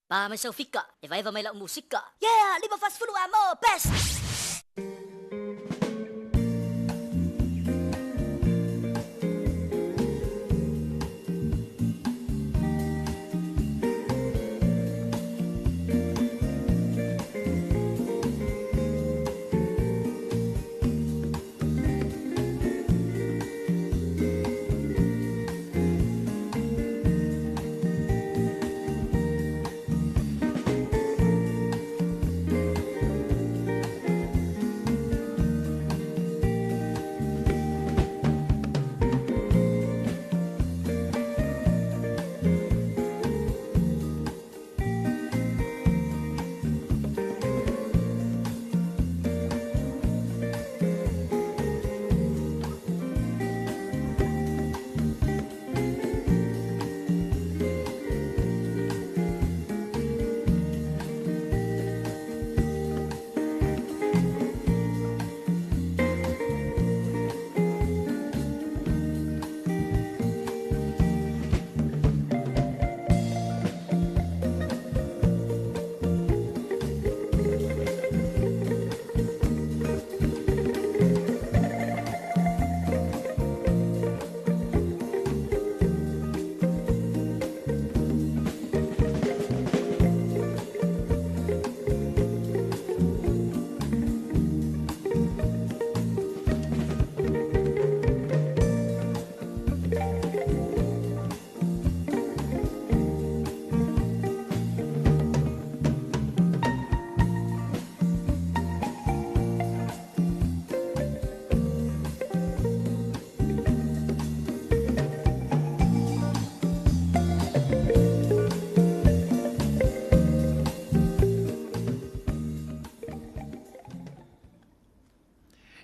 Pa mai sau fika, e vaeva mai lau musika. Yeah, 540 amo, best!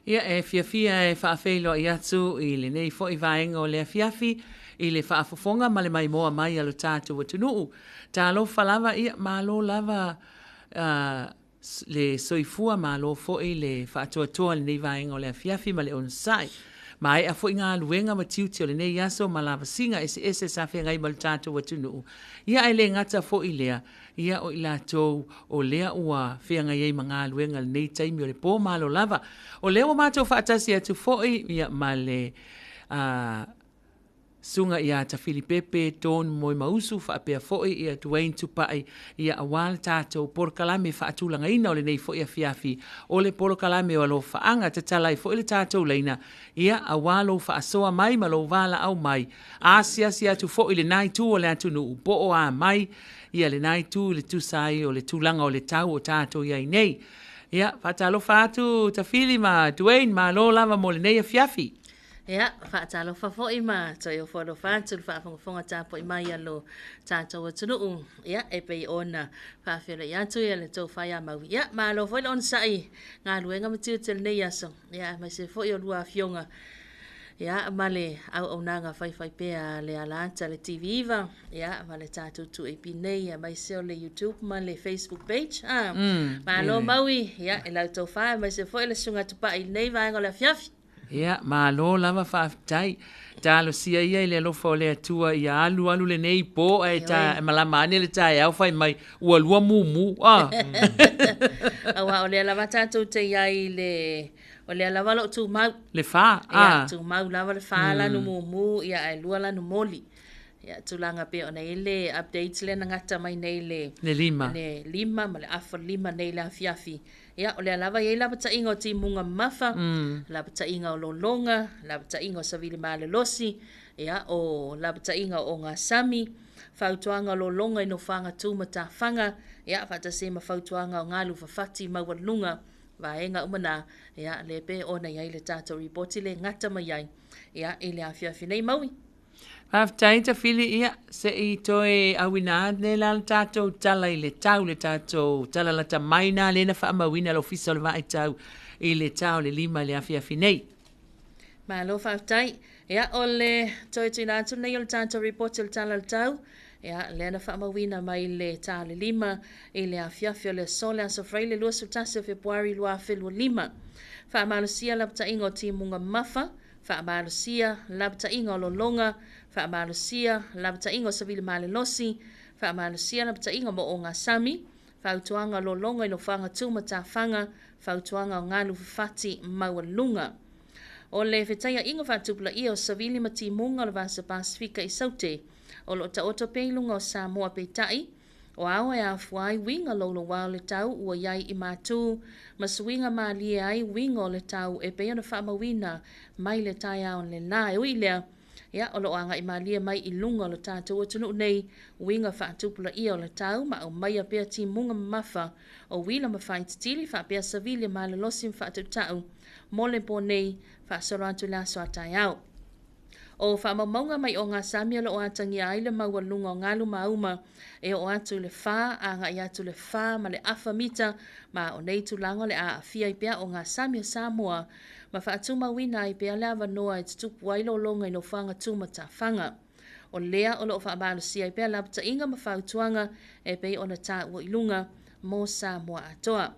Ia, e fiafia e faafeiloai atu i lenei foi vaega o le afiafi i le faafofoga ma le maimoa mai a lo tatou atunuu. Talofa lava, ia, malo lava le soifua, malo foi le faatoatoa i lenei vaega o le afiafi ma le onosai. Maea foi galuega ma tiute o lenei aso ma lavasiga eseese sa feagai ma lo tatou atunuu. Ia, ae le gata foi i lea, Ia, o i latou o lea ua feagai ai ma galuega i lenei taimi o le po malo lava. O lea ua matou faatasi atu foi ia, ma le a, Susuga ia Tafilipepe Dawn Moemausu faapea foi ia Dwayne Tupai ia aua le tatou polokalame faatulagaina o lenei foi afiafi o le polokalame o Alofaaga. Tatala ai foi le tatou laina ia aua lou faasoa mai ma lou valaau mai. Asiasi atu foi i lena itu o le atunuu po o a mai ia lena itu i le tusa ai o le tulaga o le tau o tatou i ai nei. Ia, faatalofa atu Tafili ma Dwayne, malo lava mo lenei afiafi. Ia, faatalofa foi ma toe ofo alofa atu le faafogafoga tapuai mai a lo tatou atunuu. Ia, e pei ona faafeiloai atu ia le tou fai a Maui. Ia, malo foi le onosai i galuega ma tiute o lenei aso. Ia, aemaise foi o lua afioga ia ma le auaunaga faifaipea a le Alaata le TV9 ia ma le tatou 2AP nei aemaise o le YouTube ma le Facebook page. Ah, malo Maui, ia i lau tofa aemaise foi le Susuga Tupai i lenei vaega o le afiafi. Ia, malo lava faafetai. Talosia ia i le alofa o le Atua ia alu alu lenei po ae ta, malama ane le taeao fai mai ua lua mumu. Ah. Aua o lea lava tatou te i ai i le O lea lava o lo o tumau. Le fa, a. Ia, tumau lava le fa lanu mumu, ia ae lua lanu moli. Ia, tulaga pei ona i ai le update lea na gata mai nei le... Le lima. Le 5 ma le afa 5 nei i le afiafi. Ia, o lea lava e i ai lapataiga o timuga mamafa, lapataiga o lologa, lapataiga o savili malolosi, ia, o lapataiga o ogasami, fautuaga o lologa i nofoaga tu ma tafaga, ia, faatasi ai ma fautuaga o galu fafati maualuluga. Vaega uma na, ia, lea pei ona i ai le tatou ripoti le gata mai ai, ia, i le afiafi nei. Maui. Faafetai Tafili, ia, se i toe auina ane la le tatou tala i le tau, le tatou tala lata mai na lea na faamauina e le Ofisa o le Vaai Tau i le ta o le 5 i le afiafi nei. Malo faafetai. Ia, o le toe tuuina atu lenei o le tatou ripoti o le Tala o le Tau, ia, lea na faamauina mai le ta o le 5 i le afiafi o le aso, le Aso Faraile 21 o Fepuari 2025. Faamalosia lapataiga o timuga mamafa, faamalosia lapataiga o lologa, faamalosia lapataiga o savili malolosi, Faamalosia lapataiga mo ogasami, fautuaga o lologa i nofoaga tu ma tafaga, fautuaga o galu fafati maualuga. O le fetaiaiga faatupulaia o savili ma timuga o le Vasa Pasefika i Saute, o lo o taoto pea i luga o Samoa peitai, o ao e afua ai uiga louloua o le tau ua i ai i matu ma suiga malie ai uiga o le tau e pei ona faamauina mai le taeao lena. E ui i lea, ia, o lo o agai malie mai i luga o lo tatou atunuu nei uiga faatupulaia o le tau ma aumaia pea timuga mamafa o uila ma faititili faapea savili e malolosi ma faatautau mo le po nei faasolo atu i le aso a taeao. O faamaumauga mai ogasami o lo o atagia ai le maualuga o galu ma auma e oo atu i le 4 agai atu i le 4 ma le afa mita, ma o nei tulaga o le a aafia ai pea ogasami o Samoa ma faatumauina ai pea le avanoa e tutupu ai lologa i nofoaga tu ma tafaga. O lea o lo o faamalosia ai pea lapataiga ma fautuaga e pei ona taua i luga mo Samoa atoa.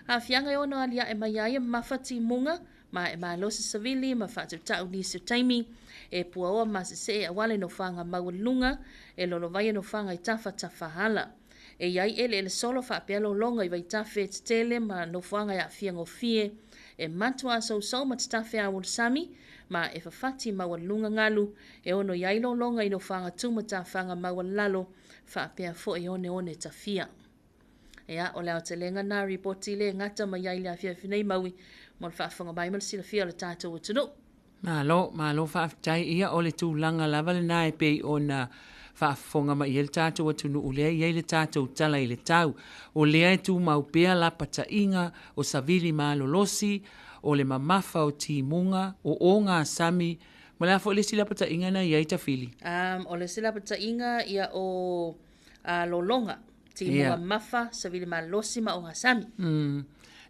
Aafiaga e ono aliae mai ai e mamafa timuga ma e malosi savili ma faatautau nisi o taimi e puaoa masesee aua le nofoaga maualuga e lolovaia nofoaga i tafatafaala. E i ai eleele solo faapea lologa i vaitafe tetele ma nofoaga e aafia gofie e matuā sousou ma tatafe ao o le sami ma e fafati maualuga galu e ono i ai lologa i nofoaga tu ma tafaga maualalo faapea foi oneone tafia. Ia, o le aotelega lena ripoti le gata mai ai le afiafi nei Maui mo le faafofoga mai ma le silafia o le tatou atunuu. Malo, malo faafetai. Ia, o le tulaga lava lena e pei ona faafofoga mai i ai le tatou atunuu lea e i ai le tatou tala i le tau. O lea e tumau pea lapataiga o savili malolosi, o le mamafa o timuga, o ogasami, ma le a foi le isi lapataiga na i ai Tafili? O le isi lapataiga, ia, o lologa. Timuga mafa, savili malosi ma ogasami.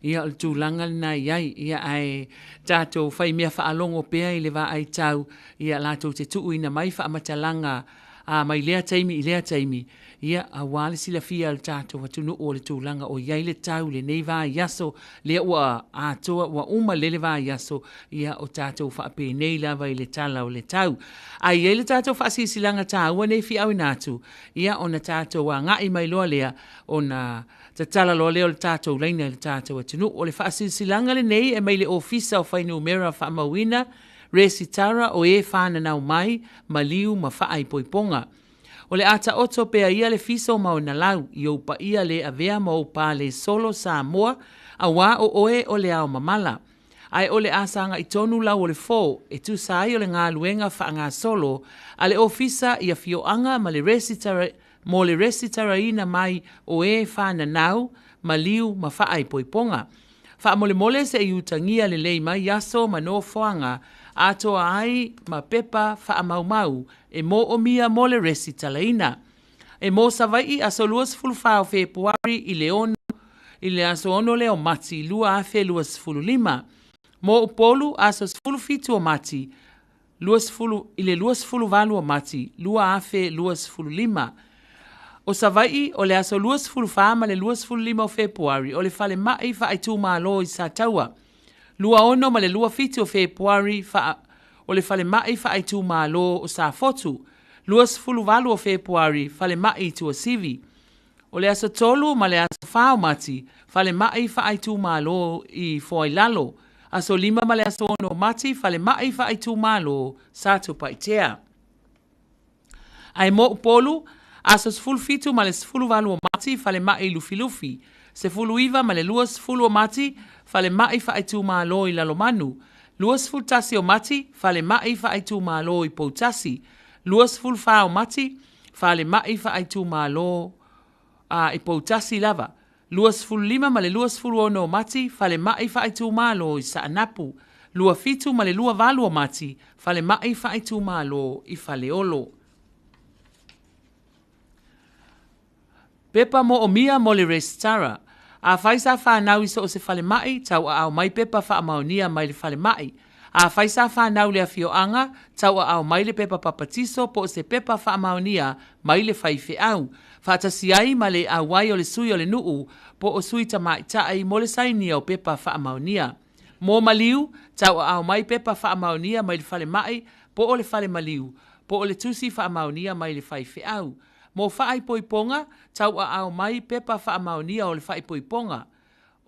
Ia, o le tulaga lena e i ai. Ia, ae tatou fai mea faalogo pea i le vaai tau, ia, latou te tuuina mai faamatalaga a mai lea taimi i lea taimi, ia, aua le silafia e le tatou atunuu o le tulaga o i ai le tau i lenei vaiaso, lea ua atoa, ua uma lele vaiaso, ia, o tatou faapenei lava i le tala o le tau. Ae i ai le tatou faasilasilaga taua nei e fia auina atu, ia ona tatou agai mai loa lea, ona tatala loa lea o le tatou laina i le tatou atunuu. O le faasilasilaga lenei e mai le Ofisa o Fuainumera Faamauina, Resitara o e Fananau Mai, Maliu ma Faaipoipoga. O le a taoto pea ia le fiso ma ona lau, i ou paia le avea ma ou pa le solo Samoa, auā o oe o le ao mamala. Ae o le a sagai tonu lau o le fo e tusa ai o le galuega faagasolo a le Ofisa i afioaga ma le resitara, mo le resitaraina mai o e fananau, maliu ma faaipoipoga. Faamolemole se i utagia lelei mai aso ma nofoaga atoa ai ma pepa faamaumau e moomia mo le resitalaina. E mo Savai'i aso 24 o Fepuari i le 6 i le aso 6 lea o Mati 2025. Mo Upolu aso 17 o Mati 20 i le 28 o Mati 2025. O Savai'i o le aso 24 ma le 25 o Fepuari o le Falemai Faaitumalo i Sataua. 26 ma le 27 o Fepuari faa o le Falemai Faaitumalo o Safotu. 28 o Fepuari, Falemai i Tuasivi. O le aso 3 ma le aso 4 o Mati, Falemai Faaitumalo i Foailalo. Aso 5 ma le aso 6 o Mati, Falemai Faaitumalo Satupaitea. Ae mo Upolu, aso 17 ma le 18 o Mati, Falemai i Lufilufi. 19 ma le 20 o Mati, Falemai Faaitumalo i Lalomanu. 21 o Mati, Falemai Faaitumalo i Poutasi. 24 o Mati, Falemai Faaitumalo i Poutasi lava. 25 ma le 26 o Mati, Falemai Faaitumalo i Saanapu. 27 ma le 28 o Mati, Falemai Faaitumalo i Faleolo. Pepa moomia mo le resitara. Afai sa fanau i so o se falemai, tauaao mai pepa faamaonia mai le falemai. Afai sa fanau i le afioaga, tauaao mai le pepa papatiso po o se pepa faamaonia mai le faifeau, faatasi ai ma le auai o le sui o le nuu po o sui tamaitai mo le sainia o pepa faamaonia. Mo maliu, tauaao mai pepa faamaonia mai le falemai po o le fale maliu, po o le tusi faamaonia mai le faifeau. Mo faaipoipoga, tauaao mai pepa faamaonia o le faaipoipoga.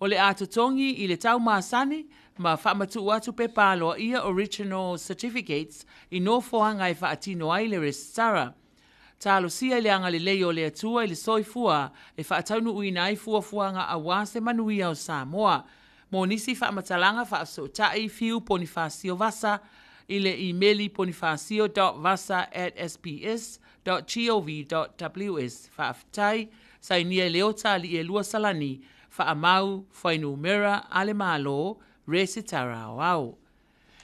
O le a totogi i le tau masani ma faamatuu atu pepa aloaia original certificates i nofoaga e faatino ai le resitara. Talosia i le agalelei o le Atua i le soifua e faataunuuina ai fuafuaga aua se manuia o Samoa. Mo nisi faamatalaga faafesootai, fiu Ponifasio Vasa i le imeli ponifasio dot vasa at sps dot gov dot ws. Faafetai. Sainia i Leota Alii-e-lua Salani, Faamau, Fuainumera a le Malo, Resitara Aoao.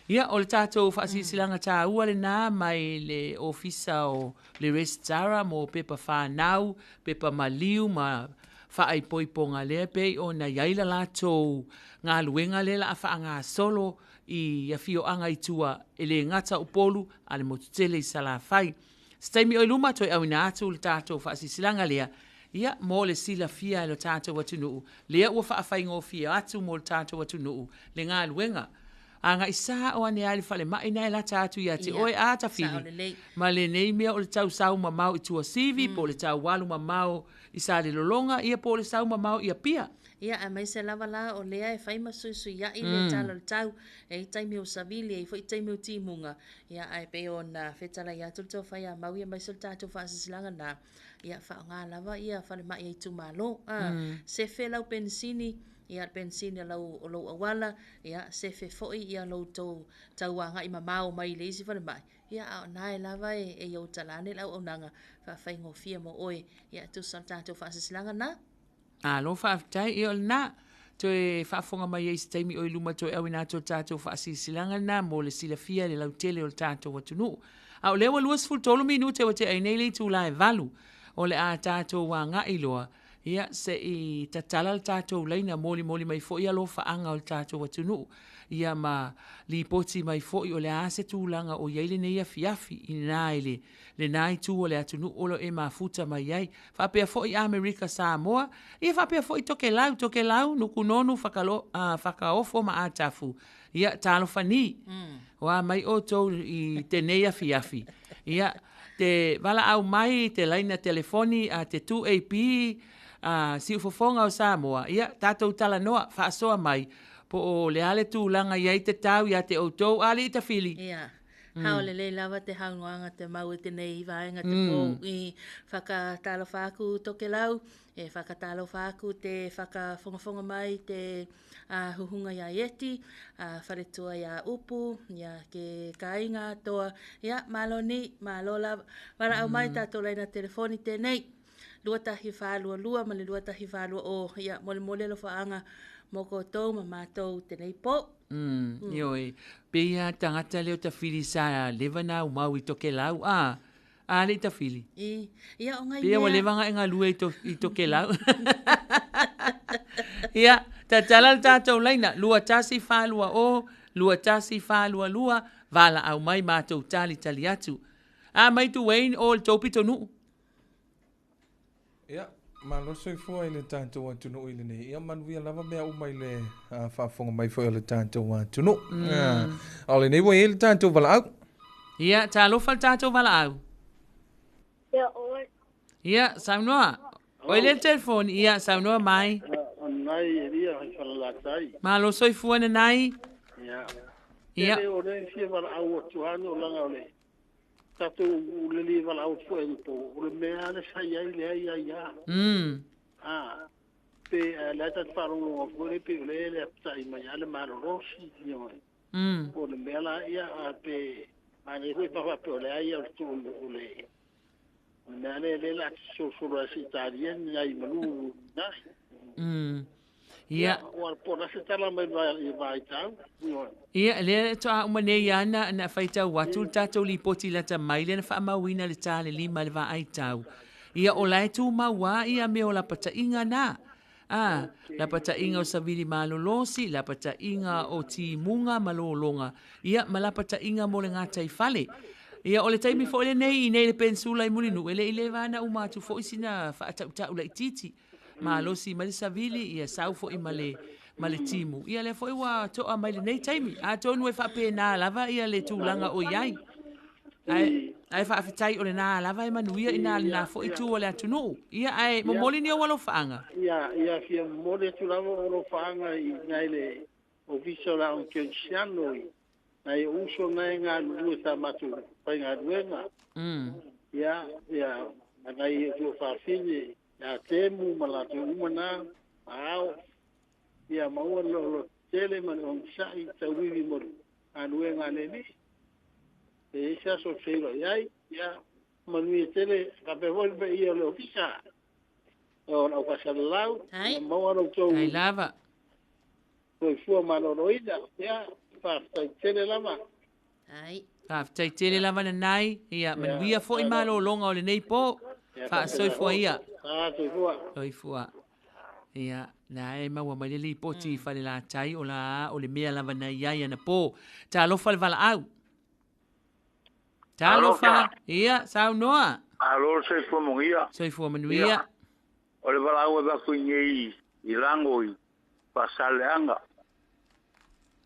Ia, o le tatou faasilasilaga taua lena mai le Ofisa o le Resitara mo pepa fanau, pepa maliu ma faaipoipoga lea pei ona i ai la latou galuega lea la a faagasolo i afioaga i tua e le gata o Upolu a le motu tele i Salafai. Se taimi o i luma toe auina atu le tatou faasilasilaga lea, ia, mo le silafia e lo tatou atunuu, lea ua faafaigofie atu mo le tatou atunuu le galuega. Agai sao ane lava i le falemai na e lata atu ia te oe a tafili ma lenei mea o le tau sau mamao i Tuasivi po o le tau alu mamao i Salelologa ia po o le sau mamao i Apia. Ia, aemaise lava la o lea e fai ma suisuia'i le tala o le tau, e i ai taimi o savili, e i ai foi taimi o timuga, ia, ae pei ona fetalai atu le tofa ia Maui aemaise o le tatou faasilasilaga lena, ia faaaoga lava ia falemai a itumalo. A, sefe lau penisini, ia le penisini o lau, o lou auala, ia sefe foi ia lo outou tau agai mamao mai le isi falemai, ia a o na e lava e, e i ou tala ane le auaunaga faafaigofie mo oe. Ia e tusa o le tatou faasilasilaga lena. Malo faafetai. Ia o lena, toe faafofoga mai ai i se taimi o i luma toe auina atu o le tatou faasilasilaga lena mo le silafia e le lautele o le tatou atunuu. A o lea ua 23 minute ua tea ai nei le itula e 8, o le a tatou agai loa, ia, se i tatala le tatou laina, molimoli mai foi alofaaga o le tatou atunuu, ia ma lipoti mai foi o le a se tulaga o i ai lenei afiafi i ina i le lena itu o le atunuu o lo o e mafuta mai ai. Faapea foi Amerika Samoa, ia faapea foi Tokelau, Tokelau, Nukunonu, Whakalo, Whakaofo ma Atafu. Ia, talofa ni. O a mai outou i tenei afiafi. Ia, te valaau mai te laina telefoni a te 2AP a Siufofoga o Samoa, ia, tatou talanoa, faasoa mai, po o le a le tulaga i ai te tau ia te outou a alii tafili. Ia. Hao lelei lava te haunoaga te mau i tenei vaega te pō i whakatalofa aku Tokelau, e whakatalofa aku te whakafongafonga mai te a huhunga i a Ieti, a wharetua i a Upu, ia ke kāinga atoa, ia malo ni, malo lava. Walaau mai tātou laina telefoni tēnei, 2122 ma le 2120, ia molemole alofaaga mo koutou ma mātou tenei pō. Mm, ioe. Pei a tagata lea o Tafili sa leva na aumau i Tokelau, a, a le i Tafili. I, ia o ngai Pei ua mea. leva nga e galue i, to, i Tokelau. Ia, tatala le tatou laina, 2140, 2122, valaau mai matou talitali atu. A mai Duane o le tou pitonuu. Ia, malo soifua i le tatou atunuu i lenei. Ia manuia lava mea uma i le faafofoga mai foi o le tatou atunuu. A o lenei ua i ai le tatou valaau. Ia, talofa le tatou valaau. Ia, oi. Ia, saunoa. Oi le telefoni, ia, saunoa mai. O Nanai Elia i Falelatai. Malo soifua Nanai. Ia. Ia. Ia, o le fia valaau atu lava o langa o le tatou uleli valaau atu foi anapo, o le mea lea sa i ai lea i ai lava. A, pe a lea tatou faalogologo atu foi lea pei o lea e lapatai mai lava le malolosi, ioe. Po o le mea la ia, a pe manaia foi pe a faapea o le a ia o le tuu o le o le mea lea lea o le a solosolo ai se i talia ni nai malu i ina. Ia. Ua po o le a se tala mai i vaitau. Ioe. Ia, lea faatoa uma nei lava na, na faitau atu le tatou lipoti lata mai lea na faamauina i le ta le lima i le vaai tau. Ia, o la e tumau lava ia mea o lapataiga na. A, lapataiga o savili malolosi, lapataiga o timuga ma lologa, ia, ma lapataiga mo le gataifale. Ia, o le taimi foi lenei i inei i le Peninsula i Mulinuu, e le i leva lava na uma atu foi sina faatautau laitiiti. Malosi mai le savili, ia sau foi ma le, ma le timu. Ia lea foi ua toa mai lenei taimi. Atonu e faapena lava ia le tulaga o i ai. Ae, ae faafetai o lenā lava e manuia inā lenā foi itu o le atunuu. Ia, ae momoli ni ou alofaaga. Ia, ia fia momoli atu lava ou alofaaga i nai le Ofisa o le Aoga Kerisiano i nai ou uso na e galulue sa matou faigaluega. Ia, ia, ma nai ou tuafafine ia Temu ma latou uma na, ma Ao. Ia maua le loaloa tele ma le onosai tauivi mo le galuega a le Alii. E i ai se aso e feiloai ai, ia manuia tele faapea foi le paia o le Ofisa o le Aufaasalalau. Ia maua lo outou Tai lava. soifua maloloina. Ia, faafetai tele lava. Ai. Faafetai tele lava Nanai. Ia manuia foi malologa o lenei po. Faasoifua ia. Soifua. Soifua. Ia, na e maua mai le lipoti i Falelatai o la o le mea lava na i ai anapo. Talofa le valaau. Talofa. Ia, saunoa. Malo le soifua manuia. Soifua manuia. O le valaau e avatu nei i Lago i Faasaleleaga.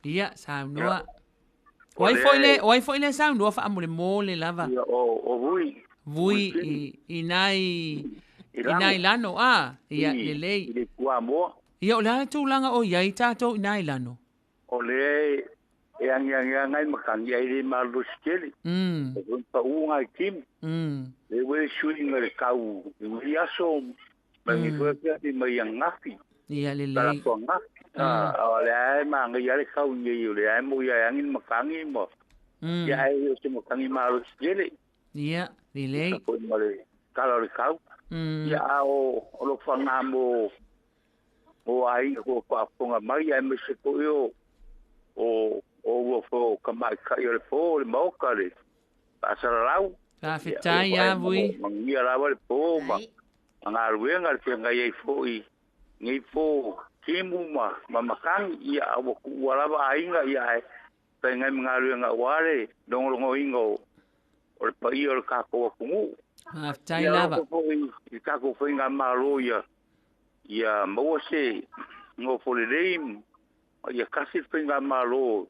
Ia, saunoa. O ai foi le, o ai foi le saunoa faamolemole lava? Ia, o Vui. Vui i nai, i nai Lano, a? Ia, lelei. I le Kuamoa. Ia, o le a le tulaga o i ai tatou i nai Lano? O lea e agiagi lava nai matagi ae le malolosi tele. E foi pau nai timu. Lea ua i ai suiga i le tau i lenei aso ma lenei foi afiafi mai ananafi. Ia lelei. Talaatu ananafi. A o lea e manaia lava le tau nei o lea e moi lava e agi le matagi ma ia ae le o se matagi malosi tele. Ia lelei. Tusa foi ma le tala o le tau. Ia a o alofaga mo o aiga o faafofoga mai aemaise foi o o ua foi o tamaitai o le po o le Maota le faasalalau. Faafetai lava Vui. Manuia lava le po ma galuega le feagai ai foi nei po timu ma matagi, ia a ua tuua lava aiga ia ae feagai ma galuega aua le logologoina o le paia o le tatou atunuu. Faafetai lava. Ia alofa foi i le tatou faigamalo ia ia maua se nofo lelei ma ia tasi le faigamalo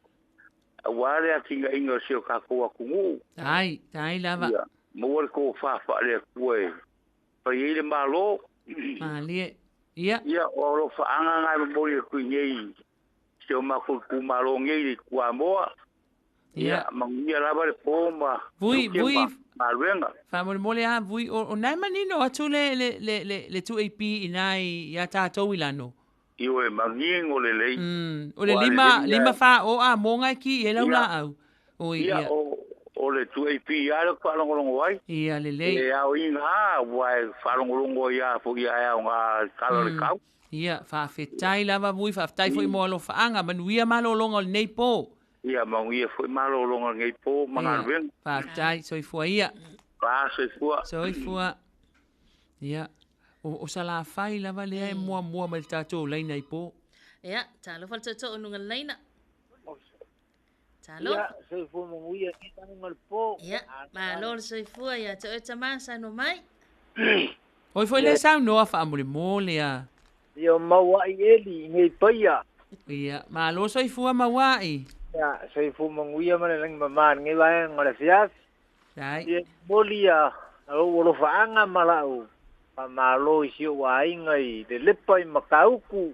aua le atinaeina o si o tatou atunuu. Tai, tai lava. Ia maua le tofa faale-Atua e fai ai le Malo. Malie. Ia. Ia, o alofaaga na e momoli atu i nei si o matou itumalo nei i Kuamoa. Ia. Ia, manuia lava le po ma Vui, tiute vui. ma galuega. Faamolemole lava, Vui, o, o na e manino atu le, le, le, le, le 2AP i ina i, iā tatou i lano. Ioe, manino lelei. O le Ua lima, lelei lima lava. fa o a mo ngai ki i e lau Ia. laau. Oi, Ia, ia. o, o le 2AP lava lea ou te faalogologo ai. Ia, lelei. E aoina lava, aua e faalogologo ai lava foi ae aoga i le tala o le tau. Ia, faafetai lava Vui, faafetai foi mo alofaaga, manuia malologa o lenei po. Ia, manuia foi malologa o lenei po ma Ia, galuega. faafetai, soifua ia. Fa, soifua. Soifua. Ia, o, o Salafai lava lea e muamua mai le tatou laina i po. Ia, talofa le tootoo i luga o le laina. Talofa. Ia, soifua manuia i le po. Ia, malo le soifua ia te oe tama, saunoa mai. Oi foi le saunoa faamolemole a. Ia mauai eli i nei paia. Ia, malo soifua mauai. Ia, soifua manuia ma le lagi mama i lenei vaega o le afiafi. Tai. Ia, momoli ia lou alofaaga ma lau faamalo i si ou aiga i Lelepa i Matautu.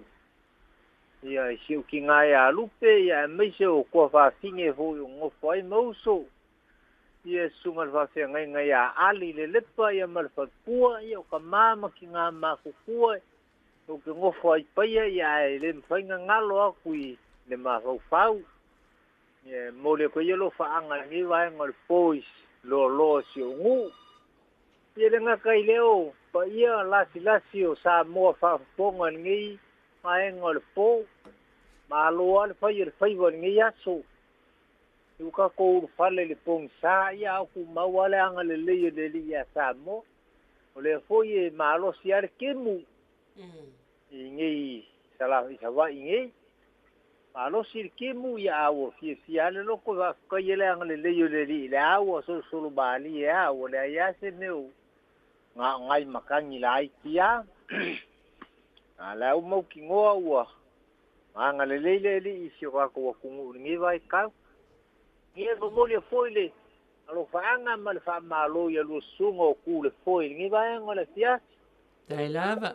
Ia, i si ou tiga ia Lupe, ia aemaise o tuafafine foi o nofo ai ma uso. Ia, susuga i le faafeagaiga ia Ali i Lelepa, ia ma le faletua, ia o tama ma tiga matutua, ou te nofo ai paia, ia ae le mafai ona galo atu i le mafaufau. Ia, e momoli atu ai alofaaga i lenei vaega o le po i loaloa o si ou nuu. Ia le gata i lea o paia lasilasi o Samoa faafofoga i lenei vaega o le po. Malo lava le fai o le faiva o lenei aso. I ua tatou ulufale i le pogisa, ia a o tumau lava le agalelei o le Alii ia Samoa. O lea foi e malosi lava le kemu i nei i Savaii nei. Malosi le kemu, ia a ua fiafia lava le loto e faafetaia le agalelei o le Alii i le a ua solosolo malie lava, ua leai lava se mea o nai matagi laiti lava. A o la e ua mautinoa ua agalelei le Alii i si o tatou atunuu i lenei vaitau. Ia e momoli foi le Alofaaga ma le faamālō ia lua susuga o ku le foe i lenei vaega o le afiafi. Tai lava.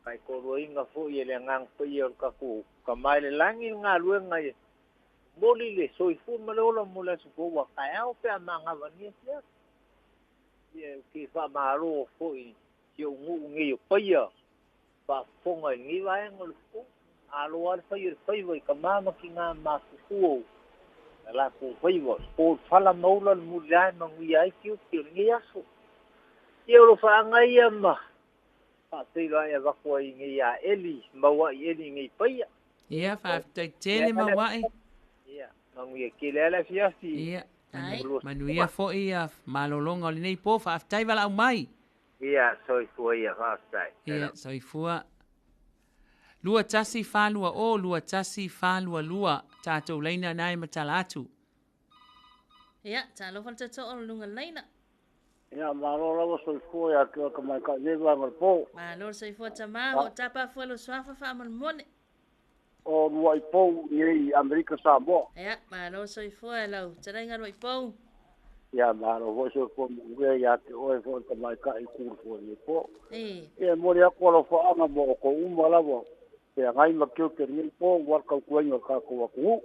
Faitoluaiga fo'i e le agaga paia o le tatou Tamā i le lagi le galuega e momoli le soifua ma le ola mo le aso fou ua taeao pe a magavania afiafi. Ia ou te faamālō fo'i i si o'u nu'u nei o Paia faafofoga i lenei vaega o le po. Alo lava le fai o le faiva i tamā ma tinā matutua o na latou faiva, po le fala ma ula le mulilā e manuia ai tiute o lenei aso. Ia o alofaaga ia ma faafeiloai avatu ai nei ia Eli, Maua'i Eli nei Paia. Ia, faafetai tele Maua'i. Ia, manuia tele lava le afiafi. Ia, manuia foi ia malologa o lenei po. Faafetai valaau mai. Ia, soifua ia, faafetai. Ia, soifua. 21420 21422 tatou laina na e matala atu. Ia, talofa le tootoo o le luga laina. Ia, malo lava soifua ia te oe tamaitai i lenei vaega o le po. Malo le soifua tama, ua tapa fua lou suafa faamolemole. O Lua'i Pou i nei i Amerika Samoa. Ia, malo le soifua e lau fetalaiga Lua'i Pou. Ia, malo foi soifua manuia ia te oe foi le tamaitai i Kulufu i lenei po. Ia, e momoli atu alofaaga mo outou uma lava, feagai ma tiute i lenei po aua le tautuaina o le tatou atunuu.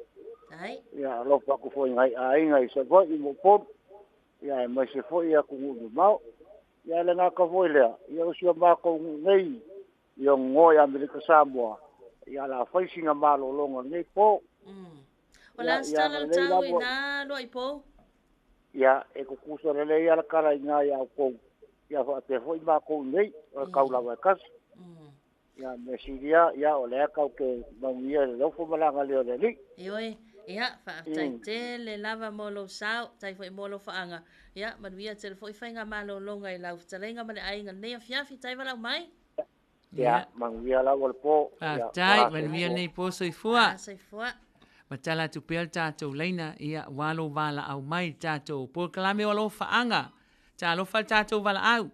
Ia, alofa atu foi i nai aiga i Savaii ma Upolu, ia aemaise foi atunuu mamao. Ia, ae le gata foi lea, ia o si o matou nuu nei i Ononoa i Amerika Samoa, ia o le a fai sina malologa i lenei po. O le a se Ia tala o le agalelei tau i lava. na Lua'i Pou? Ia, e tutusa lelei lava le tala i ina ia outou, ia faapea foi matou i inei, o le tau lava e tasi. Ia, mea sili lava, ia o lea tatou te manuia i le alofa ma le agalelei o le Alii. Ioe, ia, faafetai tele lava mo lou sao, faafetai foi mo alofaaga. Ia, manuia tele foi faigamalologa i lau fetalaiga ma le aiga i lenei afiafi. Tai valaau mai. Ia, manuia lava le po. Faafetai, manuia lenei po soifua. A, soifua. Matala atu pea le tatou laina, ia, ua lou valaau mai i le tatou polokalame o alofaaga. Talofa le tatou valaau.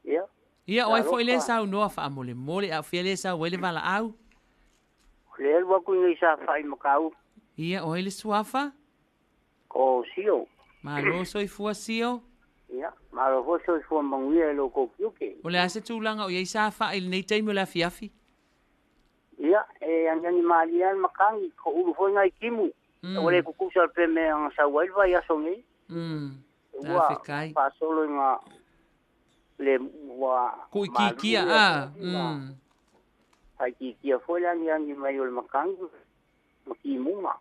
Ia. Ia, o ai foi lea e saunoa faamolemole, a o fea lea e sau ai le valaau? O lea e alu atu i inei sa fai Matautu. Ia, o ai le suafa? O Sio. Malo soifua Sio. Ia, malo foi soifua manuia i lo outou tiute. O le a se tulaga o i ai safa'i i lenei taimi o le afiafi? Ia, e aniani malie lava le matagi, toulu foi nai timu. Ua le tutusa pe mea na sau ai le vaiaso nei. Ua Faafetai. faasolo i ga le ua Kuʻikikia, malu a. ua faaitiitia foi le aniani mai o le matagi ma timuga.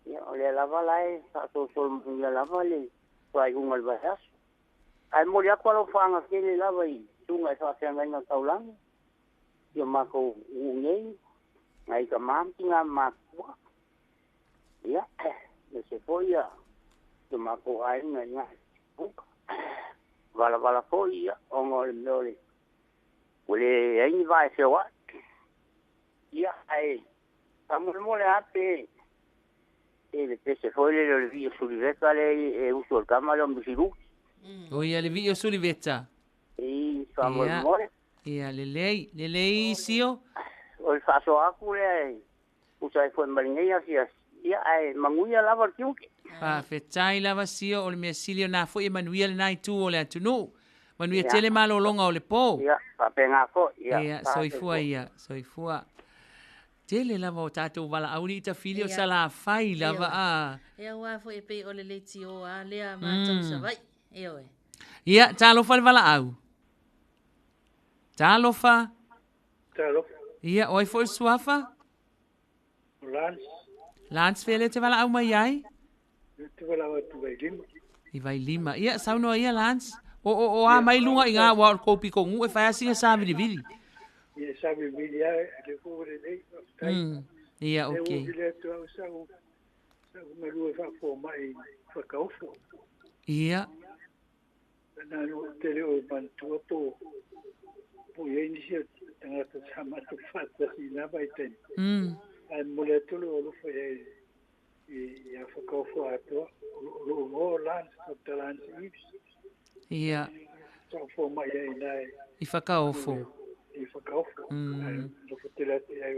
Ia, o lea lava la e faasolosolo manuia lava le faaiuga o le vaiaso. Ae momoli atu alofaaga tele lava i susuga i faafeagaiga taulagi, i o matou nuu nei, nai tamā ma tinā matutua. Ia, aemaise foi ia si o matou aiga i Gasibuka. Valavala foi ia, ona o le mea o le ua leai ni vaa e feoai. Ia, ae faamolemole lava pe e le pese foi lele o le vii o Suliveta lea e usu o le tama lea o Misiluki. O ia le vii o Suliveta. I, faamolemole. Ia, lelei, lelei Sio. O le faasoa atu lea e tusa ai foi ma lenei asiasi, ia ae manuia lava le tiute. Faafetai lava Sio, o le mea sili o na foi e manuia lena itu o le atunuu. Manuia tele malologa o le po. Ia, faapena foi. Ia, Ia, soifua ia, soifua. Tele lava o tatou valaau alii tafili o Salafai lava a. Ia, aua foi e pei o le leitioa lea matou Savaii. Ioe. Ia, talofa le valaau. Talofa. Talofa. Ia, o ai foi le suafa? O Lance. Lance, fea lea e te valaau mai ai? Ou te valaau atu i Vailima. I Vailima. Ia, saunoa ia Lance. O, o, o a mai luga i ngā aua o le kou piko nuu e fai lava sina savilivili. Ia, savilivili lava, lea foi ua lelei, faafetai. Ia, Lea okei. ua vili atu au sa ou galue faafomai i Fakaofo. Ia. Na o ou te le o manatua po po i ai nisi o tagata sa matou faatasi i na vaitaimi. Ae momoli atu lou alofa i ai ia Fakaofo atoa. O lou igoa o Lance, Dr. Lance Eaves. Ia. Sa ou fomai ai i ina I Fakaofo. I Fakaofo. Ae alofa tele atu i ai,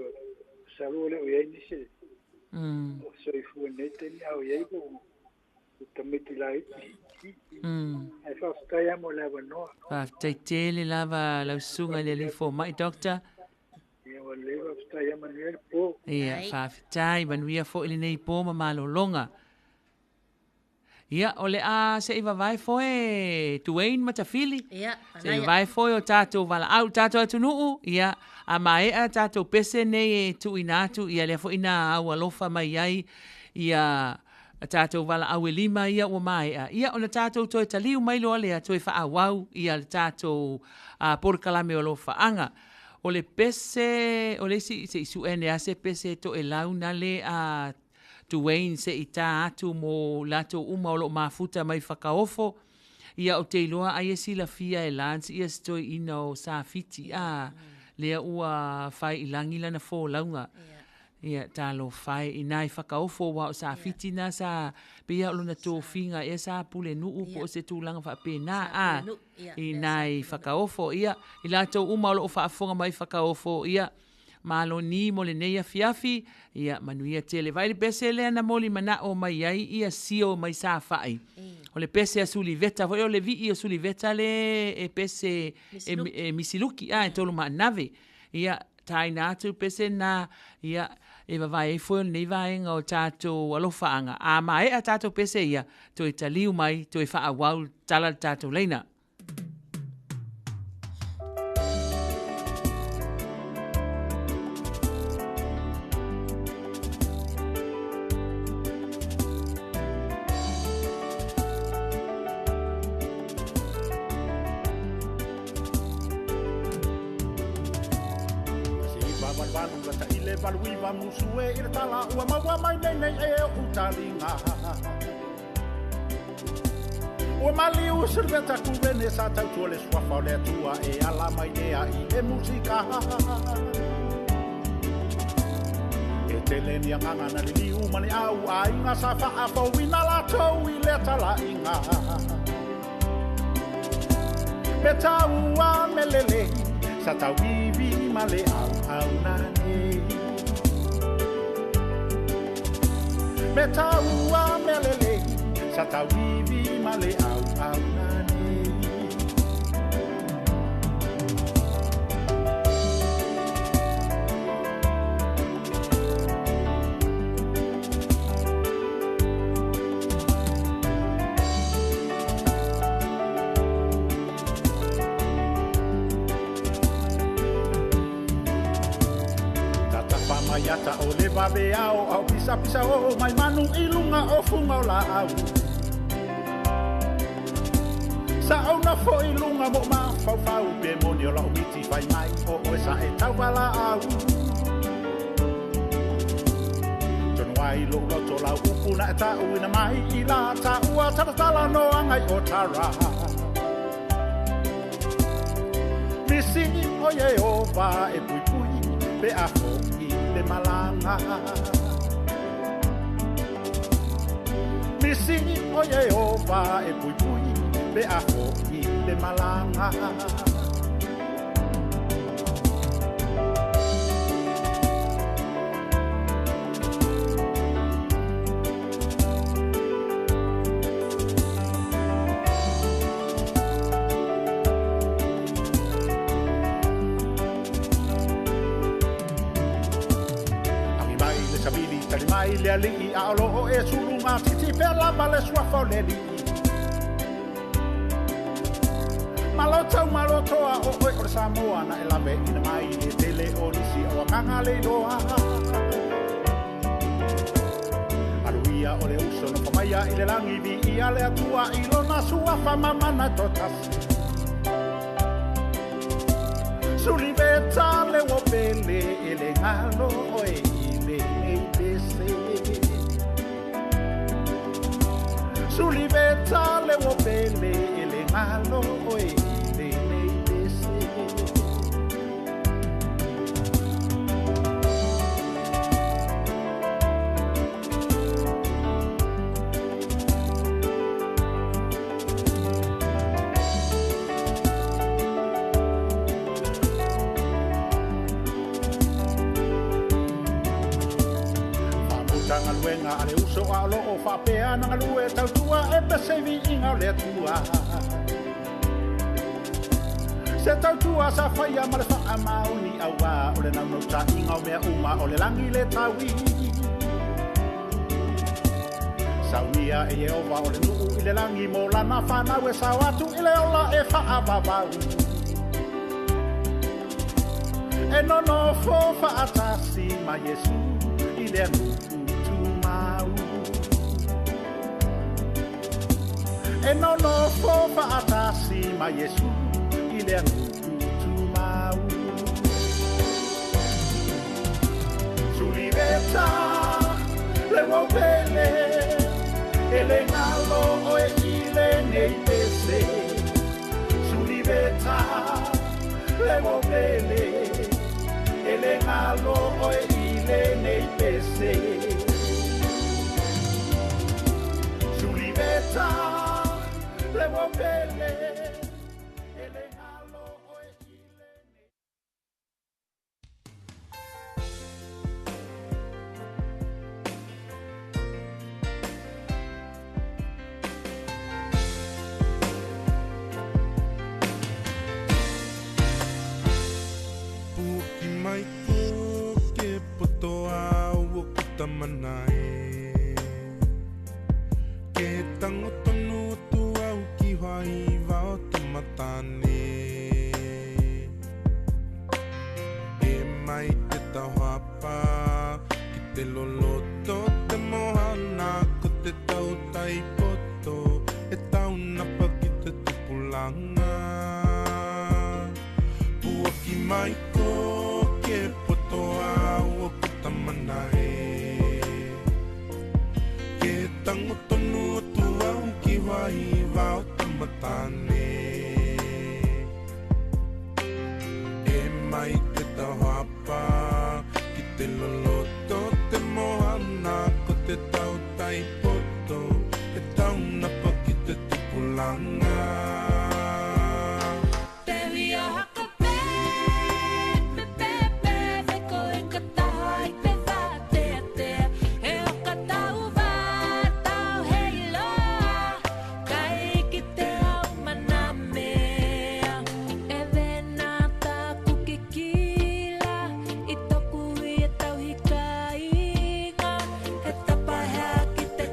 masalo ua le o i ai nisi O soifua i lenei taimi a o i ai lou tamaiti laiti. Ae faafetai lava mo le avanoa. Faafetai tele lava lau susuga i le alii fomai, Doctor. Ia ua lelei faafetai lava, manuia le po. Ia, faafetai, manuia foi lenei po ma malologa. Ia, o le a se i vavae foe Duane ma Tafili. Ia, Se i vavae foe o tatou valaau i le tatou atunuu. Ia, a maea tatou pese nei e tuuina atu, ia lea foi na aualofa mai ai ia tatou valaau e lima ia ua maea. Ia, ona tatou toe taliu mai loa lea, toe faaauau ia le tatou polokalame o alofaaga. O le pese, o le isi, se i sue ane lava se pese toelau na le a Duane se i ta atu mo latou uma o lo o mafuta mai Fakaofo. Ia ou te iloa ai e silafia e Lance ia se toeaina o Safiti a lea ua fai i lagi lana folauga. Ia talofa e ina i Fakaofo aua o Safiti na sa pei lava o lona tofiga ea sa pulenuu po o se tulaga faapena a ina i Fakaofo. Ia i latou uma o lo o faafofoga mai Fakaofo ia Maloni mo lenei afiafi, ia manuia tele. Vaai le pese lea na moli manao mai ai ia Sio mai Safai. O le pese a Suliveta foi, o le vii o Suliveta le e pese e Misiluki, a e Tolumaanave. Ia, taina atu le pese na, ia, e vavae ai foi o lenei vaega o tatou alofaaga. A maea tatou pese ia, toe taliu mai, toe faaauau tala le tatou laina. Ua maua mai nei nei e o talinga. Ua maliu Silveta Kurene sa tautua le suafa o le Atua e ala mai lea i le musika. E tele ni agaga na liliu ma ni au aiga sa faafouina latou i le talaiga. Me taua me lelei sa tauivi ma le auauna nei. Me taua me lelei sa tauivi ma le auauna nei. Tatafa mai ata o le vave ao au pisa pisa o mai manu i lunga o funga o laau. Sa au na foi lunga mo mafaufau pe moni o lau miti fai mai o oe sa e tauvala au. Tono ai lou loto lau upu na e tau ina mai i la taua talatala no angai o tara. Misi o Yehova e pui pui pe a i le malanga. Misi o Yehova e pui pui pe a i le malanga. Agi mai le savili tali mai le alii a o loo e sulunga titi pea lava le suafa o le alii. Malo tau malo toa o oe o le Samoa na e lawe ina mai le tele o nisi o agaga le iloa. Aluia o le uso no whamaia i le langi vi i a le atua i lona suafa mamana totasi. Suliveta le wopele e le ngalo oe i le nei pese. Suliveta le wopele e le ngalo oe i le nei pese. galuega a le uso a o loo faapea na galue tautua e pese i viiga o le Atua. Se tautua sa faia ma le faamaoni auā o le naunautaiga o mea uma o le lagi le taui. Saunia e Ieova o le nuu i le lagi mo lana whanau e sao atu i le ola e whaavavau. E nonofo faatasi ma Iesu i le nuu tumau. E nonofo faatasi ma Iesu i le nuu tumau. Suliveta le waupele e le ngalo oe i lenei pese. Suliveta le waupele e le ngalo oe i lenei pese. Suliveta le waupele e le ngalo oe i lenei. Puki mai ko ke poto au o kutamana e. Ke tango tonu o tu au ki whai wao tamatane. E mai te tauhapa ki te loloto te mohana ko te tautai poto e taunapa ki te tupulanga. Puaki mai ko ke poto au o kutamana e. Ke tango tonu o tu au ki wai wao tamatane. E mai te tauhapa ki te loloto te mohana ko te tautai poto e taunapa ki te tupulanga. Te wia haka pe, pe, pe, pe, fe ko e ka taha i pe wātea tea. E o ka tau wā, tau hei loa, kai ki te au mana mea. E wena tāku kikila, i toku i e tau hikainga, he tapa hea ki te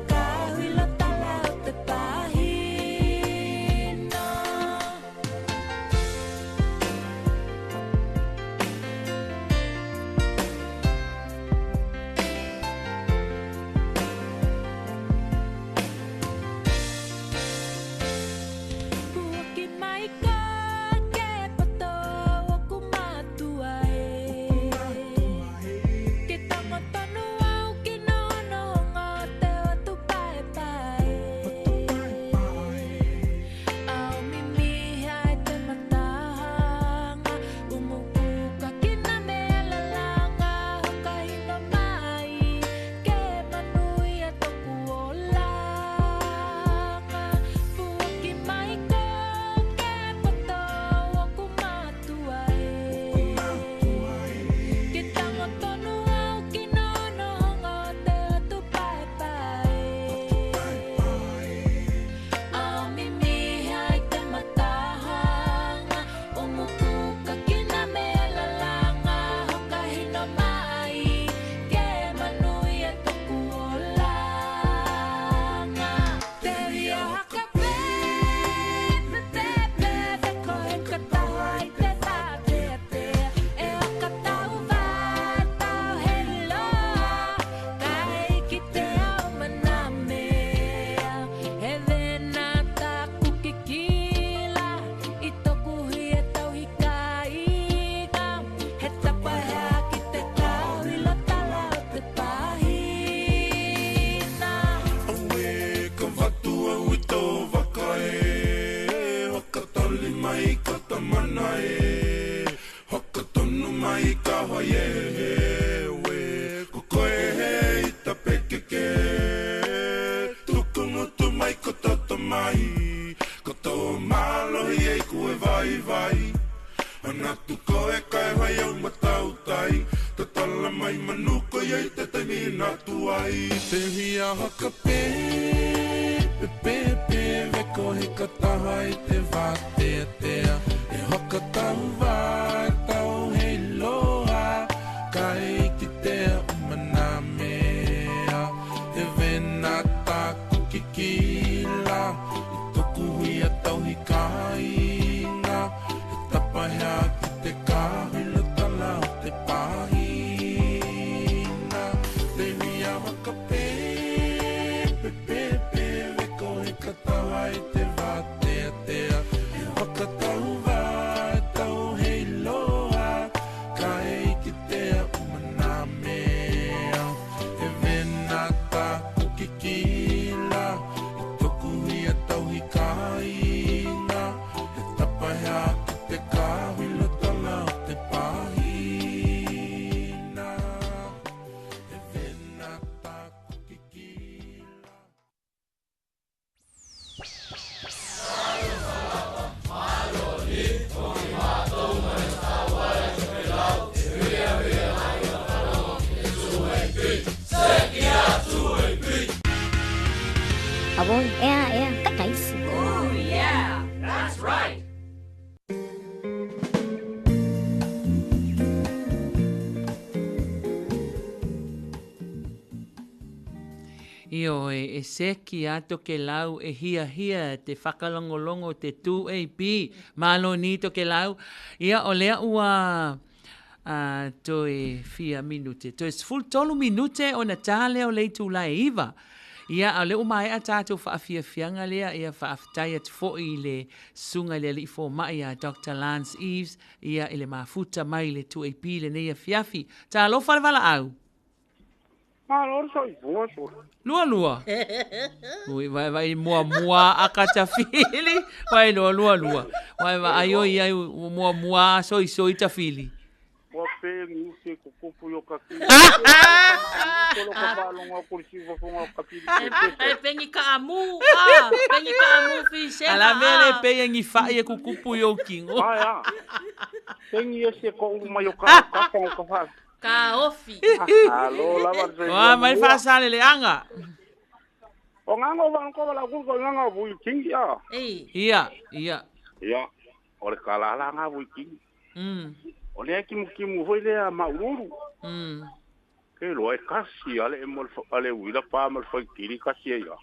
Ko e kai whai au matautai Tatala mai manuko iai te taimi nā tuai Te hia hakape pe pe pe Veko he kataha i te vātea tea E hakatauva e tau hei loa Kai ki te umana mea E wena tāku kikila I toku huia tauhi kāinga E tapahea ki te kāhilo tala o te pāhina Te huia whakape pe pe pe Veko he katawa i te vātea tea E whakatauva e tau hei loa Kai ki te umana mea E wena tāku kikila I toku hia tauhi kāinga E tapahea ki te kāwilo tala o te pāhina E wena tāku kikila Avo, ea, ea, kakaisi. Ooh, yeah, that's right. Ioe, e seki a Tokelau e hiahia te whakalongolongo te 2AP. Malo ni Tokelau. Ia, o lea ua a, toe fia minute. Toe 13 minute ona tā lea o le itula e iva. Ia, a o lea ua maea tātou whaafiafianga lea, ia whaafetai atu fo'i i le susuga i le alii fomai a Doctor Lance Eaves, ia i le mafuta mai le 2AP lenei afiafi. Talofa le valaau. Malo le soifua solo. Lua lua. Ui vai vai mua mua akatafili. Vai lua lua lua. Vai vai ai oi ai mua mua soi soi tafili. Ua pe ni se kukupu yo ka ki. Solo ka whaalongo aku le siufofoga o kapili. E pengi ka amu, a, pengi ka amu fi sena, Ala mea le a. pe ngi whai e kukupu yo kingo. Ai a. Pengi e se ko ulu mai o ka ka o ka wha. Ka ofi. Alo lava le soifua Oa mai mua. whaasale le anga. O nganga o whanko wala kulu ko nganga o vui kingi a. Ei. Ia, ia. Ia, o le kalala ngā vui kingi. O lea kimu kimu hoi lea maululu. Ke loa e kasi ale e mo le ale uila pa ma le whaikiri kasi e ia.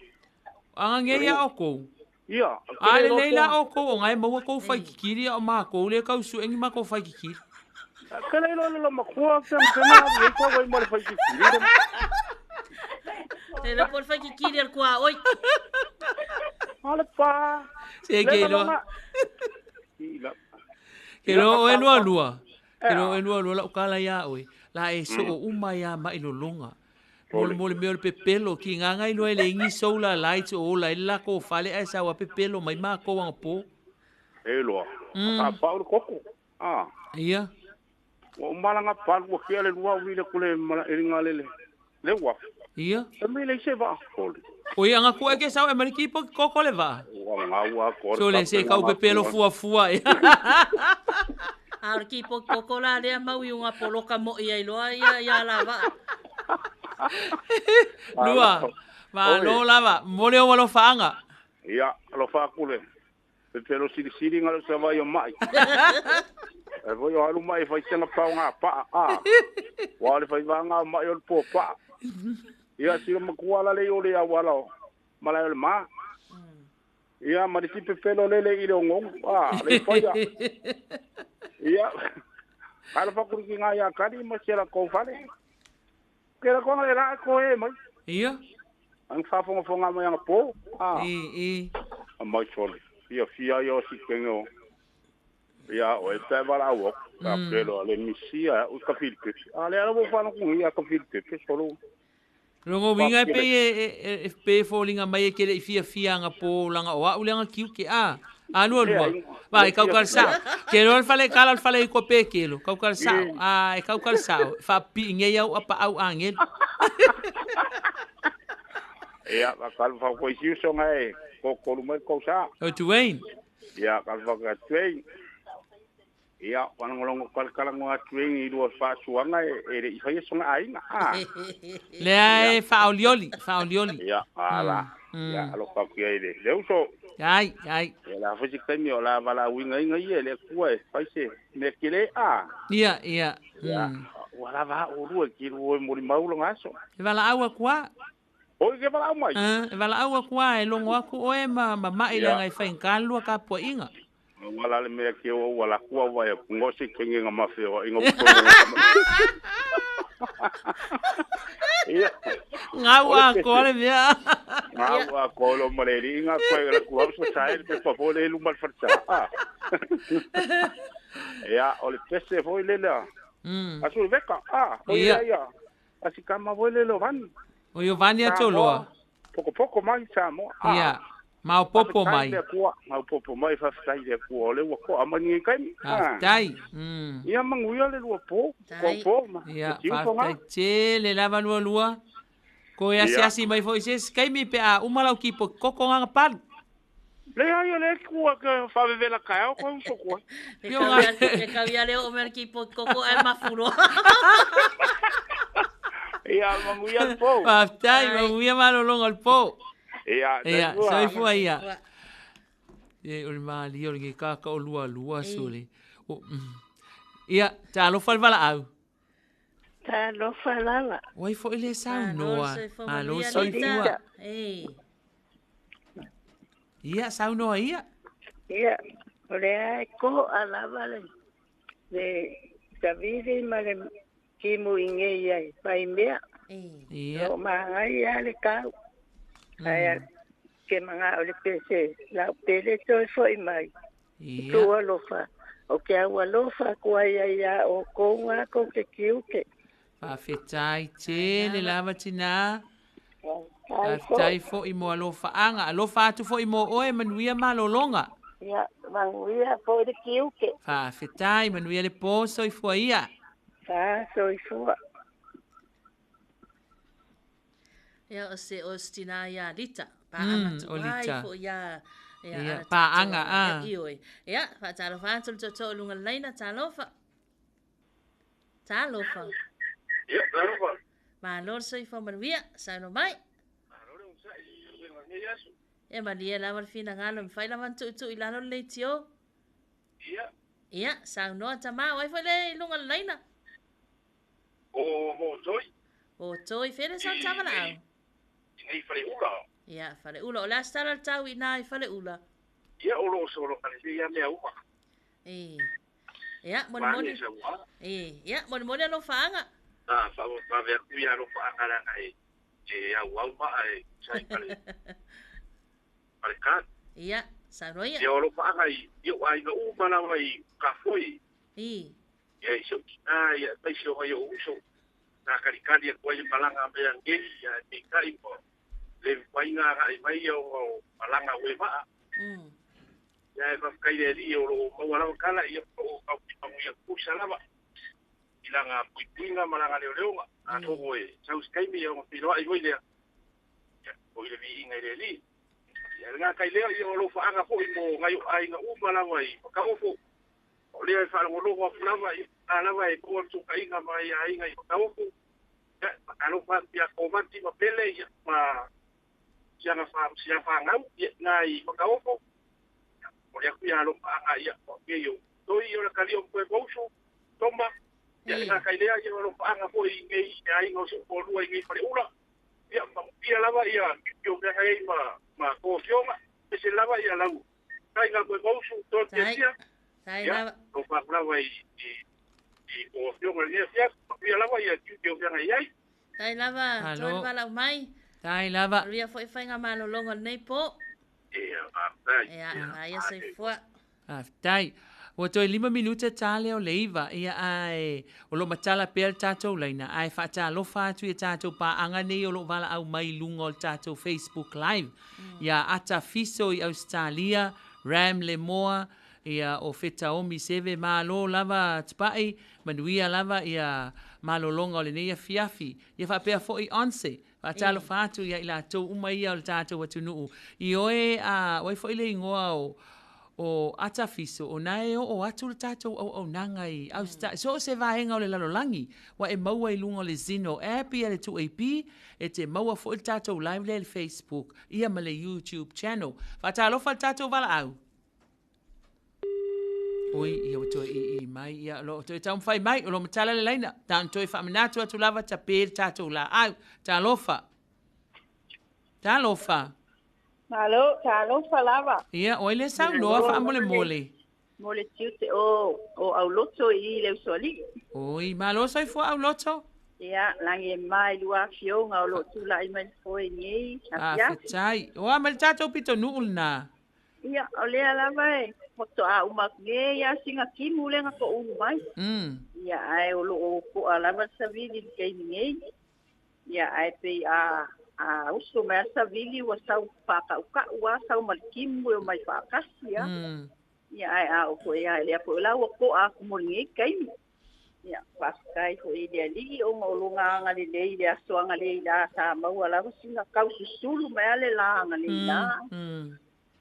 Anga nge ia o kou. Ia. A le nei la o kou o ngai maua kou whaikikiri o mā kou le kau su engi mā kou whaikikiri. Ke le lo lo makua ke ke na le ko wai mo le whaikikiri. Te lo por whaikikiri al kua oi. Ale pa. Se ke loa. Ila. Ke loa oe lua lua. Ke loa oe lua lua la ukala ia oe. La e so o uma ia mai lolonga. Mole mole mea o le pepelo ki ngā ngai loa e le ingi solar lights o ola e la ko fale ai sa wa pepelo mai mā ko wanga po. E loa. A pau le koko. Ah. Ia. Ua umalanga palu ua kia le lua ui le kule mala e ringa lele. Le ua. Ia. E me le se va. Kole. O ia nga kua ke sau e mari ki po koko le va. Ua ngā ua kore. So le se kau pepelo fua fua e. A o le ki po koko la lea mau i unga poloka mo ia i loa ia ia la va. Lua. Ma lo lava. Mole o walo whaanga. Ia, alo whaakule. Pepelo sili sili ngā sa vai o mai. E voi o alu mai whai tenga pau ngā paa. A. Wa le whai vā ngā mai o le pō paa. Ia sila makua la le o le au ala o. Malai o le mā. Ia ma le si pepelo lele i le o ngongu. A, le whaia. Ia. Ala whakuri ki ngā ia kari ma se la kou whare. Ke la konga le rā ko e mai. Ia. Ang whawhonga mai anga pō. A. I, i. A mai sole. Ia fia ia o si kenge o. Ia o e te wala au. Ka pelo le misia u ka filipepe. A le ala wo whana kungi ia ka filipepe solo. Rongo winga e pe e pe fōlinga mai e kele i fia fia anga pō langa o au leanga kiu ke a. A lua lua. Va e kau kal sao. Ke loa le fale kala le fale i ko pe kelo. Kau kal sao. A e kau kal sao. Fa pi nge au apa au angel. Ia ka kal fa ko isiu songa e ko ko mai ko sa. O Dwayne. Ia kal fa ka Dwayne. Ia, faalogologo talatalanoa atu ai i lua faasuaga e le i faia sona aiga. A. Lea e faaolioli, faaolioli. Ia, ala. Ia, alofa atu i ai le, le uso. Ai, ai. Ia, la foi se taimi o la valaauina ia e le Atua e fai se mea tele, a. Ia, ia. Ia, ua lava a oulua i kilu e molimau lona aso. E valaau atu a. Oi, ke valaau mai. E valaau atu a, e logo atu oe ma mama'i leaga e faigata le lua tapuaiga. Ua la le mea ke o ua la kua vai ku ngosi kenge nga mafe o inga Ia. Ngau a ko le mea. Ngau a ko lo male ri inga ko la ku au sa e pe pa le lu mal farsa. Ia, o le pese foi le la. Asu veka. Ah, o ia ia. Asikama foi le lo van. O Giovanni Atoloa. Poko poko mai Samoa. Ia. Maopoopo mai. Maopoopo mai, faafetai i le Atua o lea ua to'a mai lenei taimi. Faafetai. Ia manuia le lua po, kou po ma Ia, faafetai tele lava lualua. Toe asiasi mai foi i se isi taimi pe a uma lau kipoti koko gaga palu. Leai, o lea e tu a faavevela taeao koe uso koe. E kau ia le oo mai o le kipoti koko ae mafu loa. Ia, manuia le po. Faafetai, manuia malologa o le po. Ia, Ia, soifua ia. E, o le malie o lenei kaka o lualua sole. Ia, talofa le valaau. Talofa lava. Ua ai foi le saunoa. Malo soifua. Ia, saunoa ia. Ia, o lea e ko'a lava le, le savili ma le timu i nei ai, mai mea. Ia. O magai a le kau. Ae ke manga o le pese, lau pele toe foi mai. Ia. Tu alofa. O ke au alofa kua ia ia o kou a kou te kiuke. Faafetai tele lava tinā. Faafetai foi mo alofaaga. Alofa atu foi mo oe, manuia malologa. Ia, manuia foi le kiuke. Faafetai, manuia le po, soifua ia. Fa soifua. Ia, o se o se tinā ia Lita. Paaga o tuai Lita. foi ia ia Ia, ala paaga, tatou. a. Ia, ioe. Ia, faatalofa atu le tootoo i luga o le laina, talofa. Talofa. Ia, talofa. Malo le soifua manuia, saunoa mai. E malie lava le finagalo, e mafai lava ona tuutuu i lalo le leitio. Ia. Ia, saunoa tama, o ai foi le i luga o le laina? O Motoi. Motoi, fea le sau tavalaau? I nei Faleula. Ia, Faleula, o le a se tala le tau i ina i Faleula? Ia, o lo o sologa lelei lava mea uma. E. Ia, molimoli. E, ia, molimoli alofaaga. A, faavave atu ia alofaaga leaga e e auau maa e tusa ai ma le ma le kani. Ia, saunoa ia. Ia, o alofaaga i i ou aiga uma lava i Kafoi. E. Ia, i si ou tinā, ia, aemaise o nai ou uso. Na kalikali atu ai le malaga a mea nei, ia, e peitai ua le mafai ona agai mai ia ona o malaga ua e vaa. Ia, e faafetai i le Alii o lo o maua lava tala, ia, o lo o taumafai tutusa lava i lana puipuiga ma lana leoleoga. Atonu e sau se taimi ia ona feiloai foi lea, ia, foi le viiga i le Alii. Ia, e le gata i lea, ia, o alofaaga foi mo nai ou aiga uma lava i Fakaofo. O lea e faalogologo atu lava, ia, o lava e maua le fesootaiga ma nai aiga i Fakaofo. Ia, e faatalofa atu ia Kovati ma Pele, ia, ma siana fa sia fanau, ia, na i Fakaofo. Ia, momoli atu ia alofaaga, ia, o au o Toi, o le kalia o Moe Mauso, Toma, ia, le gata i lea, ia, o alofaaga foi i nei aiga o si ou toalua i nei Faleula. Ia, manuia lava ia tiute o feagai ai ma ma tou afioga, aemaise lava ia lau taiga Moe Mauso, Toi Tai. Tiatia. Tai Ia, lava. alofa atu lava i i i tou afioga i lenei afiafi, manuia lava ia tiute o feagai ai. Tai lava, Malo. Toi le valaau mai. Tai lava. Manuia foi faigamalologa o lenei po. Ia, faafetai. Ia, faia soifua. Faafetai. Ua toe lima minute ta lea o le 9, ia ae o lo o matala pea le tatou laina, ae faatalofa atu i a tatou paaga nei o lo o valaau mai i luga o le tatou Facebook Live. Ia Ata Fiso i Ausetalia, Ram Lemoa, ia o Fetaomi Seve, malo lava Tupai, manuia lava ia malologa o lenei afiafi. Ia faapea foi Onse, faatalofa atu ia i latou uma ia o le tatou atunuu. Ioe, a, o ai foi le igoa o o Atafiso, o na e oo atu le tatou auaunaga i Ausita, so o se vaega o le lalolagi, ua e maua i luga o le Zeno app ia le 2AP, e te maua foi le tatou live lea i le Facebook, ia ma le YouTube channel. Faatalofa i le tatou valaau. Oi, ia ua toe ii mai, ia o lo o toe taumafai mai, o lo o matala le laina. Na ona toe faamanatu atu lava, tape le tatou laau. Talofa. Talofa. Malo, talofa lava. Ia, o ai le saunoa faamolemole? Mo le tiute o Auloto i le Usoalii. Oi, malo soifua Auloto. Ia, lagi e mai lua afioga o lo o tulai mai le foe nei afiafi. Faafetai. O a ma le tatou pitonuu lena? Ia, o lea lava e faatoa uma atu nei lava sina timu lea na toulu mai. Ia, ae o lo o to'a lava le savili i le taimi nei. Ia, ae pei a a uso mai lava le savili ua sau faata'uta'u lava, sau ma le timu e omai faatasi lava. Ia, ae a oo foi lava i lea foi la ua to'a atu mo lenei taimi. Ia, faafetai foi i le Alii ona o lona agalelei i le aso agalelei la sa maua lava sina taususulu mai lava le la agalelei la.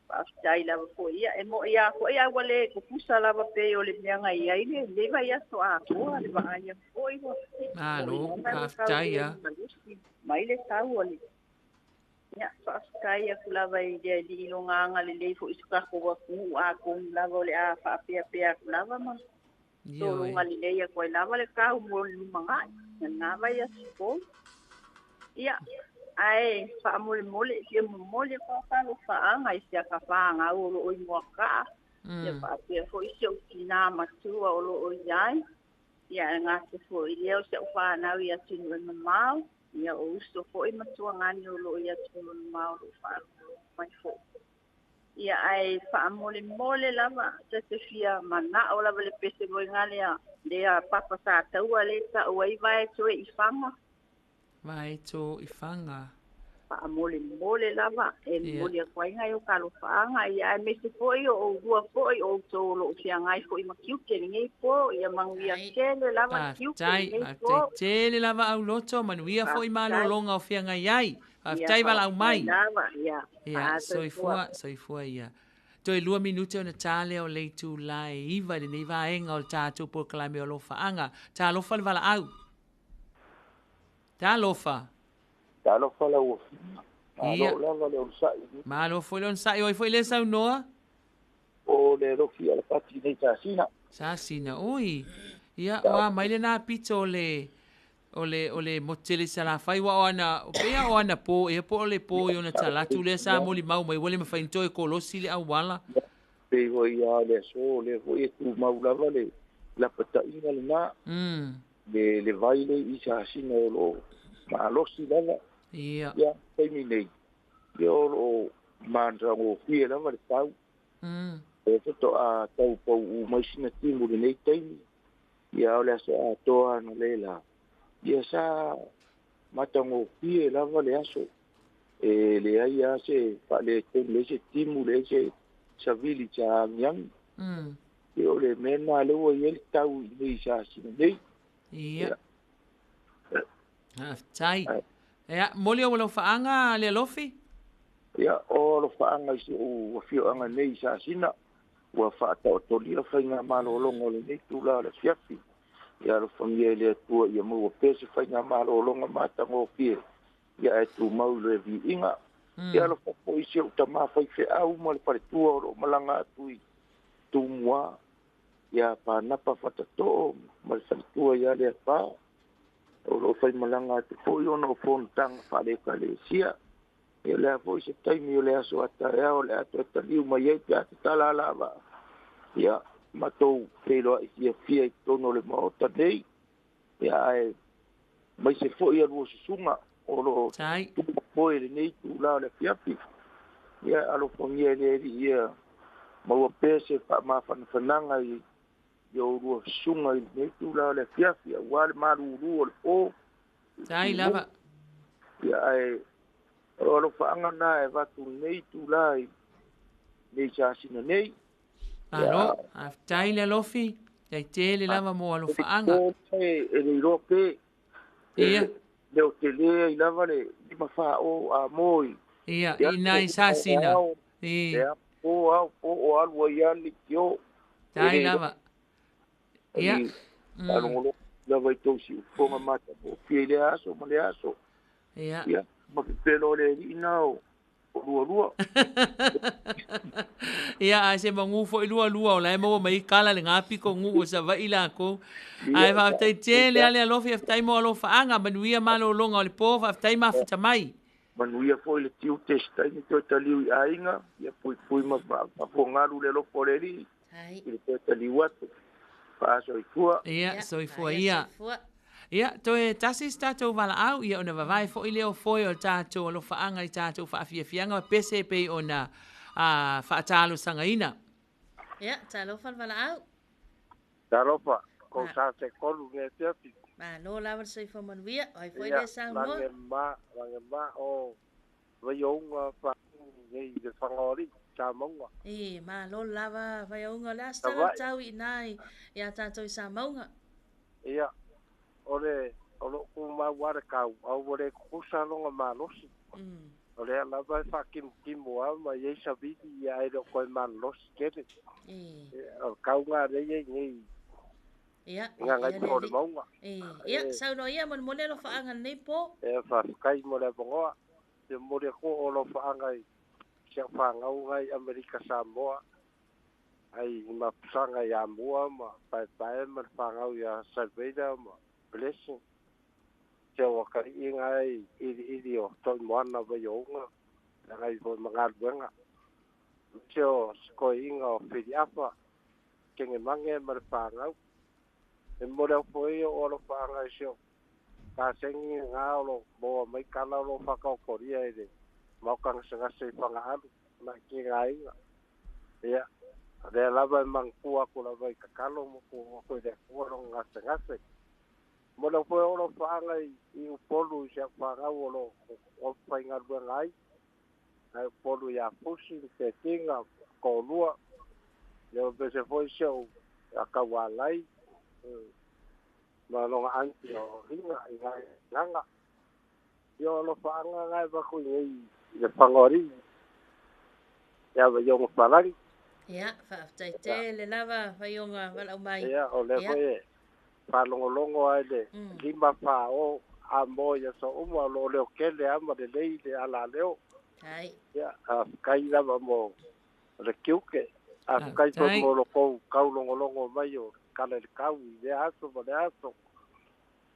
Faafetai lava foi. Ia, e moni lava foi ae ua le tutusa lava pei o le mea na i ai lenei vaiaso atoa, le vaai atu foi ua Malo, moni lava ua tau faafetai le lava. malosi mai le sau o le. Ia, faafetai atu lava i le Alii i lona agalelei foi i si o tatou atunuu, atonu lava o le a faapeapea atu lava ma Ioe. tologa lelei atu ai lava le tau mo le lumanai i lena vaiaso fou. Ia, ae faamolemole e fia momoli atu lava talofaaga i si ata fanau o lo o i Moakaa, ia faapea foi si ou tinā matua o lo o i ai, ia ae gata foi i lea o si au fanau i atunuu e mamao, ia o uso foi ma tuagani o lo o i atunuu e mamao o lo o faalogologo mai foi. Ia, ae faamolemole lava, ta te fia manao lava le pese foi nga lea, lea papa sa taua le ta'u ai vae toe i faga. Vae to i faga. Faamolemole lava, e Ia. momoli atu ai nai o talofaaga, ia aemaise foi o oulua foi o outou o lo o feagai foi ma tiute i lenei po, ia manuia tele lava tiute i Faafetai, lenei faafetai po. tele lava Auloto, manuia foi Faafetai. malologa o feagai ai. Ia, Faafetai valaau faafetai mai. lava, ia, Ia, soifua. soifua, soifua ia. Toe 2 minute ona ta lea o le itula e 9 i lenei vaega o le tatou polokalame o Alofaaga. Talofa le valaau. Talofa. Talofa lau afioga. Ia. Malo lava le onosai. Malo foi le onosai. O ai foi lea saunoa? O le Alofi Alapati nei Sasina. Sasina, oi. Ia, o a mai lena pito o le o le o le motu tele i Salafai ua o ana o pea o ana po ea po o le po i ona talatu lea sa molimau mai ua le mafai ona toe kolosi le auala. Pei foi lava le aso lea foi e tumau lava le lapataiga lena. Le vai le i Sasina o lo o malosi lava. Ia. Ia, taimi nei. Ia o lo o matagofie lava le tau. E faatoa tau pau'u mai sina timu i lenei taimi. Ia o le aso atoa ana le la. Ia sa matagofie lava le aso. E leai lava se faaletonu, leai se timu, leai se savili sa agiagi. Ia o le mea lena lea ua i ai le tau i nei Sasina nei. Ia. Faafetai. Ia, momoli ou alofaaga le Alofi? Ia, o alofaaga i si ou afioaga nei i Sasina, ua faataotolia faiga malologa o lenei tula o le afiafi. Ia alofagia i le Atua ia maua pea se faiga malologa matagofie, ia ae tumau i le viiga. Ia alofa foi i si ou tamā faifeau ma le faletua o lo o malaga atu i Tumua, ia Panapa Fatatoo ma le faletua ia Leafa. O lo o faimalaga atu foi ona o fonotaga faale-ekalesia. Ia lea foi se taimi o le aso a taeao o le a toe taliu mai ai pe a tatala alavaa. Ia, matou feiloai fiafia i totonu o le maota nei. Ia ae maise foi a lua susuga o lo o tumafoe i lenei itulā o le afiafi. Ia alofagia i le Alii ia maua pea se faamafanafanaga i oulua susuga i lenei itulā o le afiafi auā le malūlū o le po. Tai lava. Ia ae o alofaaga na e avatu i lenei itulā i nei Sasina nei. Malo, faafetai le Alofi. Faafetai tele lava mo alofaaga. E le iloa pe. Ia. Le o tele ai lava le 54 o a mo i. Ia, i nai Sasina. Ia, Po ao po o alu ai a le leitio. Tai lava. Ia. Faalogologo lava i tou siufofoga matagofie i lea aso ma lea aso. Ia. Ia, ma pepelo o le alii na o lualua. Ia, ae se magū foi lualua o la e maua mai ai kala le gapiko gū o Savaii lakou. Ae faafetai tele lava le alofi, faafetai mo alofaaga, manuia malologa o le po, faafetai mafuta mai. Manuia foi le tiute se taimi toe taliu i aiga, ia puipui ma faafogalu le alofa o le Alii i le toe taliu atu. Faasoifua. Ia, soifua ia. Ia, toe tasi se tatou valaau, ia ona vavae foi lea o foe o le tatou alofaaga i tatou faafiafiaga ma pese e pei ona faatalosagaina. Ia, talofa le valaau. Talofa, kou sa se kolu le afiafi. Malo lava le soifua manuia, o ai foi lea saunoa. Ia, lage ma, lage ma o Vaiouga nei i le Fagaoalii, Samauga. E, malo lava Vaiouga, o le a se tala tau i ina ia tatou i Samauga? Ia, o le, o loo tumau lava le kau, a ua le tutusa lona malosi. O lea lava e faakimukimua lava ma i ai savili, ia ae le o toe malolosi tele. O le kau lena lea e i ai nei Ia, i Gagaifo o le Mauga. Ia, saunoa ia molemole alofaaga i lenei po. Ia, faafetai mo le avanoa. Fia momoli atu o alofaaga i si au fanau na i Amerika Samoa, ai i Mapusaga i Amua ma Paepae ma le fanau ia Salvator ma Blessing. Si au atalii na i iliili o Toimoana Vaiouga, feagai foi ma galuega. Aemaise o si toeaina o Filiafa, Kenemage ma le fanau. E momoli atu foi o alofaaga i si ou kasegi na o lo o maua mai tala o lo o faataotolia i le maota gasegase i Fagaalu ma i tigaina. Ia, o lea lava e manatua atu lava i tatalo ma tuu atu i le Atua lona gasegase. Momoli atu foi o alofaaga i Upolu i si au fanau o lo o faigaluega ai, nai Upolu ia Fusi, Tetina, Toalua, ia faapea foi si ou ia Taualai, ma lona aunty o Rina i Gagaga. Ia o alofaaga na e avatu i nei i le Fagaoalii ia Vaioga Palagi. Ia, faafetai tele lava Vaioga valaau mai. Ia, o lea foi e faalogologo lava i le 5 fa o a mo i aso uma o lo o leo tele lava ma lelei le alaleo. Ia, faafetai lava mo le tiute. Faafetai foi mo lo tou taulogologo mai o Tala i le Tau i lea aso ma lea aso.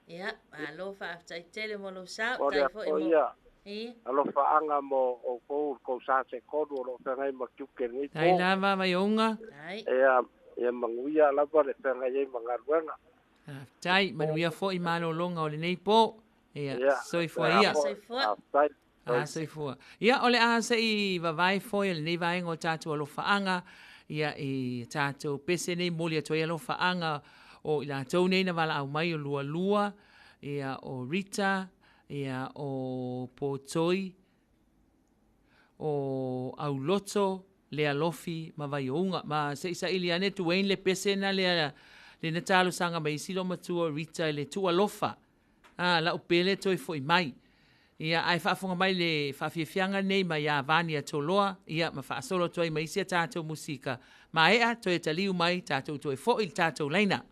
Ia, malo faafetai tele mo lou sao. O lea foi ia alofaaga mo outou le tou sa se tolu o lo o feagai ma tiute i lenei po. Tai lava Vaiouga. Ia, ia manuia lava le feagai ai ma galuega. Faafetai, manuia foi malologa o lenei po. Ia, soifua ia. Soifua. Faafetai. A soifua. Ia, o le a se i vavae foi o lenei vaega o tatou alofaaga, ia i tatou pese nei moli atu ai alofaaga o i latou nei na valaau mai o Lualua, ia o Rita, ia o Potoi, o Auloto, Lealofi ma Vaiouga. Ma se i saili ane Duane le pese na lea le na talosaga mai isi loomatua o Rita i le tuualofa. A, lau pele toe foi mai. Ia, ae faafofoga mai le faafiafiaga nei mai ia Vania Toloa, ia, ma faasolo atu ai ma isi a tatou musika. Maea, toe taliu mai, tatou toe foi i le tatou laina.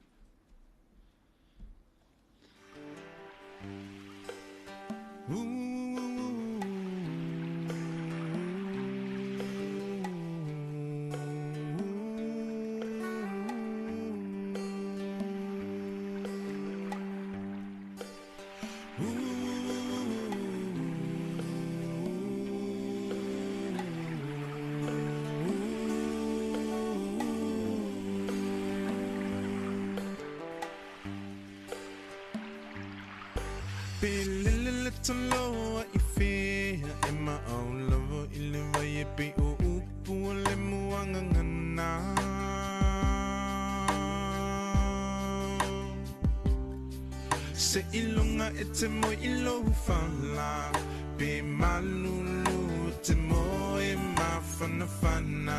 Se iloga e te moe i lou fala, pe malulu e te moe mafanafana.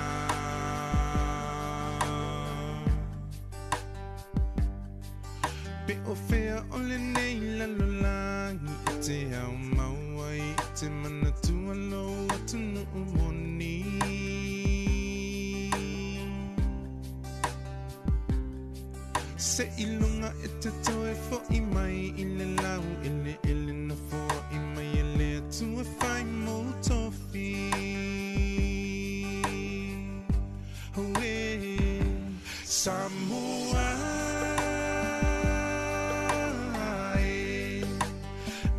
Pe o fea o lenei lalolagi e te ao mau ai, e te manatua lou atunuu moni. Se i lunga e te toe fo i mai i le lau ele ele na fo i mai e le atua whai mō tofi. Oh, eh. Samoa e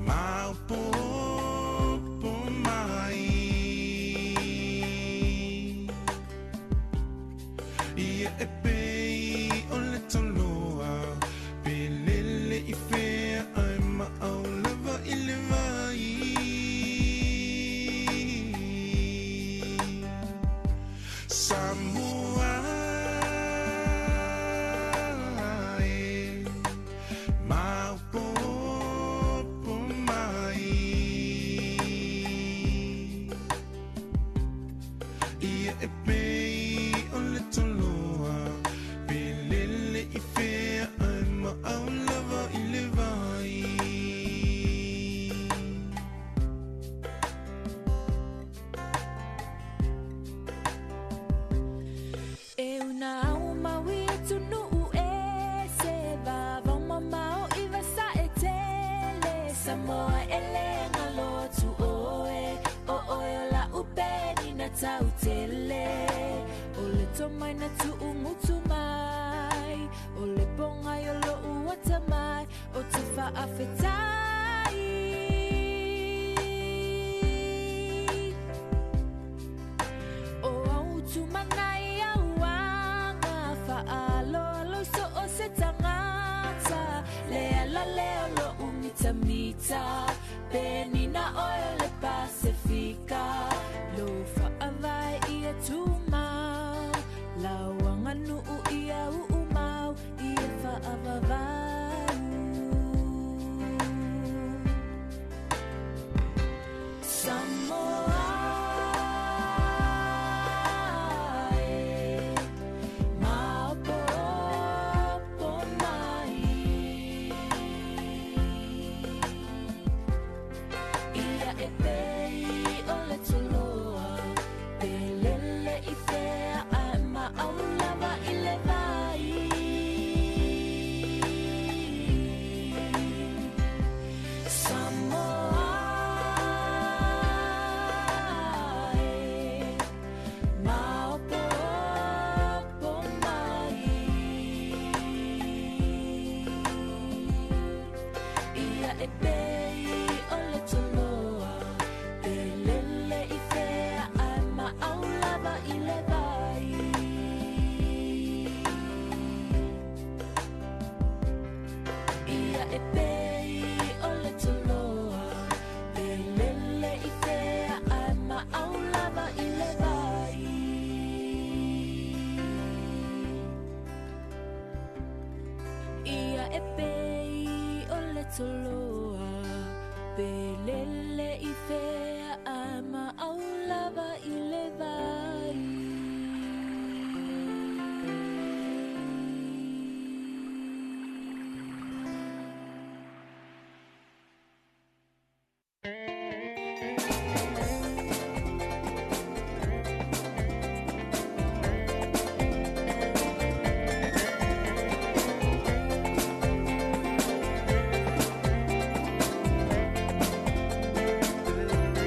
maopopo mai. Ia e pei o le toloa, pe lele i whea ai ma au lava i le vai. Samoa e maopopo mai. Ia e pei o le toloa, pe lele i whea ai ma au lava i le vai. E una au maui e tunu e se va vau mamao i vasa e tele. Samoa e le ngalo tu oe, o oe o la upe ni na tau tele. O le tomai na tu ungutu mai, o le ponga i o lo uata mai, o te whaafetai. O au tūmanai au anga, whaaloalo so o se tangata. Le ala leo lo umita mita, peni na oe o le Pasifika. Lo whaavai ia tūmau, lauanga nuu ia uumau, ia whaavavau. Samoa e maopopo mai. Ia e pei o le toloa, pe lele i whea ai ma au lava i le vai. Samoa e maopopo mai. Ia e pei o le toloa, pe lele i whea ai ma au lava i le vai. Ia e pei o le toloa, pe lele i whea ai ma au lava i le vai. Ia e pei o le toloa, pe lele i whea ai ma au lava i le vai. Thank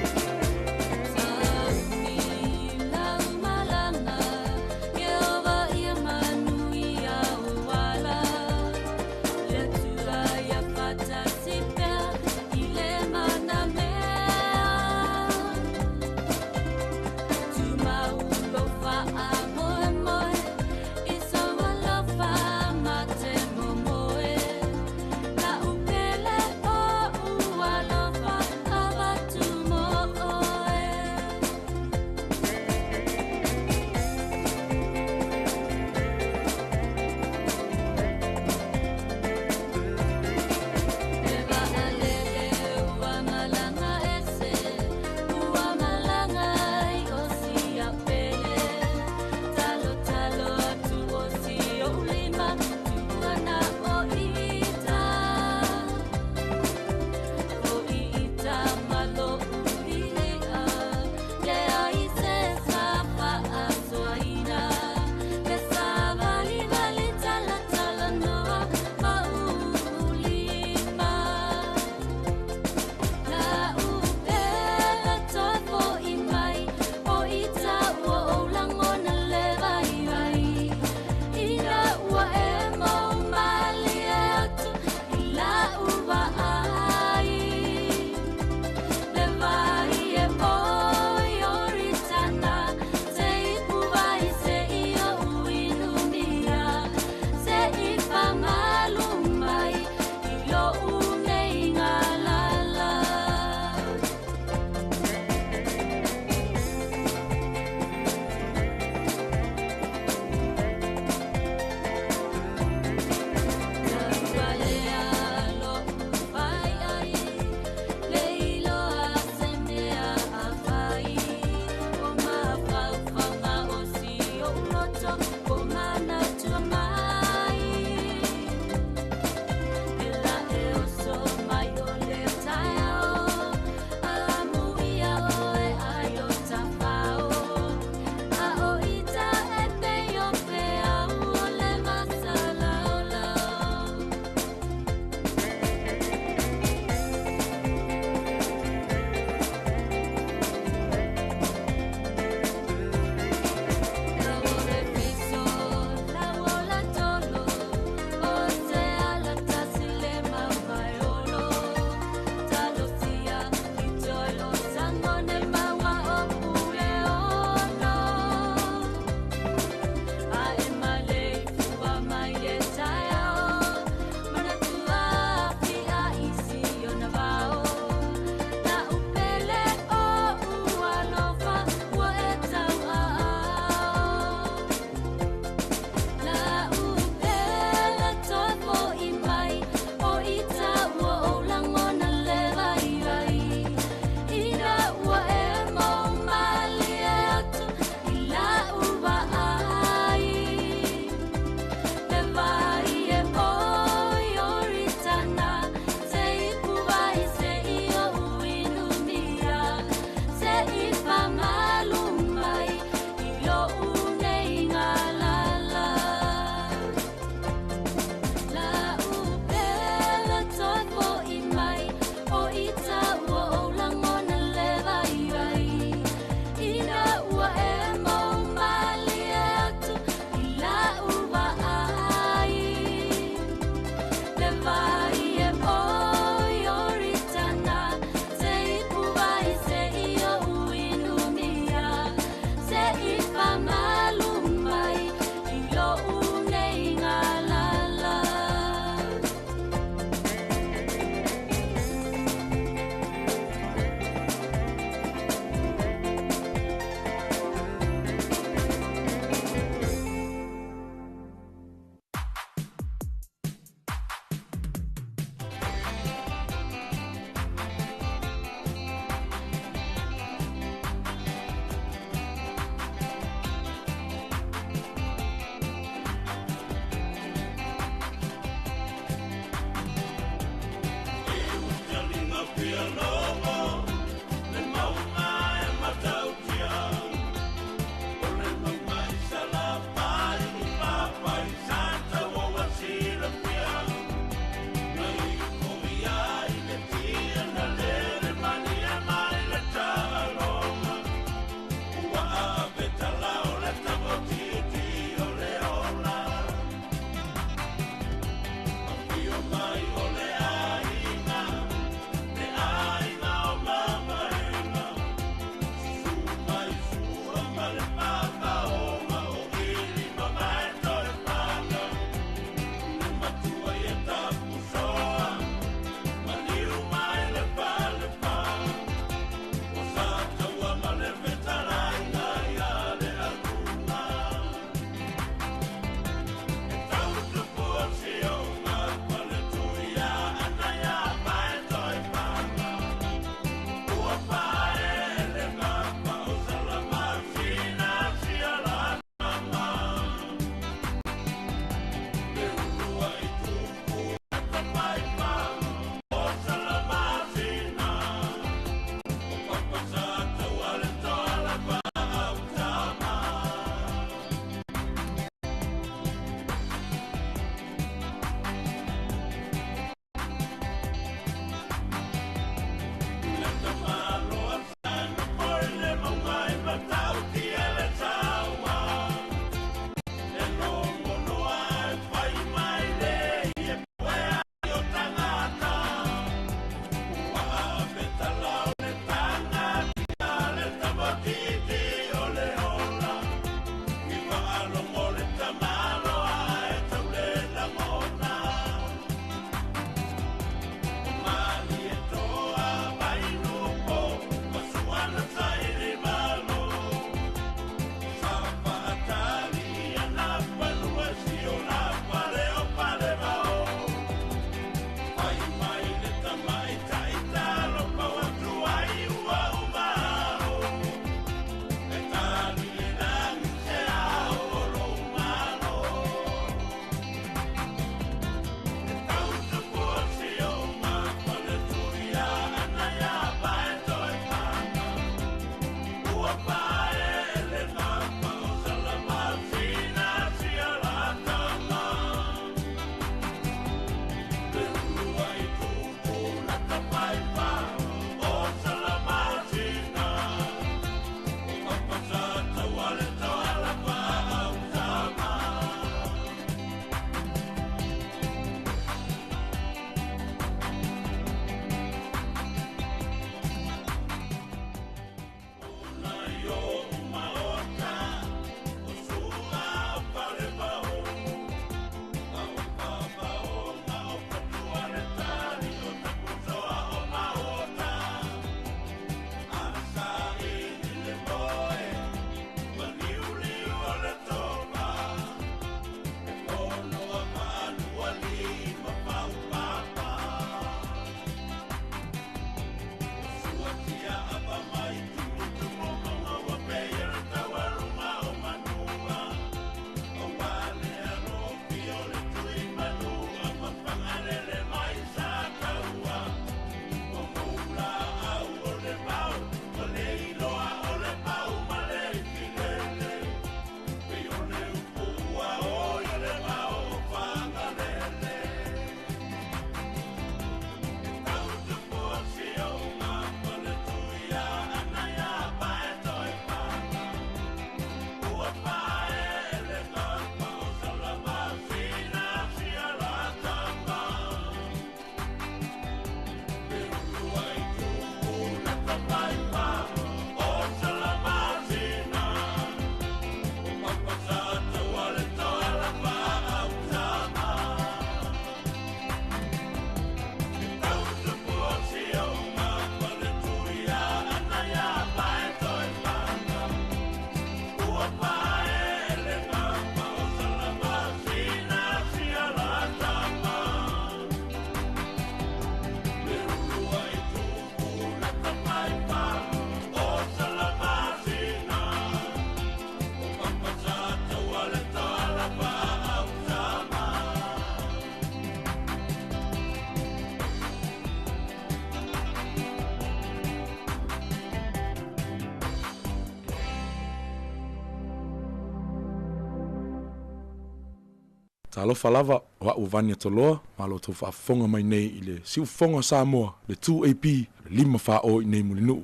Talofa lava, o a'u o Vania Toloa, ma lo outou faafofoga mai nei i le Siufofoga o Samoa, le 2AP, le 5 4 i inei Mulinuu.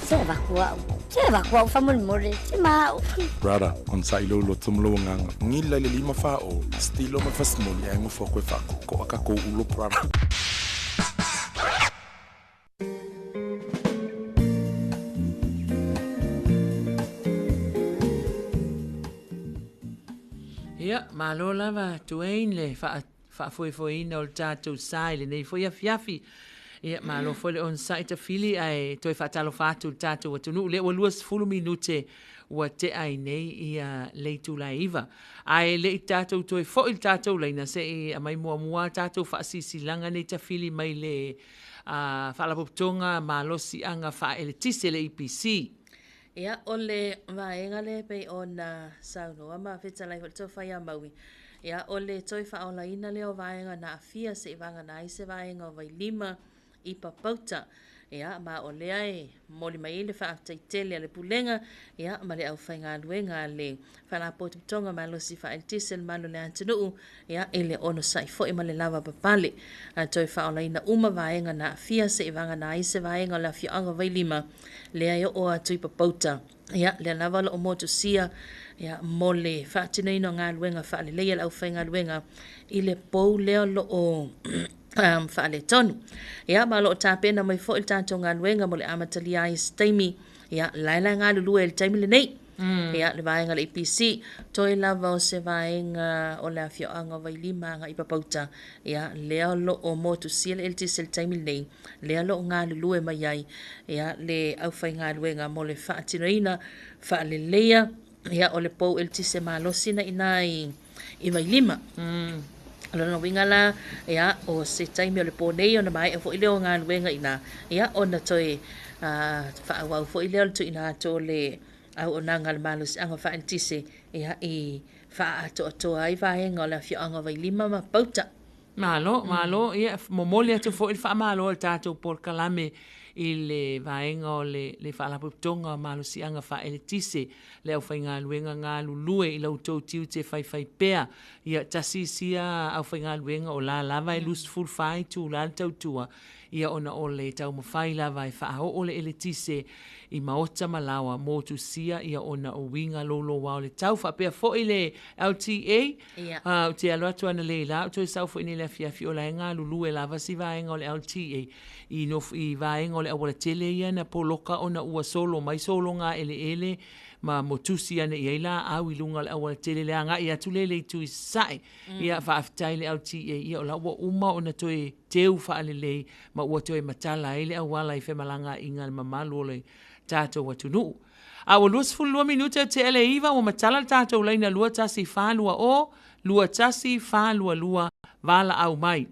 Se avatu a'u, se avatu a'u faamolemole, se ma a'u. Brother, onosai lou loto ma lou agaga. Gila i le 5 4 o, Stilo ma le Fasimoli ae gofo atu e faakookoa tatou ulo, brother. Ia, malo lava Duane le faafoefoeina o le tatou sa i lenei foi afiafi. Ia, malo foi le onosai tafili ae toe faatalofa atu i le tatou atunuu. Lea ua 20 minute ua tea ai nei ia le itula e 9. Ae le i tatou toe foi i le tatou laina, se i aumai muamua a tatou faasilasilaga nei tafili mai le Faalapotopotoga Malosiaga Faaeletise, le EPC. Ia, o le vaega lea e pei ona saunoa ma fetalai foi le tofa ia Maui, ia, o le toe faaolaina lea o vaega na aafia se i vagana ai se vaega o Vailima i Papauta. Ia, ma o lea e momoli mai ai le faafetai tele a le Pulega, ia, ma le aufaigaluega a le Faalapotopotoga Malosi Faaeletise o le Malu o le Atunuu, ia, i le onosai foi ma le lavapapale. A toe faaolaina uma vaega na aafia se i vagana ai se vaega o le afioaga o Vailima, lea e oo atu i Papauta. Ia, lea lava o lo o motusia, ia, mo le faatinoina o galuega faalelei a le aufaigaluega i le pou lea o lo o faaletonu. Ia, ma o lo o tapena mai foi le tatou galuega mo le amatalia ai i se taimi, ia, la e la e galulue i le taimi lenei. Ia, le vaega a le EPC, toe lava o se vaega o le afioaga o Vailima agai i Papauta, ia, lea o lo o motusia le eletise i le taimi lenei, lea o lo o galulue mai ai, ia, le aufaigaluega mo le faatinoina faaleleia, ia, o le pou eletise malosi na i ina i Vailima. O lona uiga la, ia, o se taimi o le po nei ona maea foi lea o galuega i ina, ia, ona toe faaauau foi lea o le tuuina atu o le auaunaga a le malosiaga faaeletise, ia, i faaatoatoa ai vaega o le afioaga o Vailima ma Papauta. Malo, malo, ia, momoli atu foi le faamalo a le tatou polokalame i le vaega o le, le Faalapotopotoga o Malosiaga Faaeletise, le aufaigaluega galulue i la outou tiute faifaipea. Ia, tasi sia aufaigaluega o la lava e 24 itula le tautua, ia ona o le taumafai lava e faaoo le eletise i maota ma laoa motusia ia ona o uiga louloua o le tau. Faapea foi le LTA, Ia. Ou te alo atu analeila, ou toe sau foi nei i le afiafi, o la e galulue lava si vaega o le LTA i nofo, i vaega o le aualatele ia na poloka ona ua solo mai sologa eleele ma motusi ane i ai laau i luga o le aualatele i le agai atu lea i le itu i sasae. Ia, faafetai i le LTA, ia o la ua uma ona toe teu faalelei ma ua toe matala ai le auala i femalagaaiga a le mamalu o le tatou atunuu. A ua 22 minute o tea le 9, ua matala le tatou laina 21420, 21422, valaau mai.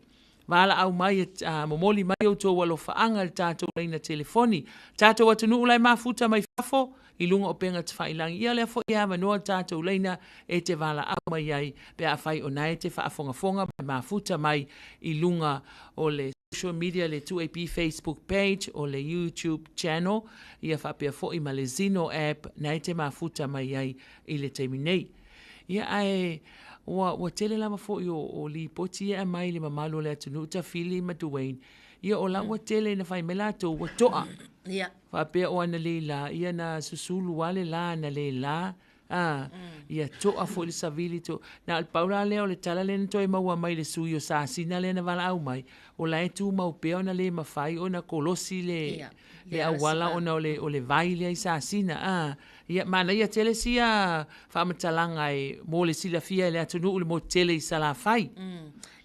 Valaau mai e momoli mai outou alofaaga i le tatou laina telefoni. Tatou atunuu la e mafuta mai fafo i luga o upega tafailagi, ia o lea foi e avanoa le tatou laina e te valaau mai ai pe afai o na e te faafogafoga ma e mafuta mai i luga o le social media, le 2AP Facebook page, o le YouTube channel, ia faapea foi ma le Zeno app na e te mafuta mai ai i le taimi nei. Ia ae ua, ua tele lava foi o, o lipoti ia e aumai i le mamalu o le atunuu, Tafili ma Duane, ia o la ua tele ina fai mai latou ua to'a. Ia. Faapea o analeila, ia na susulu lava le la analeila, a, ia to'a foi le savili to. Na o le pau la lea o le tala lea na toe maua mai le sui o Sasina lea na valaau mai, o la e tumau pea ona le mafai ona kolosi le, Ia, le auala ona o le, o le vai lea i Sasina, a. Ia, manaia tele sia faamatalaga e mo le silafia e le atunuu i le motu tele i Salafai.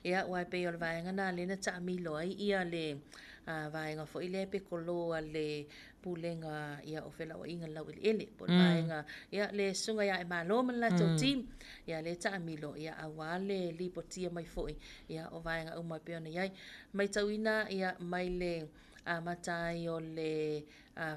Ia, aua e pei o le vaega lena lea na taamilo ai ia le vaega foi lea pe kolo a le Pulega ia o Felauaiga i le Laueleele, po o le vaega ia le Susuga ia Aemalo ma le latou team, ia lea e taamilo ia aua le lipotia mai foi ia o vaega uma e pei ona i ai. Matauina ia mai le. amata ai o le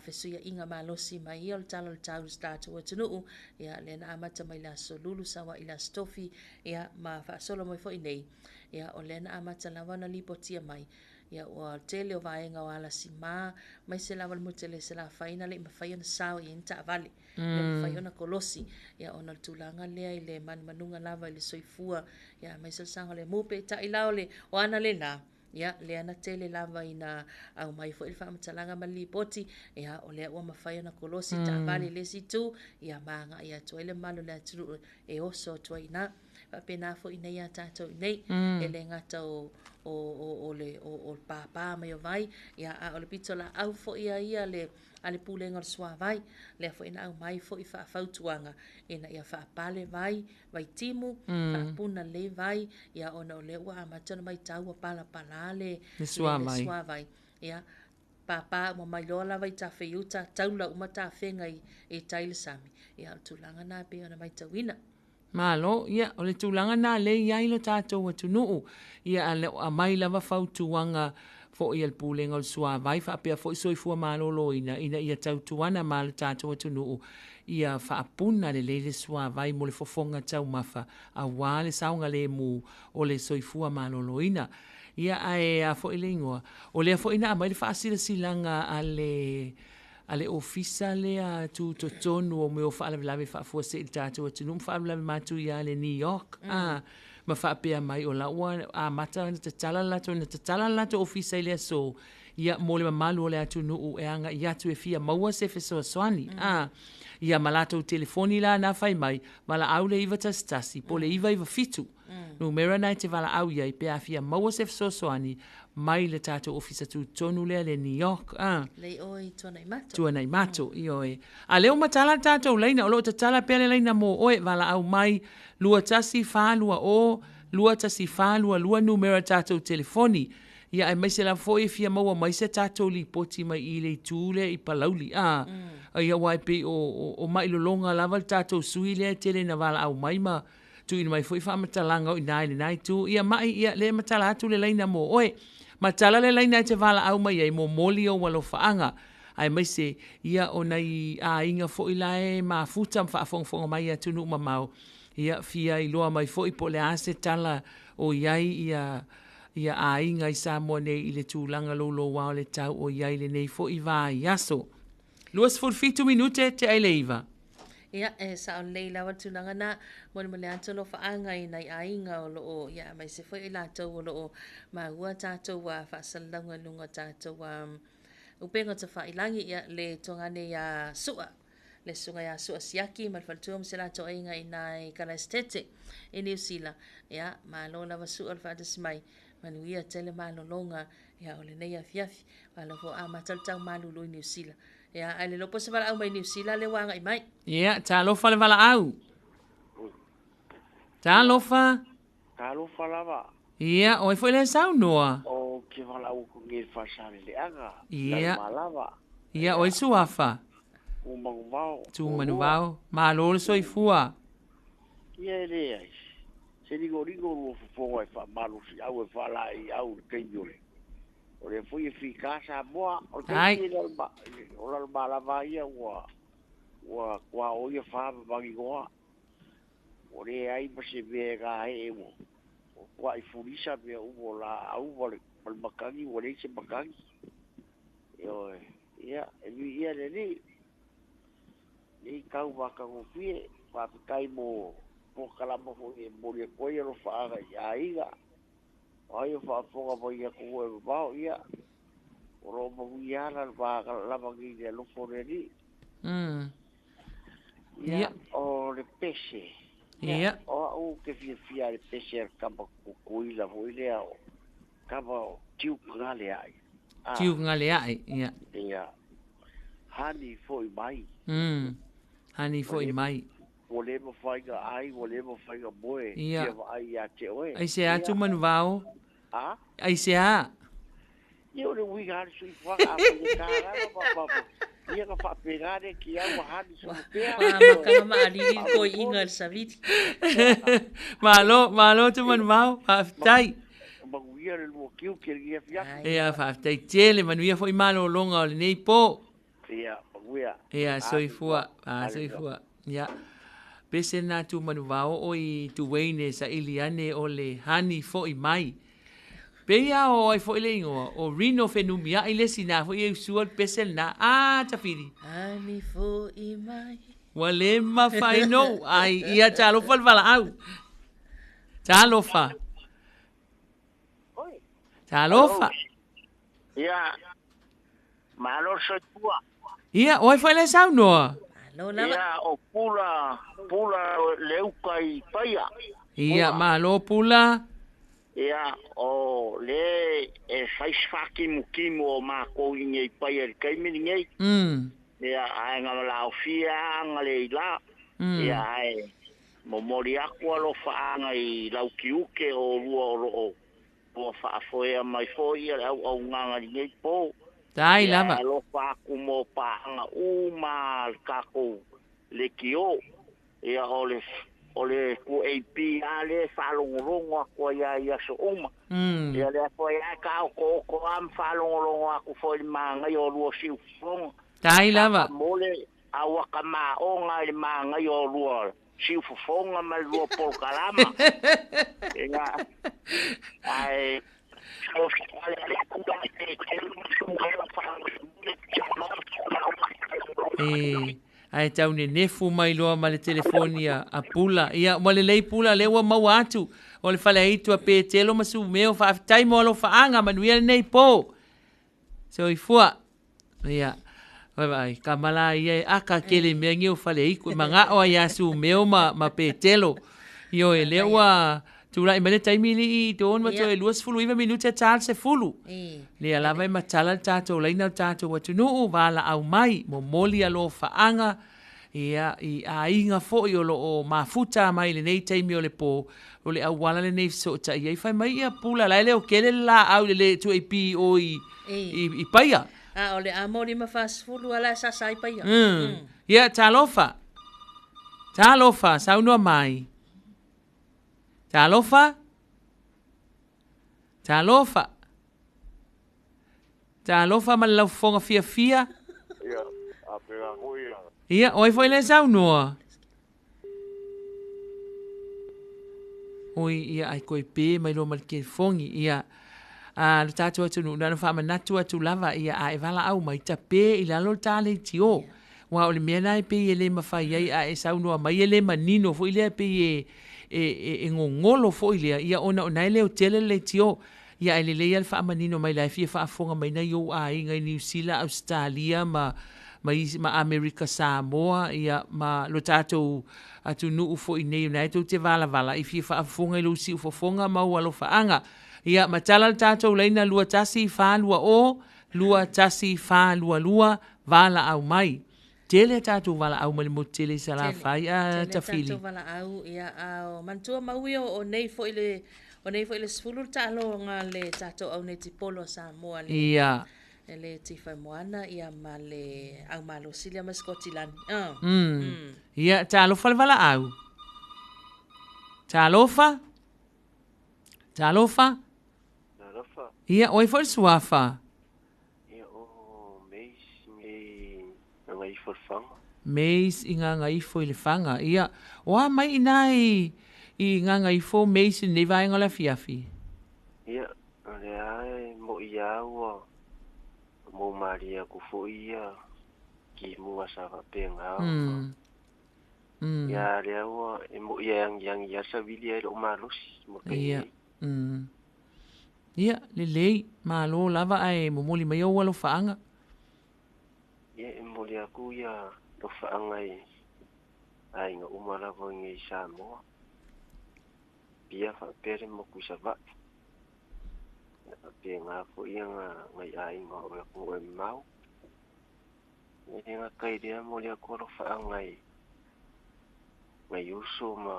fesuiaiga malosi mai ia o le Tala o le Tau i le tatou atunuu, ia lea na amata mai le Aso Lulu sau ai i le Aso Tofi, ia ma faasolo mai foi nei, ia o lea na amata lava ona lipotia mai, ia ua tele o vaega o Alasima, aemaise lava le motu tele o Salafai na le i mafai ona sao i ai ni taavale, le mafai ona kolosi, ia ona o le tulaga lea i le manumanuga lava i le soifua, ia aemaise o le saogalemu. Peitai la o le o ana le la, Ia, lea na tele lava ina aumai foi le faamatalaga ma le lipoti, ia, o lea ua mafai ona kolosi taavale i le isi itu, ia, ma agai atu ai le mamalu o le atunuu e oso atu ai i ina. Faapena foi i inei ia tatou i inei, e le gata o, o, o, o le, o, o le pāpā mai o vai, ia, a o le pitolaau foi a ia le, a le Pulega o le Suavai, lea foi na aumai foi faafautuaga ina ia faapale vai, vaitimu, faapuna lelei vai, ia ona o lea ua amata ona maitau ua palapala le, Le suavai. le suavai. Ia, pāpā uma mai loa lava i Tafeiuta, taula uma tafega i, i tai le sami. Ia, o le tulaga na e pei ona maitauina. Malo, ia, o le tulaga na lea e i ai lo tatou atunuu, ia, a le o aumai lava fautuaga foi a le Pulega o le Suavai faapea foi Soifua Maloloina ina ia tautuana ma lo tatou atunuu ia faapuna lelei le suavai mo le fofoga taumafa aua le saogalemu o le soifua maloloina. Ia ae a foi le igoa? O lea foi na aumai le faasilasilaga a le a le Ofisa lea tutotonu o mea o faalavelave faafuasei i le tatou atunuu ma faalavelave matuia i le NEOC a, ma faapea mai o la ua amata ona tatala le latou, na tatala le latou ofisa i le aso, ia, mo le mamalu o le atunuu e agai atu e fia maua se fesoasoani, a, ia, ma latou telefoni la na fai mai, valaau le 911 po o le 997, numera na e te valaau i ai pe a fia maua se fesoasoani mai le tatou ofisa tutotonu lea le NEOC, a. Lei oi Tuanaimato. Tuanaimato, ioe. A lea ua matala le tatou laina, o lo o tatala pea le laina mo oe, valaau mai, 21420 21422 numera tatou telefoni. Ia aemaise lava foi e fia maua mai se tatou lipoti mai i le itu lea i Palauli. A, ia aua e pei o, o, o mailologa lava le tatou sui lea e tele ina valaau mai ma tuuina mai foi faamatalaga o i ina i lena itu. Ia Mai, ia lea e matala atu le laina mo oe. Matala le laina e te valaau mai ai, momoli ou alofaaga. Aemaise, ia, o nai aiga foi la e mafuta ma faafogafoga mai i atunuu mamao, ia, fia iloa mai foi po o le a se tala o i ai ia, ia aiga i Samoa nei i le tulaga louloua o le tau o i ai lenei foi vaiaso. 27 minute tea i le 9. Ia, e sao lelei lava le tulaga na, molemole atu alofaaga i nai aiga o lo o, ia, aemaise foi o i latou o lo o maua tatou faasalalauga i luga o tatou upega tafailagi, ia, le tuagane iā Su'a, le susuga ia Su'a Siaki ma le faletua ma se latou aiga i ina i Kalaesetete i Niu Sila. Ia, malo lava Su'a le faatasi mai, manuia tele malologa, ia, o lenei afiafi. Malo foi amata le tau malulu i Niu Sila. Ia, ae le iloa po o se valaau mai Niu Sila lea ua agai mai. Ia, talofa le valaau. Talofa. Talofa lava. Ia, o ai foi lea saunoa? Ou te valaau atu nei i le Faasaleleaga, Ia. Lalomalava. Ia, o ai suafa? Tumanuvao. Tumanuvao. Malo le soifua. Ia e leai. Se ligoligo lua fofoga e faamalosiau e faalaeiau i le taimi o le o lea foi e fika Samoa. O le taimi o Lalomalava ia ua ua tuaoi fa ma maninoa. Ua leai ma se mea e gaee ua tuai fulisa mea uma o laau ma le ma le matagi ua leai se matagi. Ioe, ia e viia le Alii, lenei tau matagofie, faafetai mo polokalama foi e momoli atu ai alofaaga i aiga, o ai o faafofoga mai i atunuu e mamao, ia o lo o manuia lava lava nei i le alofa o le Alii. Ia, o le pese. Ia. O au ou te fiafia i le pese a le tama Tutuila foi lea o tama o Duke Galeai. Ah. Duke Galeai, ia. Ia. Hani foi mai. Hani foi mai. Ua le mafai na ai, ua le mafai na moe, Ia. fia vaai ia te oe. Aisea Tumanuvao? A? Aisea? Ia o le uiga lava le soifuaga a faigata lava ma ma ma ia na faapena lea ki au a hani solo pea. Ua amataga maalili le toeaiina i le savili. Malo, malo Tumanuvao, faafetai. Manuia le lua tiute i lenei afiafi. Ia, faafetai tele, manuia foi malologa o lenei po. Ia, manuia. Ia, soifua. A, soifua. Ia. Pese na tu manuvao i Tuwaine saili ane o le hani foi mai. Pei a o ai foi le igoa, o Rino Fenumiai le isi na foi e usua le pese lena. A, Tafili. Hani foi mai. Ua le mafai nou ai ia talofa le valaau. Talofa. Talofa. Ia, malo le soifua. Ia, o ai foi le saunoa? Malo lava. Ia, o Pula, Pula Leuka i Paia. Ia, malo Pula. Ia, o le e fai se faakimukimū o makou i nei Paia i le taimi lenei. Ia, ae na laofia lava agalelei. Ia, ae momoli atu alofaaga i lau tiute o oulua o loo ua faafoea mai foi le auaunaga i lenei po. Tai Ia, lava. e alofa atu mo paaga uma a le tatou leitio. Ia, o le o le 2AP lava lea e faalogologo atu ai lava i aso uma. Ia lea foi lava e taotooto lava ma faalogologo atu foi i le manaia o lua siufofoga. Tai lava. Faatamole a ua tamaoga i le manaia o lua siufofoga ma le lua polokalama. Ia, ae E, ae tau nenefu mai loa ma le telefoni a Pula. Ia, ua lelei Pula, lea ua maua atu o le faleaitu a Petelo ma Sumeo. Faafetai mo alofaaga, manuia lenei po. Soifua. Ia, vaai, kamala ia e aka kele mea ngi o faleaitu. E magao ai ia Sumeo ma Petelo. Ioe, lea ua tulai mai le taimi alii Dawn ma toe 29 minute ta le 10. Lea lava e matala le tatou laina o le tatou atunuu, valaau mai, momoli alofaaga, ia, i aiga foi o loo mafuta mai i lenei taimi o le po, o le auala lenei e fesootai ai. Fai mai ia Pula la e le o kele le laau i le le tu AP o i Paia. A o le a mo 5:40 ala e sasa ai Paia. Ia, talofa. Talofa, saunoa mai. Talofa. Talofa. Talofa ma le laufofoga fiafia. Ia, a pera foi ia. Ia, o ai foi le saunoa? Oi, ia, ai koe pe mai loa ma le telefoni. Ia, a lo tatou atunuu, na ona faamanatu atu lava, ia, a e valaau mai, tape i lalo le ta leitio. Aua o le mea lena e pei e le mafai ai, a e saunoa mai e le manino foi lea, e pei e gogolo foi lea, ia ona o na e leo tele le leitio. Ia ae lelei lava le faamanino mai la e fia faafofoga mai nai ou aiga i Niu Sila, Ausetalia ma ma Amerika Samoa, ia ma lo tatou atunuu foi nei o na e tou te valavala i fia faafofoga i lou siufofoga ma ou alofaaga. Ia matala le tatou laina 21 420 21 422 valaau mai. Tele a tatou valaau mai le motu tele i Salafai a Tele Tafili. tatou valaau, ia, a o manatua maui o nei foi le o nei foi le 10 le taaloga a le tatou au netipolo a Samoa le le Tifa Moana ia ma le au malosi lea mai Sikotilani. Ia, talofa le valaau. Talofa. Talofa. Talofa. Ia, o ai foi le suafa? Ia, o Mace i Gagaifo i le Faga. Mace i Gagaifo i le Faga. Ia, o a mai inā i Gagaifo Mace i lenei vaega o le afiafi? Ia, o lea e mo'i lava ua moumalie atu foi ia kimuga sa faapena ona. Ia, lea ua e mo'i e agiagi lava le savili ai lou malosi mo le taimi nei. Ia, lelei, malo lava ae momoli mai ou alofaaga. Ia, e momoli atu ia alofaaga i aiga uma lava i nei Samoa. Pia faapea le motu i Savaii. Ia faapena foi ia nai aiga o le atunuu e mamao. E le gata i lea, momoli atu alofaaga i nai uso ma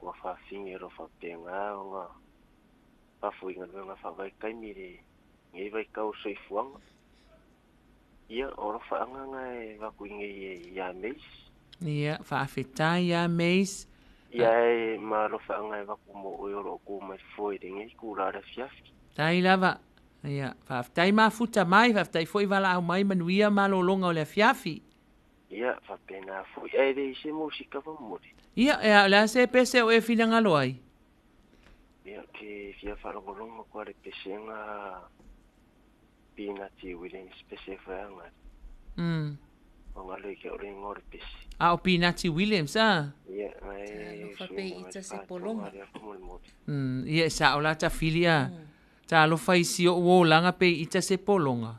tuafafine o lo o faapena ona faafoeina galuega faavaitaimi i lenei vaitau o le soifuaga. Ia, o alofaaga na e avatu i nei ia Mace. Ia, faafetai ia Mace. Ia e ma alofaaga e vaku mo oe o loo ku mai fua i lenei itulā le afiafi. Tai lava. Ia, faafetai mafuta mai, faafetai foi valaau mai, manuia malologa o le afiafi. Ia, faapena foi. Ae leai se musika famole. Ia, e a o le a se pese o e finagalo ai? Ia, ou te fia faalogologo atu lava i le pesega Pinati Williams pese foi aga. Ua galo i ke ʻo le igoa o le pese. A o Pinati Williams a? Ia, na e Talofa sui pe mai ita le se faatoga pologa. lea faamolemole. Ia e sao la tafili a. Talofa i si oʻu olaga pe i ita se pologa.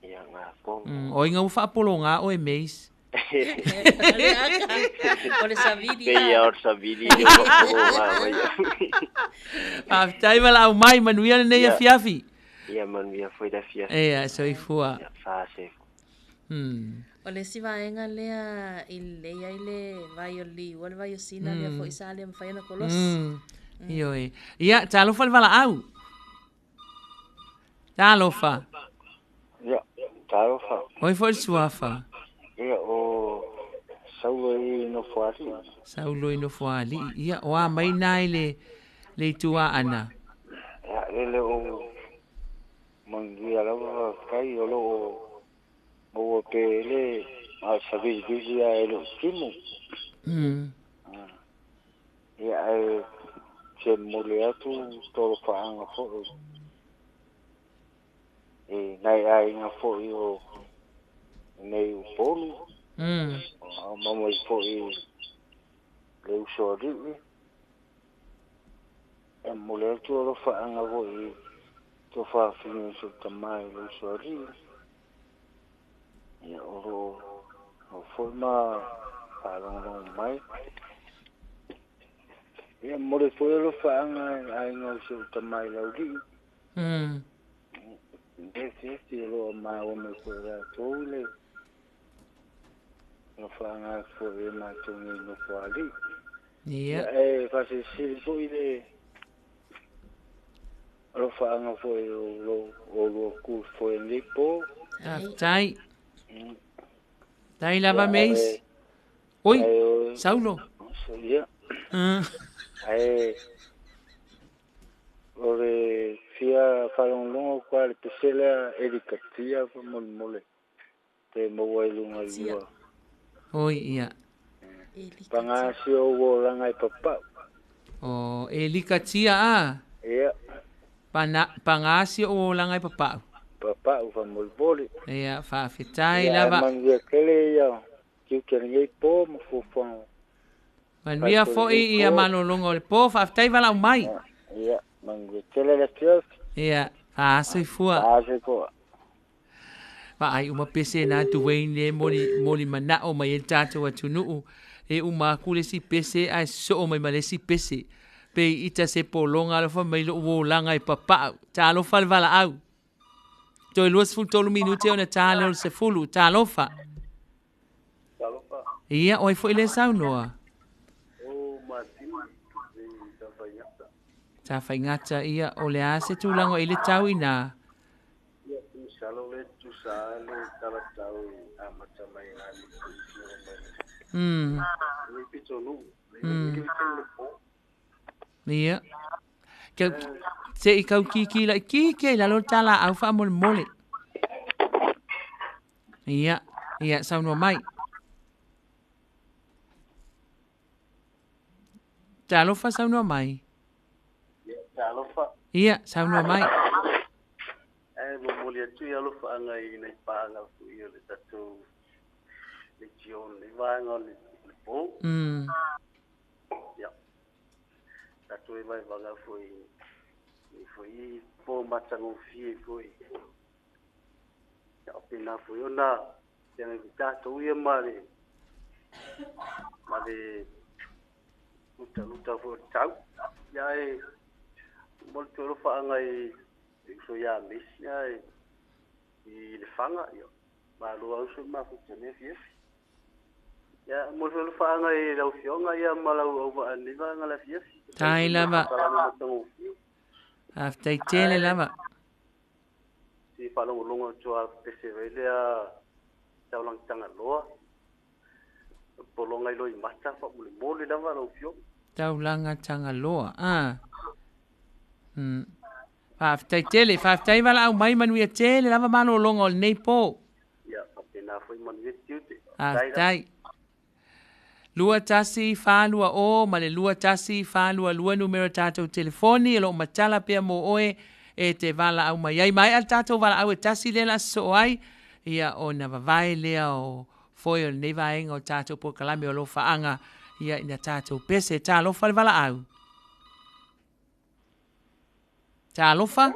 Ia, na kongo. O iga ua faapologa oe Mace. Le aka, o le savili Pei a. o le savili lea ua faapologa mai au. Faafetai valaau mai, manuia lenei Ia, afiafi. ia manuia foi le afiafi. Ea, soifua. Ia, faasefua. O le isi vaega lea i lelei ai le vai o le liua, le vai o sina lea foi sa le mafai ona kolosi. Ioe. Ia, talofa le valaau. Talofa. Ia, talofa. Oi foi le suafa. Ia, o Saulo i Nofoalii. Saulo i Nofoalii. Ia, o a mai na i le, le itu Aana. Ia, lele o manuia lava faafetai o loo maua pea le savilivili a e lou timu. Ia, ae fia momoli atu tolofaaga foi i nai aiga foi o nei Upolu. A ma mai foi le uso alii. E momoli atu alofaaga foi i tuafafine o si ou tama i le uso alii. Ia, o loo o foi ma faalogologo mai. Ia, momoli foi alofaaga i aiga o si ou tama i Laulii. Le fiafi o loo maua mai foi e latou le alofaaga atu foi e matou nei Nofoalii. Ia. Ia, e faasilisili foi le alofaaga foi o lo oulua ku foi nei po. Faafetai. Tai lava Ia, Mace. Oi, ae o Saulo. Ia. Ae o le fia faalogologo kwa le pese lea Elikatia faamolemole pe maua i luga i lua. Oi, ia. Paga si ou olaga e papau. O, Elikatia a. Ia. Pana, paga si o olaga e papau. Papau faamolemole. Ia, faafetai Ia, lava. manuia tele ia tiute lenei po ma fuafuaga. Manuia Faifo foi lenei ia po. malologa o le po, faafetai valaau mai. Ia, manuia tele le afiafi. Ia, faasoifua. Faasoifua. Vaai uma pese na Dwayne le moli, moli manao mai e le tatou atunuu. E uma aku le isi pese ae sosoo mai ma le isi pese. Pe i ita se pologa alofa mai lou olaga e papau. Talofa le valaau. Toe 23 minute ona ta lea o le 10. Talofa. Talofa. Ia, o ai foi le saunoa? O Matiu i Tafaigata. Tafaigata, ia, o le a se tulaga i le tau ina? Ia, masalo le tusa le talatau amata mai ngā ni i mai. Ni pito nu. Ni pito le po. Ia. Kau, se i kau kiki lai kiki ai lalo tala au faamolemole. Ia, ia, saunoa mai. Talofa saunoa mai. Ia, talofa. Ia, saunoa mai. E momoli atu i alofaaga i nai paaga foi o le tatou legion i vaega o le po. Ia. Tatou e vaevaga foi i foi po matagofie foi. Ia, o pena foi ona feagai foi tatou ia ma le lutaluta foi o le tau. Ia e momoli atu alofaaga i uso ia Messi ia e i le faga ia. Malo au uso i mafuta nei afiafi. Ia, momoli foi alofaaga i lau afioga ia ma lau auvaa nei vaega le afiafi. Tai lava. Salama matagofie. Faafetai tele lava. Si faalogologo atu a pese vai lea taulagitaga loa. Pologa i loi mata faamolemole lava lau afioga. Taulaga Tagaloa. A. Faafetai tele, faafetai valaau mai manuia tele lava malologa o lenei po. Ia, faapena foi manuia tiute. Faafetai. 21420 ma le 21422 numera tatou telefoni o lo o matala pea mo oe e te valaau mai ai. Maea le tatou valaau e tasi lea o le a sosoo ai, ia ona vavae lea o foe o lenei vaega o tatou polokalame o alofaaga ia ina tatou pese. Talofa le valaau. Talofa.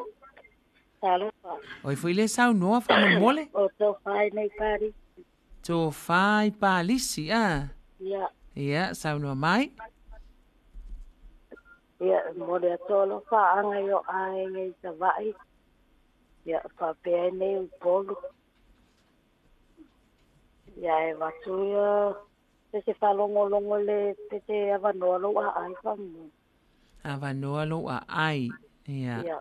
Talofa. Oi foi le saunoa faamolemole. O Tofa i nei Palisi. Tofa i Palisi, a. Ia. Ia, saunoa mai. Ia, momoli atu alofaaga i o aiga i Savaii. Ia, faapea ai nei Upolu. Ia, e avatu ia pese faalogologo i le pese avanoa lou aai faamolemole. Avanoa lou aai. Ia. Ia.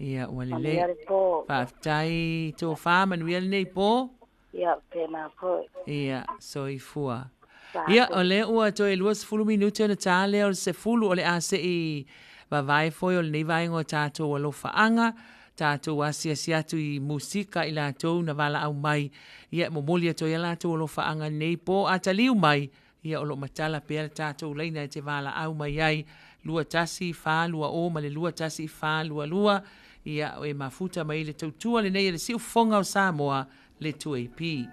Ia, ua lelei. Manuia le po. Faafetai Tofa, manuia lenei po. Ia, pena foi. Ia, soifua. Ia, o lea ua toe 20 minute ona ta lea o le 10 o le a se i vavae foi o lenei vaega o tatou alofaaga, tatou asiasi atu i musika i latou na valaau mai, ia e momoli atu ai a latou alofaaga nei po a taliu mai, ia o lo o matala pea le tatou laina e te valaau mai ai 21420 ma le 21422, ia e mafuta mai le tautua lenei a le Siufofoga o Samoa le 2AP.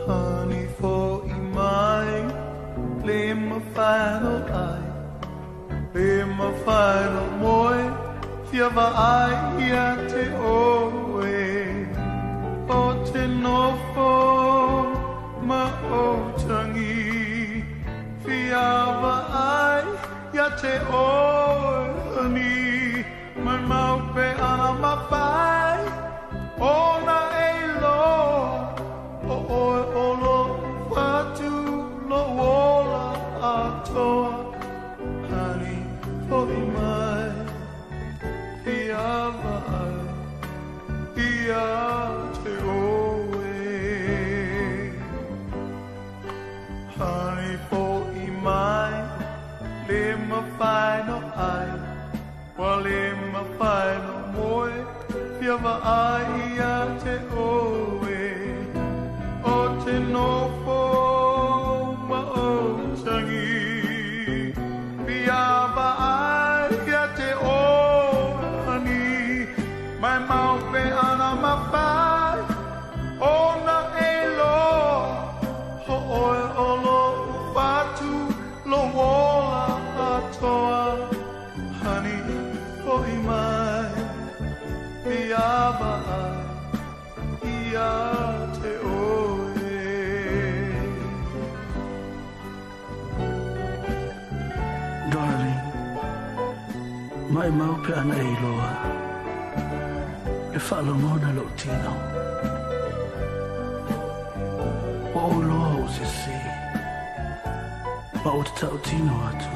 Honey fo'i mai le mafai no ai Le mafai no moe Fia vaai ia te oe O te nofo ma ou tangi Fia vaai ia te oe Honey Maimau pe ana mafai Ona e iloa O oe o lou fatu Lou ola atoa Honey fo'i mai Fia vaai ia te oe Honey fo'i mai Le mafai no ai Ua le mafai no moe Fia vaai ia te oe O te nofo ma ou tangi Fia vaai ia te oe Honey Maimau pe ana mafai Ona e iloa O oe o lou fatu Lou ola atoa Honey fo'i mai Fia vaai ia te oe. Darling, maimau pe ana e iloa le faalogona lou tino. Ua ou iloa ua sese, ma ou te tautino atu,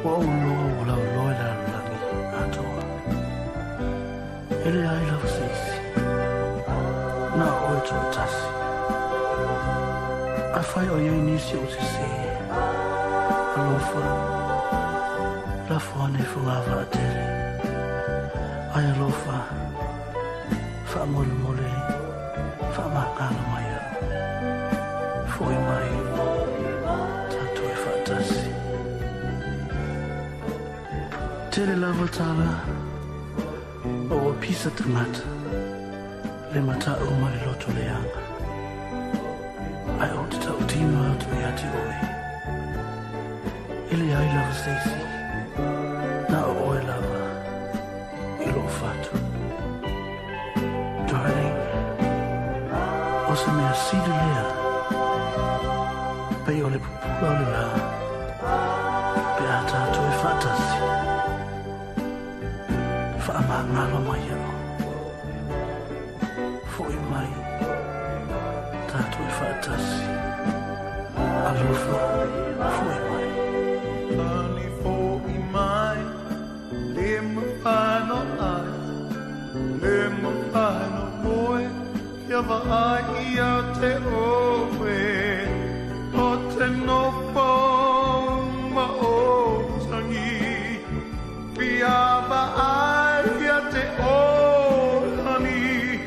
ua ou iloa ua lauloa i le lalolagi atoa. E leai lava se isi, na o oe toatasi. Afai o i ai nisi o sese, alofa, lafo ane i fogavaatele. Ai alofa, faamolemole, faamagalo mai au. Fo'i mai, tatou e faatasi. Tele lava tala ma ua pisa tagata le mata'u ma le loto leaga. Ae ou te tautino atu ia te oe, e leai lava se isi, na o oe lava i lou fatu. Darling, o se mea sili lea, pei o le pupula o le la, pe a tatou e faatasi. Faamagalo mai au. Fo'i mai, tatou e faatasi. Alofa, fo'i mai. Honey, fo'i mai, le mafai no ai, le mafai. Ia vaai ia te oe o te nofo ma o tangi. Fia vaai ia te oe, honey,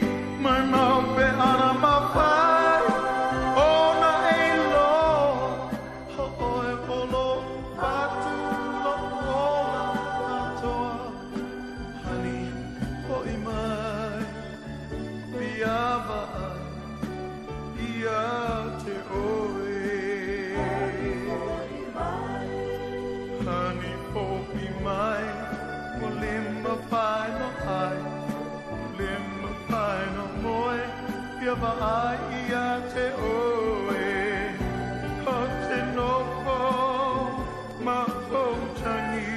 mai mau pe ana mawhai o na e loa o oe o lo whatu lo ola atoa. Honey, hoi mai, fia vaai ia te oe. Honey, hoi mai, o lima whai no ai, lima whai no moe, fia vaai ia te oe. O te nofo ma o tangi,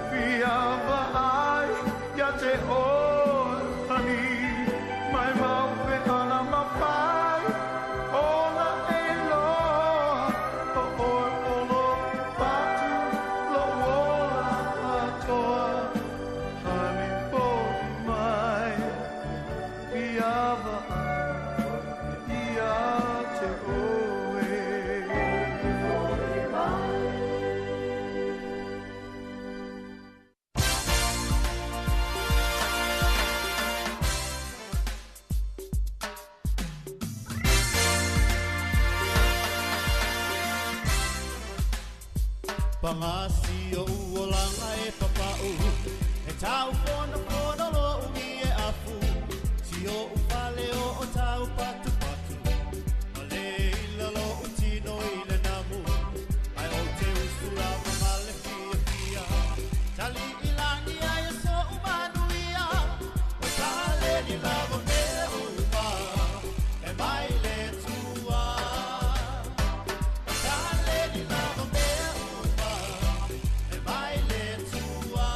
fia vaai ia te oe, honey, mai mau pe ana mawhai, o na e loa, o oe o lo whatu, lo ola atoa. Honey, hoi mai, fia vaai ia te oe. Pangasi o uolanga e papau, e tau fono fono lo ungi e afu, si o ufale o o tau patu patu, a le ila lo utino i le namu, ai o te usula mamale fia fia, tali ilangi ai e so umanu ia, o tale ni lavo mea uma, e mai le tua. Tale ni lavo mea uma, e mai le tua.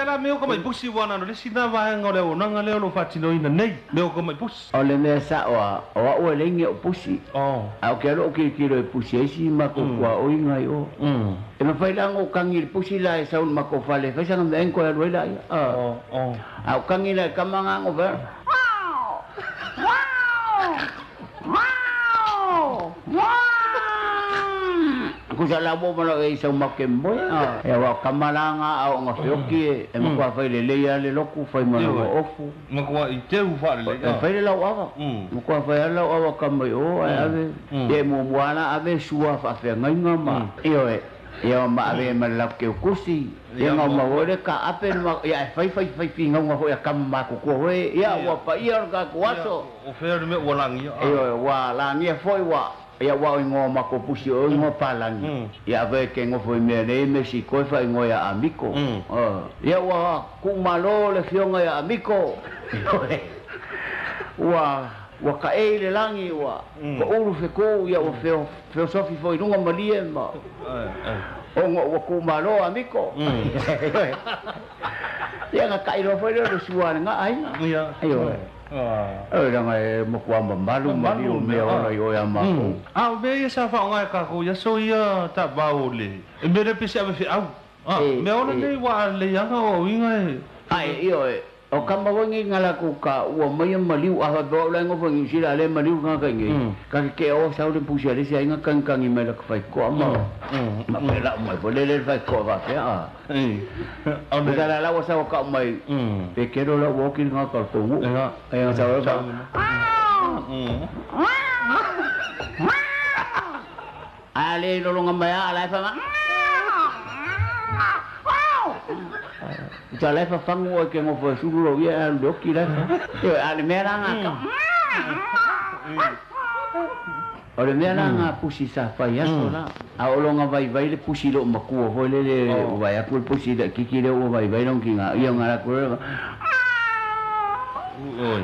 La meo ka mai pusi wana no le sina vaenga o le auaunaga lea o lou faatinoina nei meo ka mai pusi. O le mea sa'o a o a'u e leigi o'u pusi. A o ke alo o kilokilo e pusi ai si makou kuaʻoiga i o. E mafai laga ou kagi i le pusi la e sau i le makou fale e fai saga meaai koe alu ai laia. A o kagi la e kama gago fea. Kusa la mo mana e sau make moe. E wa kamalanga a o nga feoki e makua fai le leia le loku fai mana o ofu. Makua i teu whaare le. E fai le lau awa. Makua fai a lau awa kamai o e ave. E mua muana ave sua whaawhea ngainga ma. Iyo e. Ia ma ave ma lau ke ukusi. Ia ngau mawore ka ape ma ia e fai fai fai fi ngau ngau ia kama ma ko ko hoe. Ia ua pa ia ka kuaso. O whea me ua langia. Iyo wa langia foi wa. Ia wa ingoa mako pusi o ingoa palangi. Ia ave ke ngofo i mea nei me si koe fa ingoa ia amiko. Ia wa kumalo le fionga ia amiko. Ua ua ka e le langi ua ko uru fe ko ia ua feo filosofi fo i lunga malie ma. O ngo ua kumalo amiko. Ia nga kai lo foi le sua nga ai. Ia. Ayo. E ranga e mokua mamalu mali o mea ola i oe a mākou. A o mea ia sa whaonga e kākou, ia so ia ta vao le. E mea le pese ave whiau. Mea ola nei wa le ianga o uinga e. Ai, iyo e. O kama wangi ngā lako ka ua mai maliu a whapea o laingo whangi usila ale maliu ngā kai ngai. Ka ke o sau le pusi ale se ainga kangi kangi mai la ka whai koa ma. Ma pe lau mai po lele le whai koa whapea a. Uta la lawa sau ka mai. Pe kero lau woki ngā ka kongu. Ai ngā sau e wha. Ale lolonga mai a ala e wha. Uta lai whawhangu o ke ngofo e suru rau ia a loki lai. Io a le mea la ngā ka. O le mea la ngā pusi sa whai aso la. A o longa vai vai le pusi lo makua hoi le le vai aku le pusi le kiki le o vai vai long ki ngā ia ngā la kore. Oi.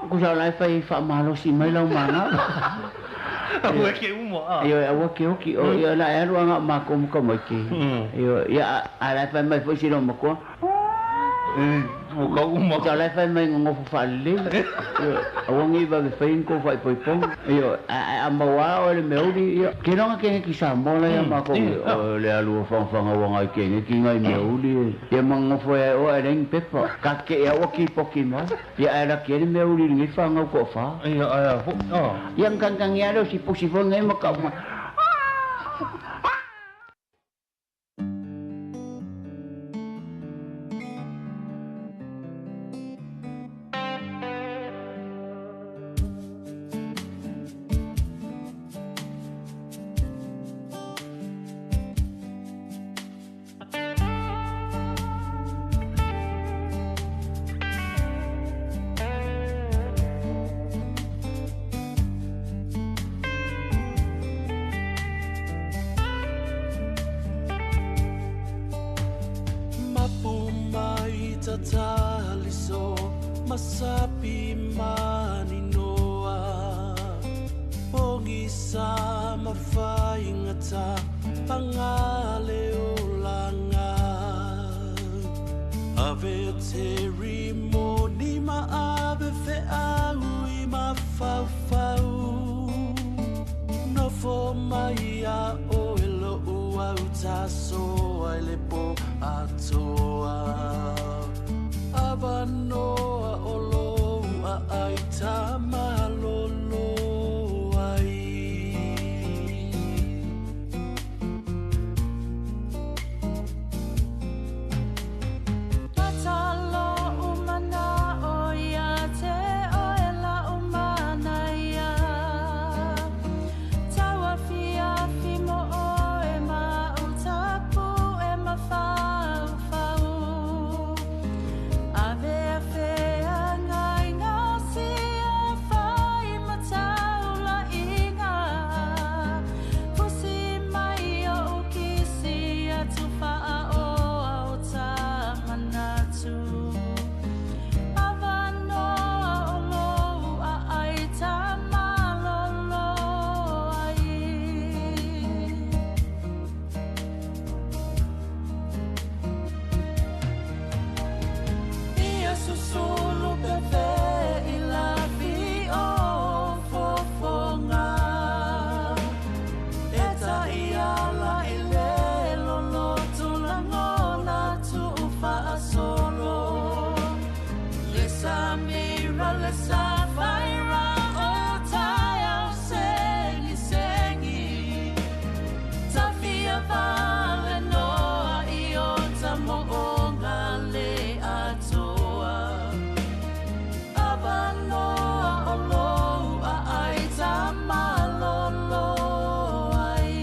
Ku sa lai fai whaamalosi mai lau manga. Aua ke umo a. Io aua ke oki o ia la e alu anga ma ko muka mai ke. Io ia a lai fai mai foi si lo makoa. O ka uma. Sa lai fai mai ngofo whaalele. Io aua ngi ba be fai ko fai poi pong. Io a mawa o le meuli io. Ke longa ke ki sa mola ia ma ko o le alu o whangwhanga wanga ke nge ki ngai meuli. Ia mangofo e o e leng pepa. Ka ke ia o ki poki mai. Ia a la ke le meuli ngi whangau ko wha. Ia aia ho. Ah. Ia ngkangkang ia leo si pusi fo ngai maka uma. Mapu mai tataliso masapi maninoa Pongi sa mafaingata pangale olanga Ave te rimoni ma ave fe au i mafaufau Nofo mai a o e lo au tasoa i le po atoa Avanoa o lo a ai tamalolo ai. Patalo umana o ia te oe la umana ia. Taua fia fi mo oe ma utapu e ma fau fau. Ave a fea ngai ngā si e whai ma taula inga. Fusi mai o ukisi atu whaa o au tā manatu. Avanoa o lou a ai tā malolo ai. Ia susulu pepe i la fi o fofonga. E ta ia la i le lolo tulangona tu whaasolo. Le sa mira le sa whaira o tai au sengi sengi. Tawhia vale noa i o ta moonga le atoa. Avanoa o lou a ai tā malolo ai.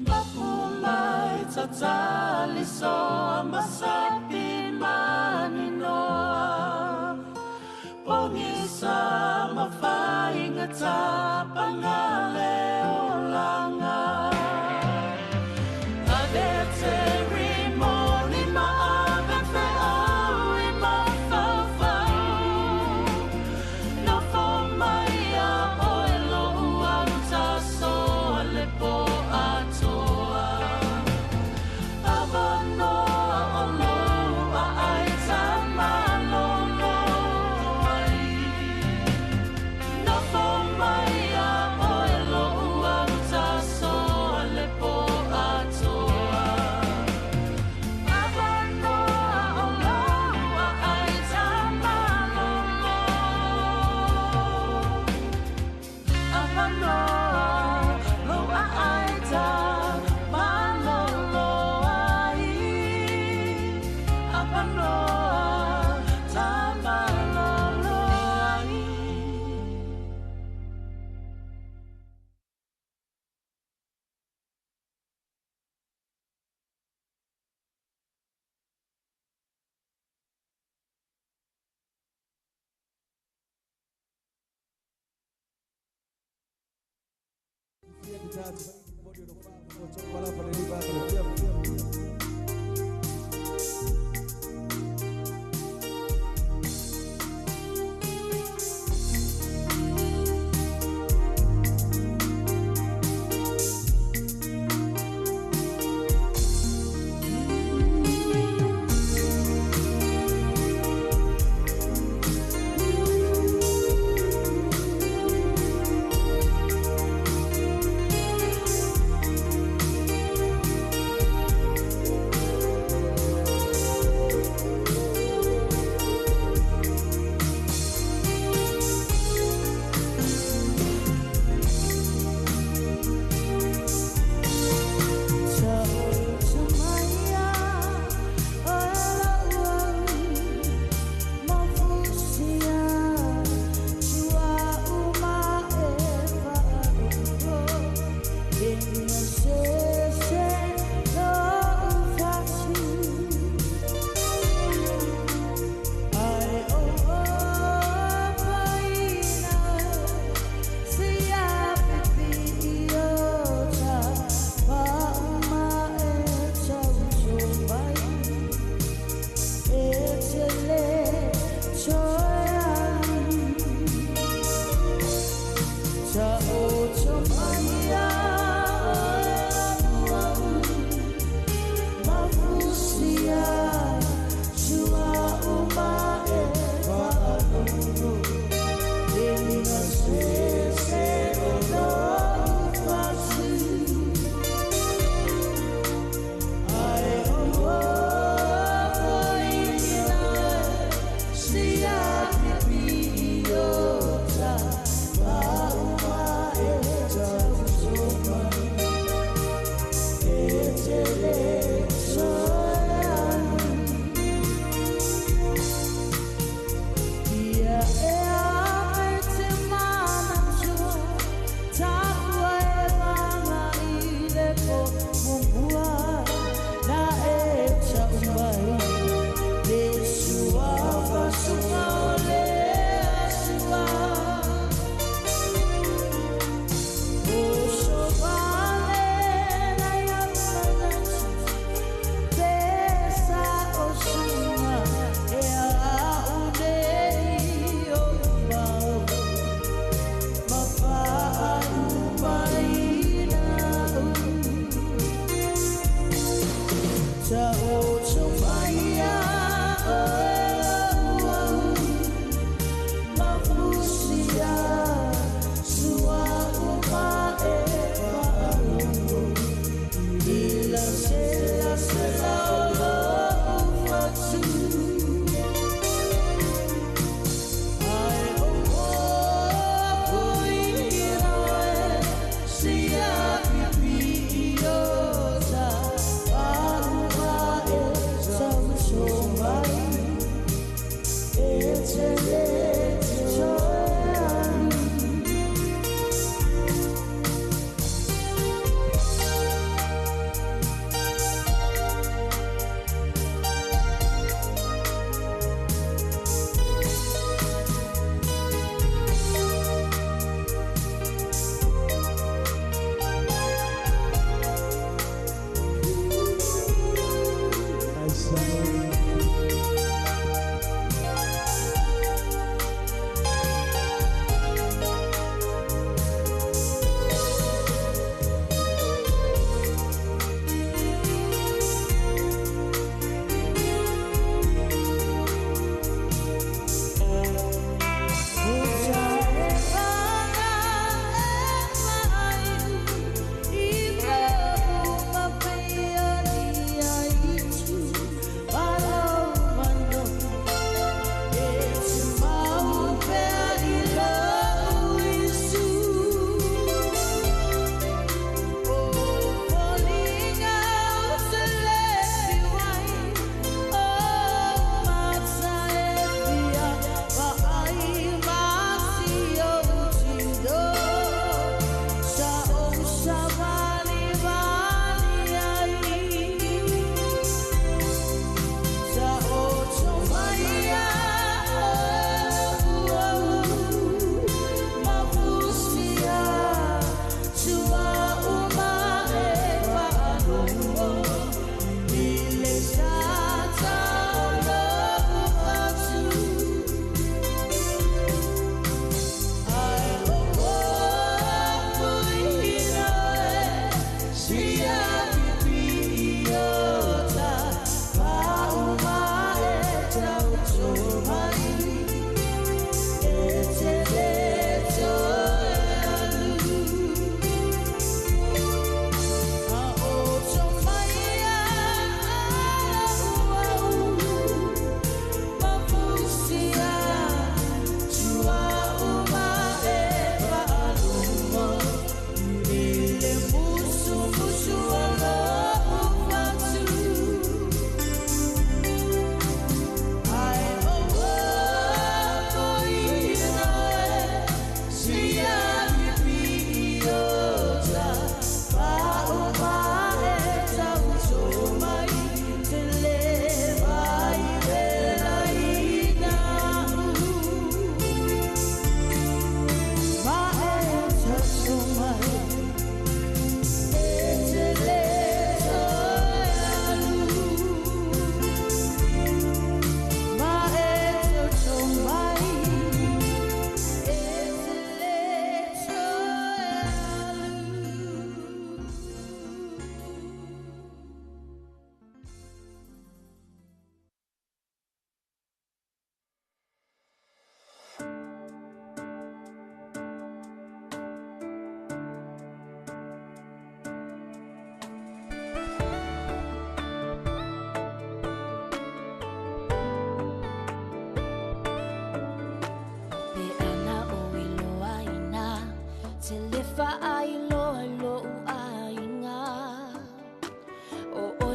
Mapu mai tataliso masapi maninoa. Pongi sa mafaingata pangale olanga. Ave te rimoni ma ave fe au i mafaufau. Nofo mai a oe lo au tasoa le po atoa. Avanoa o lou a ai tā malolo ai. Nofo mai a oe lo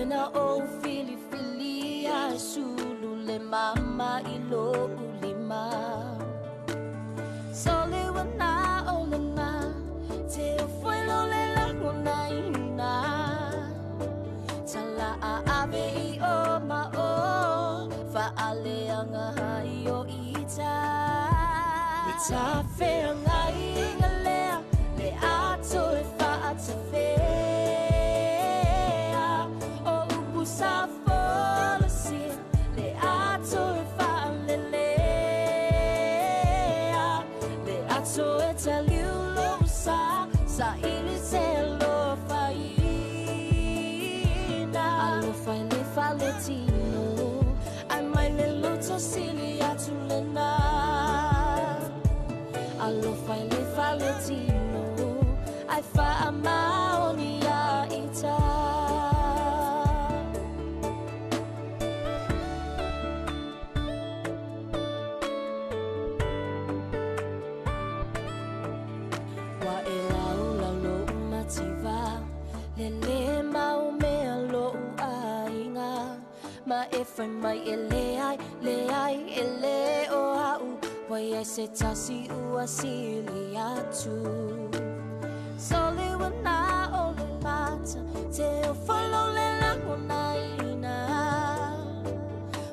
oe na ou filifilia e sulu le mama i lo ulima. Sole ua na o le na, te o foi lo le lago na ina. Tala a ave i o ma o, faaleanga hai o ita. Le tafeaga iga lea, le ato e faatafea. O upu sa folasia, le ato e faalelea. Le ato e taliulo sa, sa ili se alofa ina. Alofa i le faletino, ai mai le loto sili atu lena. Alofa i le faletino, ai faamaoni ia ita. Wa e lau lau lo mativa, le le mau mea lo aiga. Ma e fai mai e le ai, le ai, e le o au. Wai ai se tasi ua sili atu. Sole ua na o le mata, te o folo le lango na ina.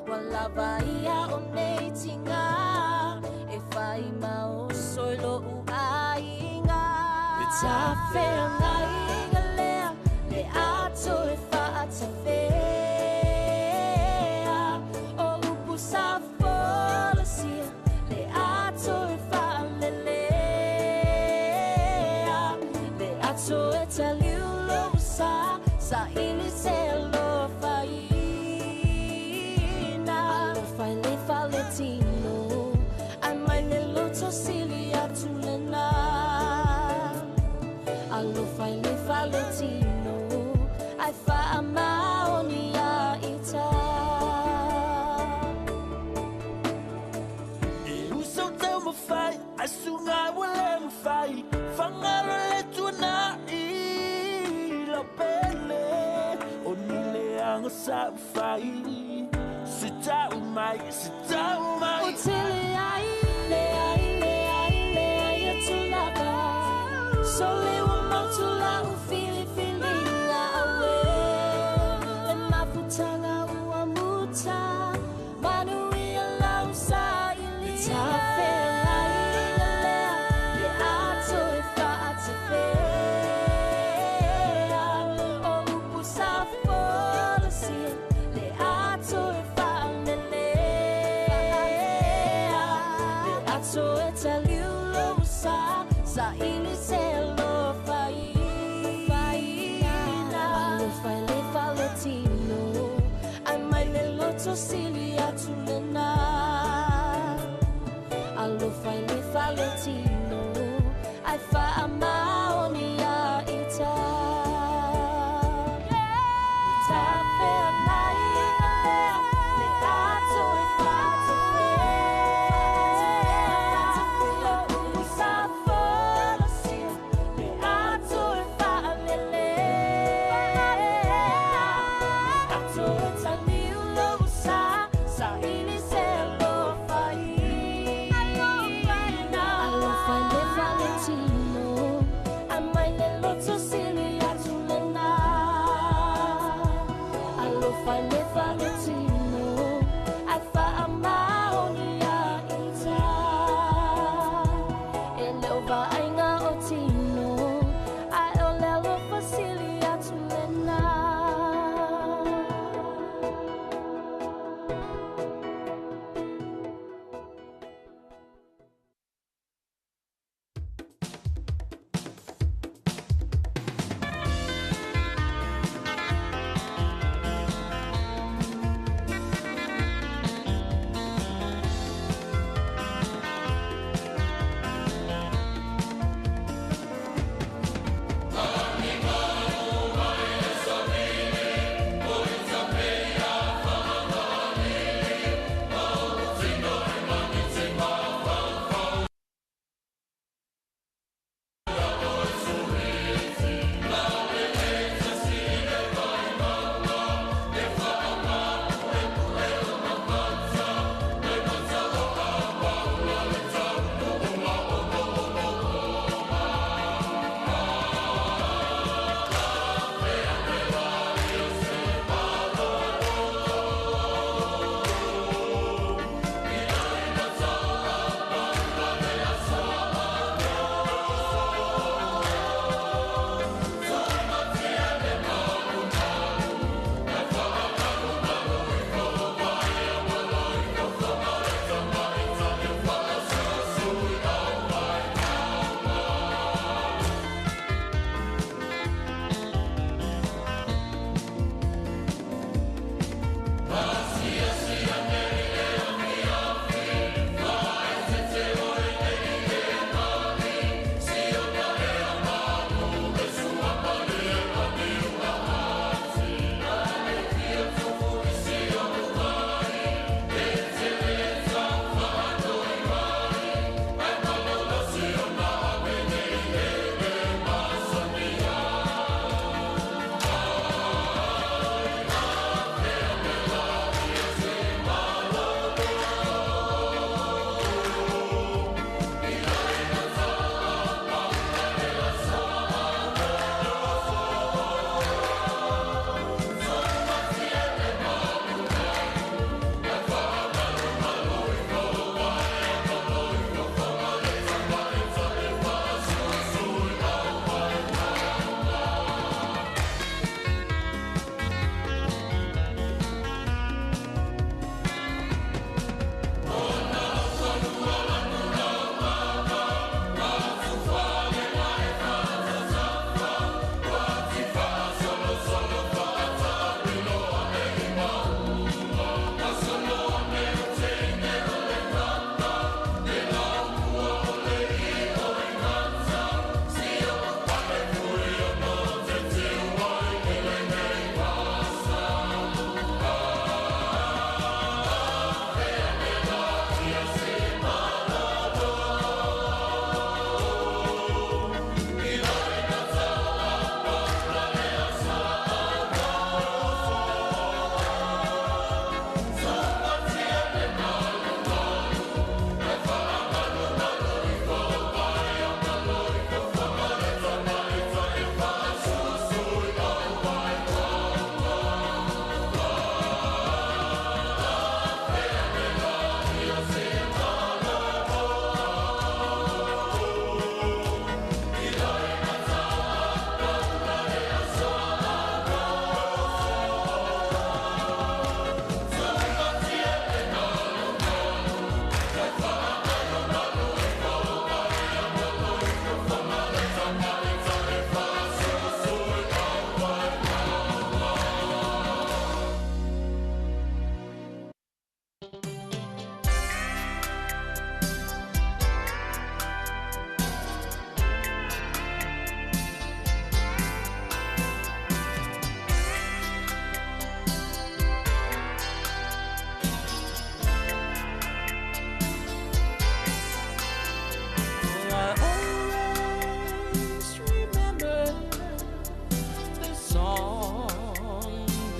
Wa lava ia o nei tinga, e fai ma o soi lo u aiga. Le tafeaga iga lea, le ato e faatafea. O upu sa folasia, le ato e faalelea. Le ato e taliulo sa, sa ili se alofa ina. Alofa i le faletino, ai mai le loto sili atu lena. Alofa i le faletino, ai faamaoni ia ita. E uso tau mawhai, ai sunga ua le mawhai. Whangaro le tuna i lau pele. O ni le anga sa uwhai. Se tau mai, se tau mai. O te le ai, le ai, le ai, le ai atu lava. Sole ua mautu la u filifili nga awe. Le mafutanga ua muta, manu ia lau sa ili. Tafeaga iga lea, le ato e faatafea. O upu sa folasia, le ato e faalelea. Le ato e taliulo sa, sa ili se alofa.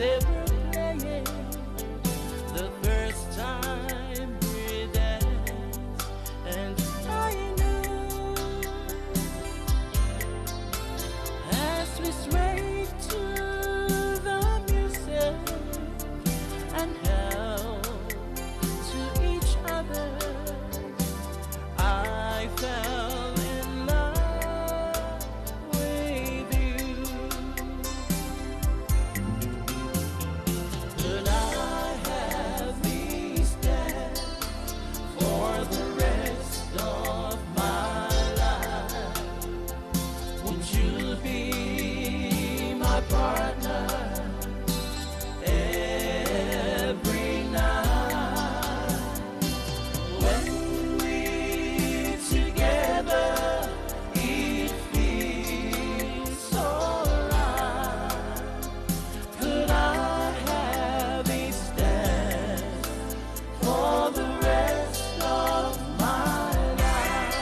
They were playing the first time we danced, and I knew as we swayed to the music and held to each other, I fell in love with you. Could I have these dance for the rest of my life? Would you be my partner every night? When we're together, it feels so right. Could I have a dance for the rest of my life?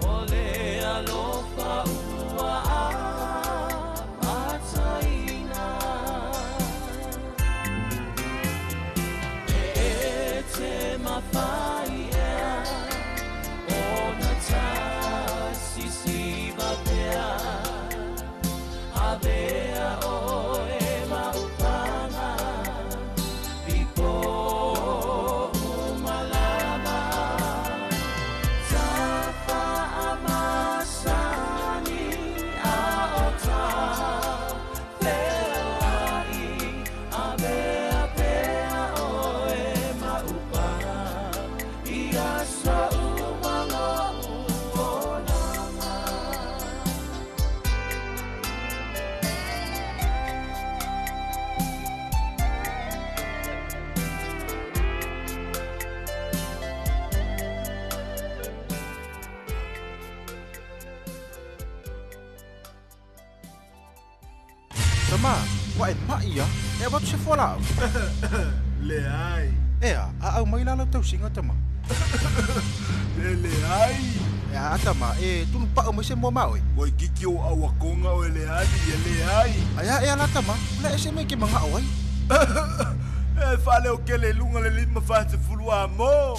Ole alofa ua ataina E te mawhai ea O na tasisi pea Avea o e maupanga I po umalama Tafa amasani a o ta wheai A mea pea o e maupanga I aso umalo uolanga. Tama, ua e mai ia, e avatu se fualaau. Leai. Ea, a au mai la lau tausiga tama. E leai. Ea, a tama, e tunu pa'u mai se moa ma oe. Ua ikiki o au akonga o e leali, e leai. Aia ea la tama, o le a e se mea e ke maga'o ai. E fale o kele i luga le 50 a mo.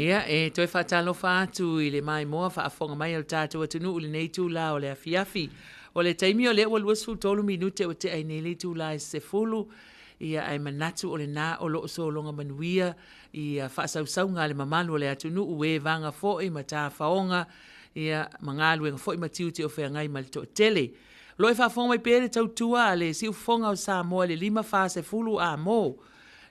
Ia, e toe faatalofa atu i le maimoa faafofoga mai a le tatou atunuu i lenei itula o le afiafi. O le taimi o lea ua 23 minute ua tea ai nei le itula e 10, ia ae manatu o lena o lo o sologa manuia i faasausauga a le mamalu o le atunuu, e vaga foi ma tafaoga, ia, ma galuega foi ma tiute o feagai ma le toatele. O lo o e faafofoga mai pea le tautua a le Siufofoga o Samoa i le 5 40 a mo,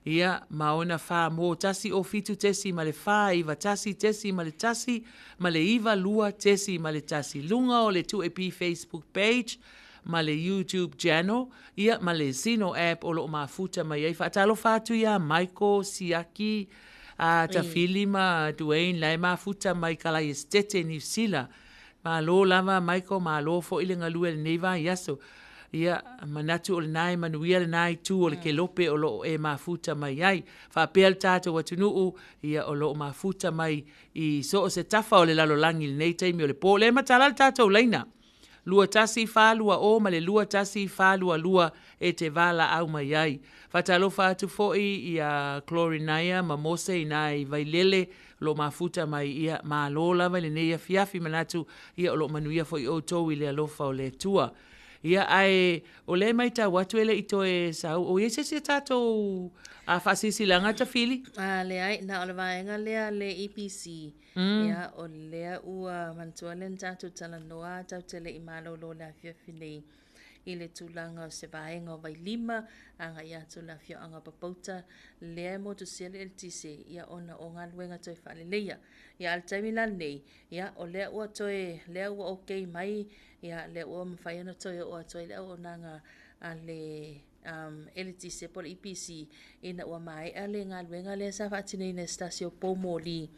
ia, ma ona fa mo 1 o 7 tesi ma le 4 9 1 tesi ma le 1 ma le 9 2 tesi ma le 1. Luga o le 2AP Facebook page ma le YouTube channel, ia, ma le Zeno app o lo o mafuta mai ai. Faatalofa atu iā Michael, Siaki, a Tafili ma Duane la e mafuta mai Kalaiestete, Niu Sila. Malo lava Michael, malo foi le galue i lenei vaiaso. Ia, manatu o lena e manuia lena itu o le kelope o lo o e mafuta mai ai. Faapea le tatou atunuu, ia, o lo o mafuta mai i so o se tafa o le lalolagi i lenei taimi o le po. Lea e matala le tatou laina. 2 1 4 2 0 ma le 2 1 4 2 2 e te valaau mai ai. Faatalofa atu foi iā Chlorinaia ma Mose inā i Vailele o lo o mafuta mai ia malo lava i lenei afiafi manatu ia o lo o manuia foi outou i le alofa o le Atua. Ia, ae o lea e matau atu e le i toe sau, o i ai se isi a tatou faasilasilaga Tafili? A, leai, na o le vaega lea a le EPC, ia, o lea ua manatua lea na tatou talanoa tatou te le i malolo i le afiafi nei i le tulaga o se vaega o Vailima agai atu i le afioaga o Papauta, lea e motusia le eletise, ia, ona o galuega toe faaleleia. Ia, a o le taimi la lenei, ia, o lea ua toe, lea ua okay mai, ia, lea ua mafai ona toe oo atu ai le auaunaga a le eletise po o le EPC ina ua maea le galuega lea sa faatinoina e se tasi o poumoli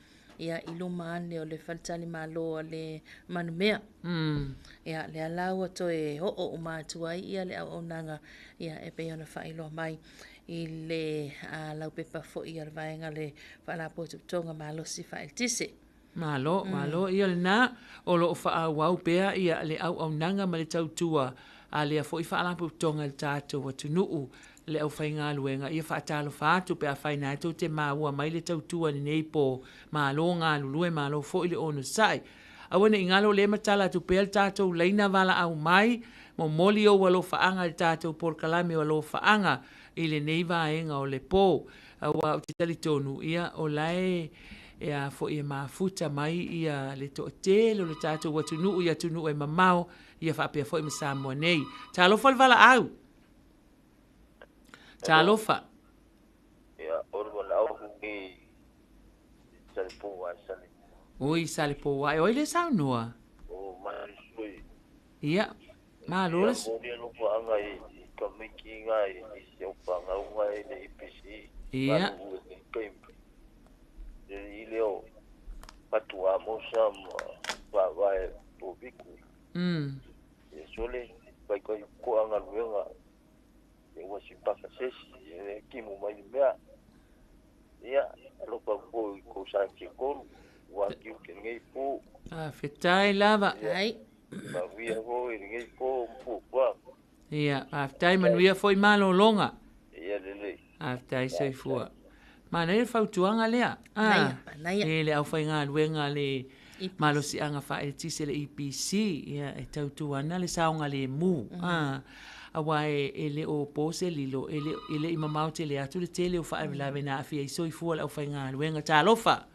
ia, i luma ane o le faletalimalo a le Manumea. Ia, lea la ua toe oo uma atu ai ia le auaunaga ia, e pei ona faailoa mai i le laupepa foi a le vaega o le Faalapotopotoga Malosi Faaeletise. Malo, malo, ia lena, o lo o faaauau pea ia le auaunaga ma le tautua a lea foi Faalapotopotoga i le tatou atunuu, le aufaigaluega, ia faatalofa atu pe afai na tou te maua mai le tautua i lenei po, malo galulue, malo foi le onosai. Aua ne i galo o lea e matala atu pea le tatou laina valaau mai, momoli ou alofaaga i le tatou polokalame o alofaaga i lenei vaega o le po. Aua ou te talitonu, ia, o la e, e a foi e mafuta mai ia le toatele o le tatou atunuu i atunuu e mamao, ia faapea foi ma Samoa nei. Talofa le valaau! Talofa! Ia, o le valaau lenei i Salepouae, Sale. Oi, Salepouae, o ai lea e saunoa? O Marisui. Ia, malo le... Ia, momoli alofaaga i tamaiti nga i si au fanau nga i le EPC. Ia. Galulue i lenei taimi. Le alii lea o Patu Amosa ma Faavae Toviku. Ia sole, fai kai koa galuega. Ia ua sipaka sesi, ia le timu mai le mea. Ia, alofa foi i kou sa te kolu, ua tiu te nei pō. Faafetai lava. Ia, manuia foi lenei pō ma fuafuaga. Ia, faafetai, manuia foi malologa. Ia lelei. Faafetai soifua. Manaia le fautuaga lea. Manaia, manaia. E le aufaigaluega a le Malosiaga Faaeletise le EPC, ia e tautua ana le saogalemu. Aua e le o po se lilo, e le i mamao tele atu le tele o faalavelave na aafia ai soifua o le aufaigaluega. Talofa!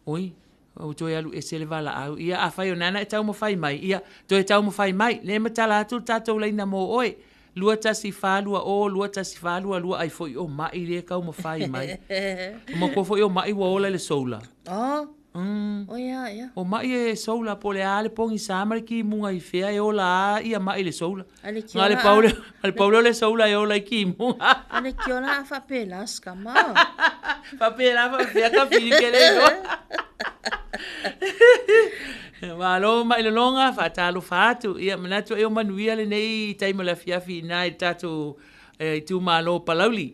Oi, ua toe alu ese le valaau. Ia, afai o nana e taumafai mai, ia, toe taumafai mai. Le matala atu le tatou laina mo oe. 21420 21422 ai foi o mai lea e taumafai mai. Manatua foi o mai ua ola i le solar. Oh. O ia, ia. O mai e solar po o le a le pogisa ma le kimuga i fea e ola a ia mai i le solar. A le Na le pau lea, na le pau lea o le solar e ola i kimuga. A le kiola a faapela skama. Faapela faapea ka fili ke le iloa. Malo mai lologa, faatalofa atu. Ia manatu ai o manuia lenei taimi o le afiafi ina i le tatou itumalo o Palauli.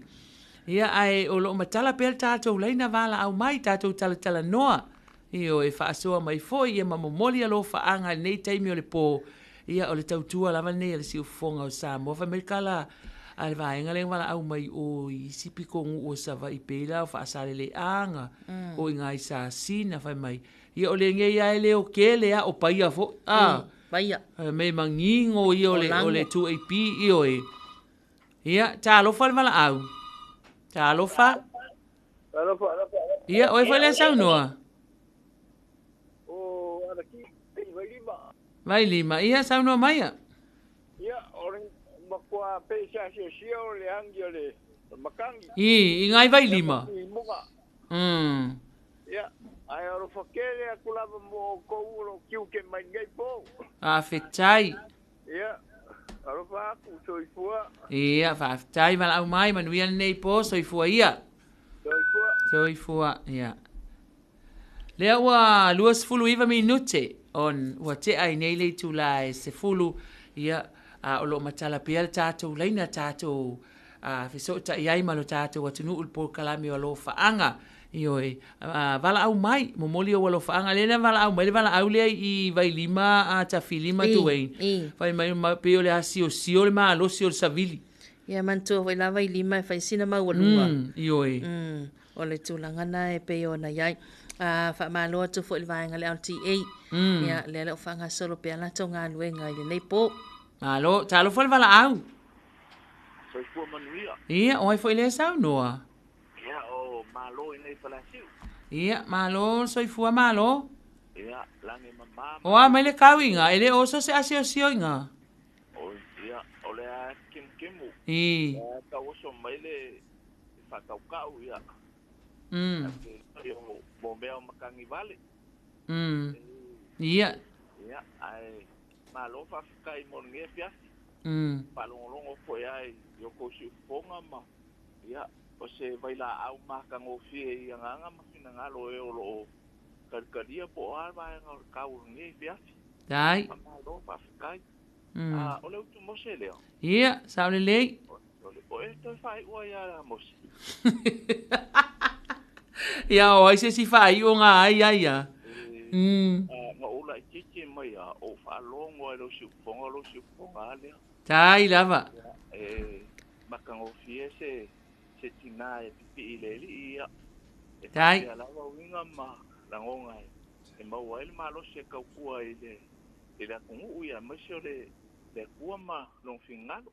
Ia ae o lo o matala pea le tatou laina valaau mai, tatou talatalanoa. Ioe, faasoa mai foi ia ma momoli alofaaga i lenei taimi o le po, ia o le tautua lava lenei a le Siufofoga o Samoa. Fai mai le tala a le vaega lea na valaau mai o i isi pitonuu o Savaii pei la o Faasaleleaga, o i ina i Sasina, fai mai, ia o lenei lava e leo tele lava, o Paia foi, a. Paia. Fai mai e manino ia o le 2AP, ioe. Ia, talofa le valaau. Talofa. Talofa. Ia, oe foi lea saunoa. O Alaki, Vailima. Vailima, ia saunoa mai ia. Ia, o le matua pe sa sia o le angi o le makangi. I, i ngai Vailima. Ia, ae alofa tele atu lava mo outou o lo o tiute mai nei po. Faafetai. Ia, alofa atu, soifua. Ia, faafetai valaau mai, manuia lenei po, soifua ia. Soifua. Soifua, ia. Lea ua 29 minute on ua tea ai nei le itula e 10, ia, a o lo o matala pea le tatou laina tatou a fesootai ai ma lo tatou atunuu i le polokalame o alofaaga. Ioe, valaau mai, momoli ou alofaaga. Lea na valaau mai le valaau lea i Vailima a Tafili ma Duane. Fai mai pei o le asiosio le malosi o le savili. Ia manatua foi la Vailima e fai sina maualuga. Ioe. O le tulaga na e pei ona i ai. Faamalo atu foi i le vaega le LTA. Ia, lea o lo o faagasolo pea latou galuega i lenei po. Malo, talofa le valaau. Soifua manuia. Ia, o ai foi lea saunoa? Ia, o Malo i nei Faleasiu. Ia, malo le soifua malo. Ia, lagi mama. O a mai le kauiga, e le oso se asiosioiga. Oi, ia, o le a kimukemu. I. Ia, tauoso mai le faataukau, ia. Ia, mo mea o matagi vale. Ia. Ia, ae malo faafetai mo lenei afiafi. Faalogologo foi ai i o kou siufofoga ma ia o se vailaau matagofie i agaga ma finagalo o e o lo o talitalia po o a le vaega o le tau o lenei afiafi. Tai. Faamalo faafetai. O le utu Mose lea. Ia, sao lelei. O e toe faaiu ai ia Mose. Ia, o ai se isi faaiuga ai ai ia. Na ou laitiiti mai a ou faalogo ai i lou siufofoga, o lou siufofoga lava lea. Tai lava. E matagofie se se tina e pipii i le alii, ia. E Tai. faapea lava uiga ma lagona e maua ai le malosi e tautua i le i le atunuu, ia, aemaise o le le Atua ma lona finagalo.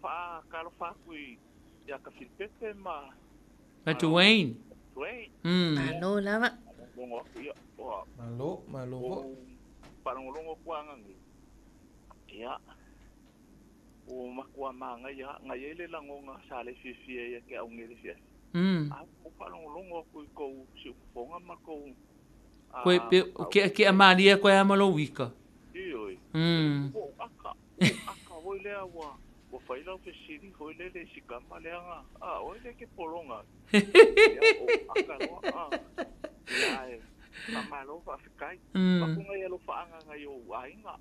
Faatalofa atu ia Tafilipepe ma Ma Dwayne. Dwayne. Malo lava. Longo atu ia. Oa. Malo, malo foi. Faalogologo atu ananei. Ia. Ua matua manaia na i ai le lagona sa le fiafia ia te au nei i le afiafi. A ua faalogologo atu i tou siufofoga ma tou Koe pe o keakea malie koe a ma lou ika. Ioe. Ua ou aka, ua ou aka foi lea ua ua fai lau fesili foi lele i si tama lea na, a oe lea e te pologa ai. Ia, ua ou aka loa, a. Ia ae faamalo faafetai. Avatu nai alofaaga nai ou aiga.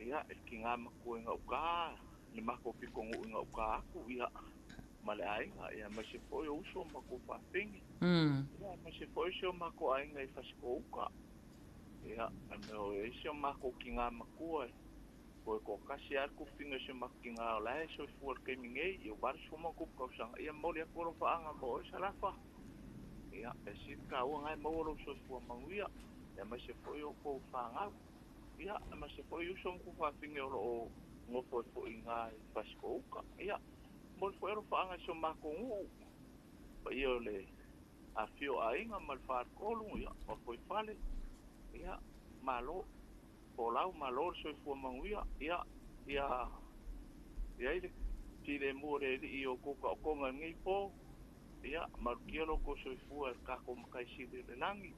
Ia, i le tiga matua i gauta, le matou pitonuu i gauta atu, ia, ma le aiga, ia, aemaise foi o uso ma matou faafeine. Ia, aemaise foi si o matou aiga i Fasitoo-uta. Ia, me o i ai si o matou tiga matua e toe toatasi lava le tufiga o si o matou tiga o la e soifua i le taimi nei, ia 80+ tausaga. Ia, momoli atu alofaaga mo oe Salafa. Ia, e sili taua na e maua lou soifua manuia, ia, aemaise foi o outou fanau. Ia, aemaise foi uso ma tuafafine o lo o nofo ai foi i ina i Fasitoo-uta. Ia, momoli foi alofaaga i si o matou nuu, paia o le afifio o aiga ma le faletolu, ia, o Fuaifale, ia, malo folau, malo le soifua manuia, ia, ia i ai le filemu o le Alii i o outou taotoga i lenei po, ia, malutia lo outou soifua e le tatou Matai Sili o le lagi.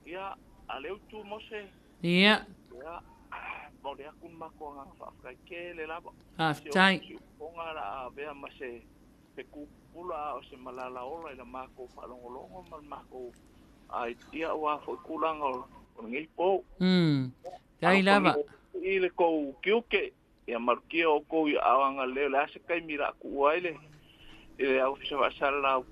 Ia, a leu tu Mose. Ia. Ia, momoli atu le matou agaga faafetai tele lava. Faafetai. Si o usufono o le a avea ma se pupula a o se malala ola i le matou faalogologo ma le matou ia aua foi tulaga o lenei po. Tai lava. I le tou tiute, ia malutia outou i aao agalelei, o le a se taimi o le a tuua ai le i le Ofisa Faasalalau,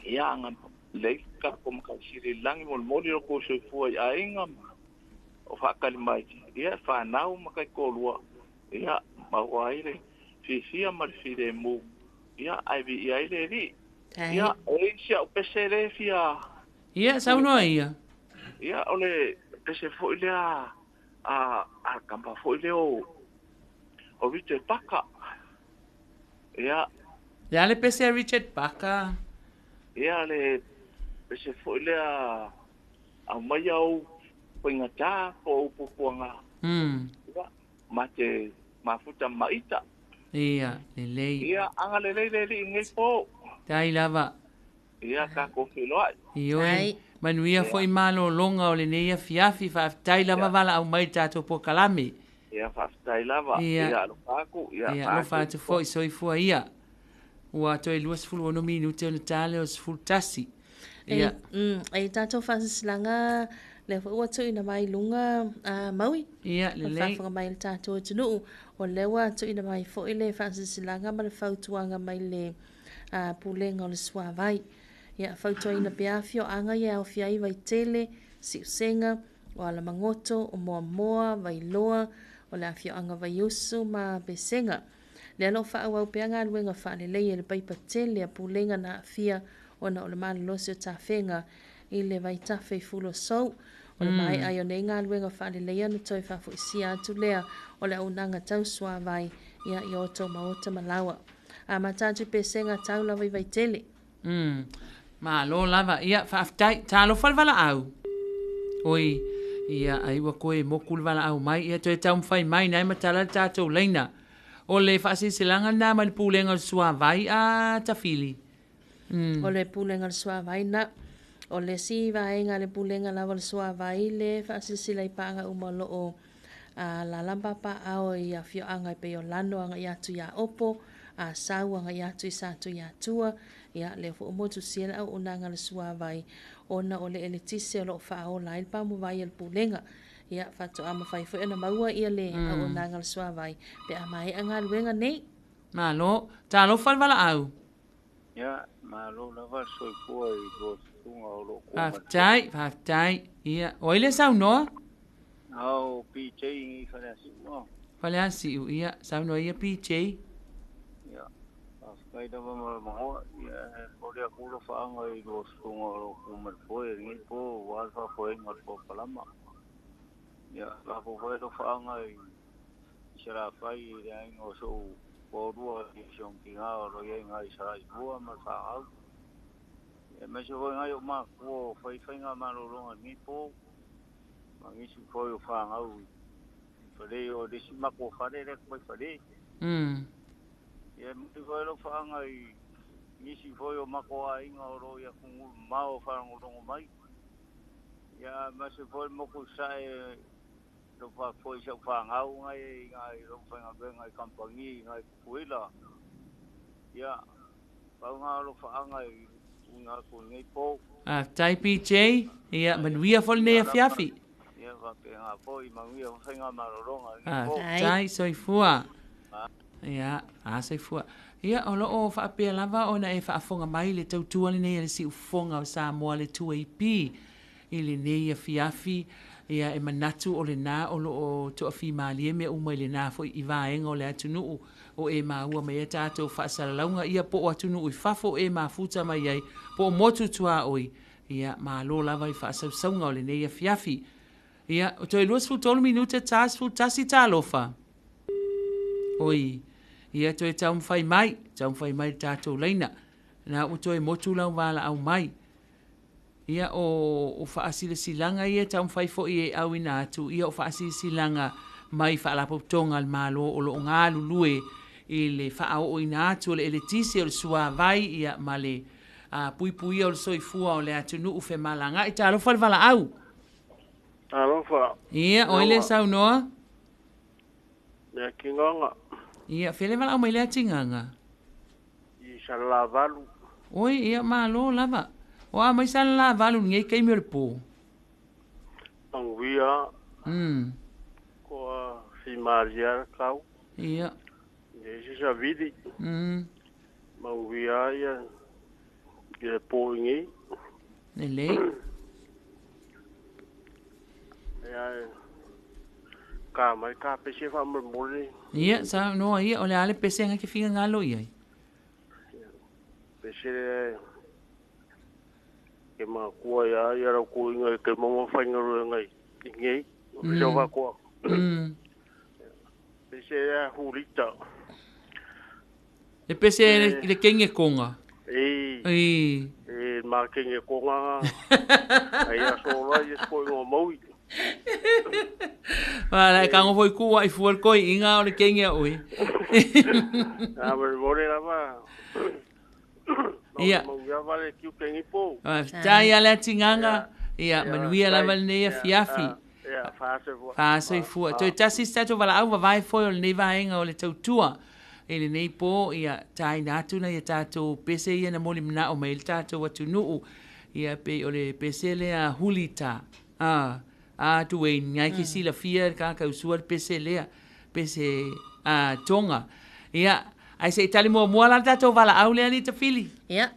ia agalelei le tatou Matai Sili i le lagi, molimoli lo outou soifua i aiga ma o faatali mai, ia fanau ma taitoalua, ia maua ai le fiafia ma le filemu, ia ae viia ai le Alii. Ia, e i ai si au pese lea e fia. Ia, saunoa ia. Ia, o le pese foi lea a a tama foi lea o Richard Parker. Ia. Le a le pese a Richard Parker? Ia, le pese foi lea aumaia ou faigata po o ou puapuaga. Ia, ma te mafuta ma ita. Ia, lelei. Ia, agalelei le Alii i lenei po. Tai lava. Ia, tatou feiloai. Ioe, manuia foi malologa o lenei afiafi, faafetai lava valaau mai i le tatou polokalame. Ia, faafetai lava. Ia, alofa atu. Ia, Ia, alofa atu foi, soifua ia. Ua toe 26 minute ona ta lea o le 11. Ia. E tatou faasilasilaga lea foi ua tuuina mai i luga a Maui. Ia, lelei. Faafofoga mai le tatou atunuu, o lea ua tuuina mai foi le faasilasilaga ma le fautuaga mai le Pulega o le Suavai. Ia, fautuaina pea afioaga ia e aofia ai Vaitele, Siusega, o Alamagoto, o Moamoa, Vailoa, o le afioaga Vaiusu ma Pesega. Lea o lo o faaauau pea galuega faalelei e le paipa tele a Pulega na aafia ona o le malolosi o tafega i le vaitafe i Fuluasou. O le maea ai o nei galuega faaleleia ona toe faafoisia atu lea o le auaunaga tau suavai ia i outou maota ma laoa. Amata atu i Pesega tau lava i Vaitele. Umm. Malo lava. Ia, faafetai. Talofa le valaau. Oi, ia, ai ua koe moku le valaau mai. Ia, toe taumafai mai na e matala le tatou laina. O le faasilasilaga lena mai le Pulega o le Suavai a Tafili. Umm. O le Pulega o le Suavai na. O le isi vaega a le Pulega lava o le Suavai le faasilasila i paaga uma o lo o alaala ma papaaao i afioaga e pei o Lano agai atu i Aopo, Asau agai atu i Satuiatua, ia lea foi ua motusia le auaunaga a le suavai ona o le eletise o lo o faaola ai le pamuvai a le Pulega. Ia faatoa mafai foi ona maua ia le auaunaga a le suavai pe a maea galuega nei. Malo. Talofa le valaau. Ia, malo lava le soifua i lua tutuga o lo o kua mai. Faafetai, faafetai. Ia, o ai lea saunoa? Ao PJ i Faleasiu. Oh. Faleasiu, ia, saunoa ia PJ. Ia, faafetai lava mo le magoa. Ia, e momoli atu alofaaga i lua tutuga o lo o ku mai le foe i lenei po aua le faafoeina o le polokalama. Ia, lafo foi alofaaga i Salafai i le aiga o so'u toalua i si ona tina o lo o i ai i ina i Salailua ma le fanau, aemaise foi nai o'u matua o fai faigamalologa i lenei po, ma nisi foi o fanau i Falē, o le isi matou fale lea e mai Falē. Ia e momoli foi alofaaga i nisi foi o matou aiga o lo o i atunuu mamao o faalogologo mai, ia aemaise foi le motu i Sasae Lou faafoe i sau fanau ngai ina i lou faigaluega i kamupani ina i Tutuila. Ia, pau na o alofaaga i tuuina atu i lenei po. Faafetai PJ, ia manuia foi lenei afiafi. Ia faapena foi, manuia foi faigamalologa i lenei po. Faafetai, soifua. Ia, a soifua. Ia, o lo o faapea lava ona e faafofoga mai i le tautua lenei a le Siufofoga o Samoa le 2AP i lenei afiafi, ia e manatu o lena o lo o toafimalie mea uma i lena foi i vaega o le atunuu o e maua mai ai tatou faasalalauga, ia po o atunuu i fafo o e mafuta mai ai, po o motu tuaoi, ia malo lava i faasausauga o lenei afiafi. Ia, o toe 23 minute ta 11 talofa. Oi, ia toe taumafai mai, taumafai mai le tatou laina. Na ua toe motu lau valaau mai. Ia, o, o faasilasilaga ia e taumafai foi e auina atu, ia o faasilasilaga mai Faalapotopotoga a le Malo o lo o galulue i le faaooina atu o le eletise, o le suavai, ia, ma le a, puipuia o le soifua o le atunuu femalagaai. Talofa le valaau. Talofa. Ia, o ai lea saunoa? Leatigaga. Ia, fea le valaau mai Leatigaga? I Salelavalu. Oi, ia, malo lava. O a mai Salelavalu i lenei taimi o le po? Manuia. Koa fimalie le tau. Ia. Leai se savili. Manuia ia le po i nei. Lelei. Ia, ka mai ka pese faamolemole. Ia, saunoa ia, o le a le pese e te finagalo i ai? Pese lea ke makua ia ia lau kuiga i ke maua faigaluega i nei, o se faatoaga. Pese lea hulita. Le pese i le kenge konga. Ei. Ei. E ma kenge konga. Ai aso la i ko ingoa maui. Wala, e kango foi kua i fual koi inga o le kenge a oi. A mo more lava. Ia. Mau ia vale kiu kengi po. Faafetai a le atiganga. Ia, manuia lava lenei afiafi. Ia, faasoifua. Faasoifua. Toe tasi se tatou valaau vavae foi o lenei vaega o le tautua i lenei po, ia, taina atu nai a tatou pese ia na moli manao mai ai le tatou atunuu. Ia, pei o le pese lea hulita. A, a Duane, ngai ke silafia le kakau sua le pese lea, pese a Tonga. Ia, ae se i tali muamua la le tatou valaau lea alii Tafili. Ia,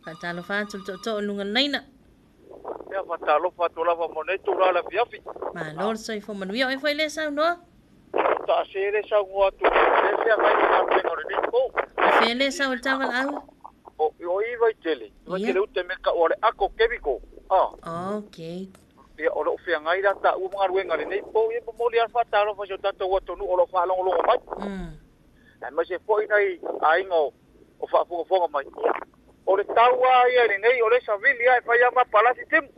faatalofa atu le tootoo i luga o le laina. Ia, faatalofa atu lava mo nei itula o le afiafi. Malo le soifua manuia. O ai foi lea saunoa? Ta se le saunoa atu i le feagai ma galuega o lenei po. O fea lea sau i le tavalaau? O, o i Vaitele, i Vaitele uta i mea tau o le Ako Chemical. Ah. Okay. Ia o loo feagai la taua ma galuega i lenei po ia e momoli lava le faatalofa i si o tatou atunuu o loo faalogologo mai. Aemaise foi nai aiga o faafogafoga mai. Ia o le tau lava ia i lenei o lea e savili lava e fai lava ma palasi timu.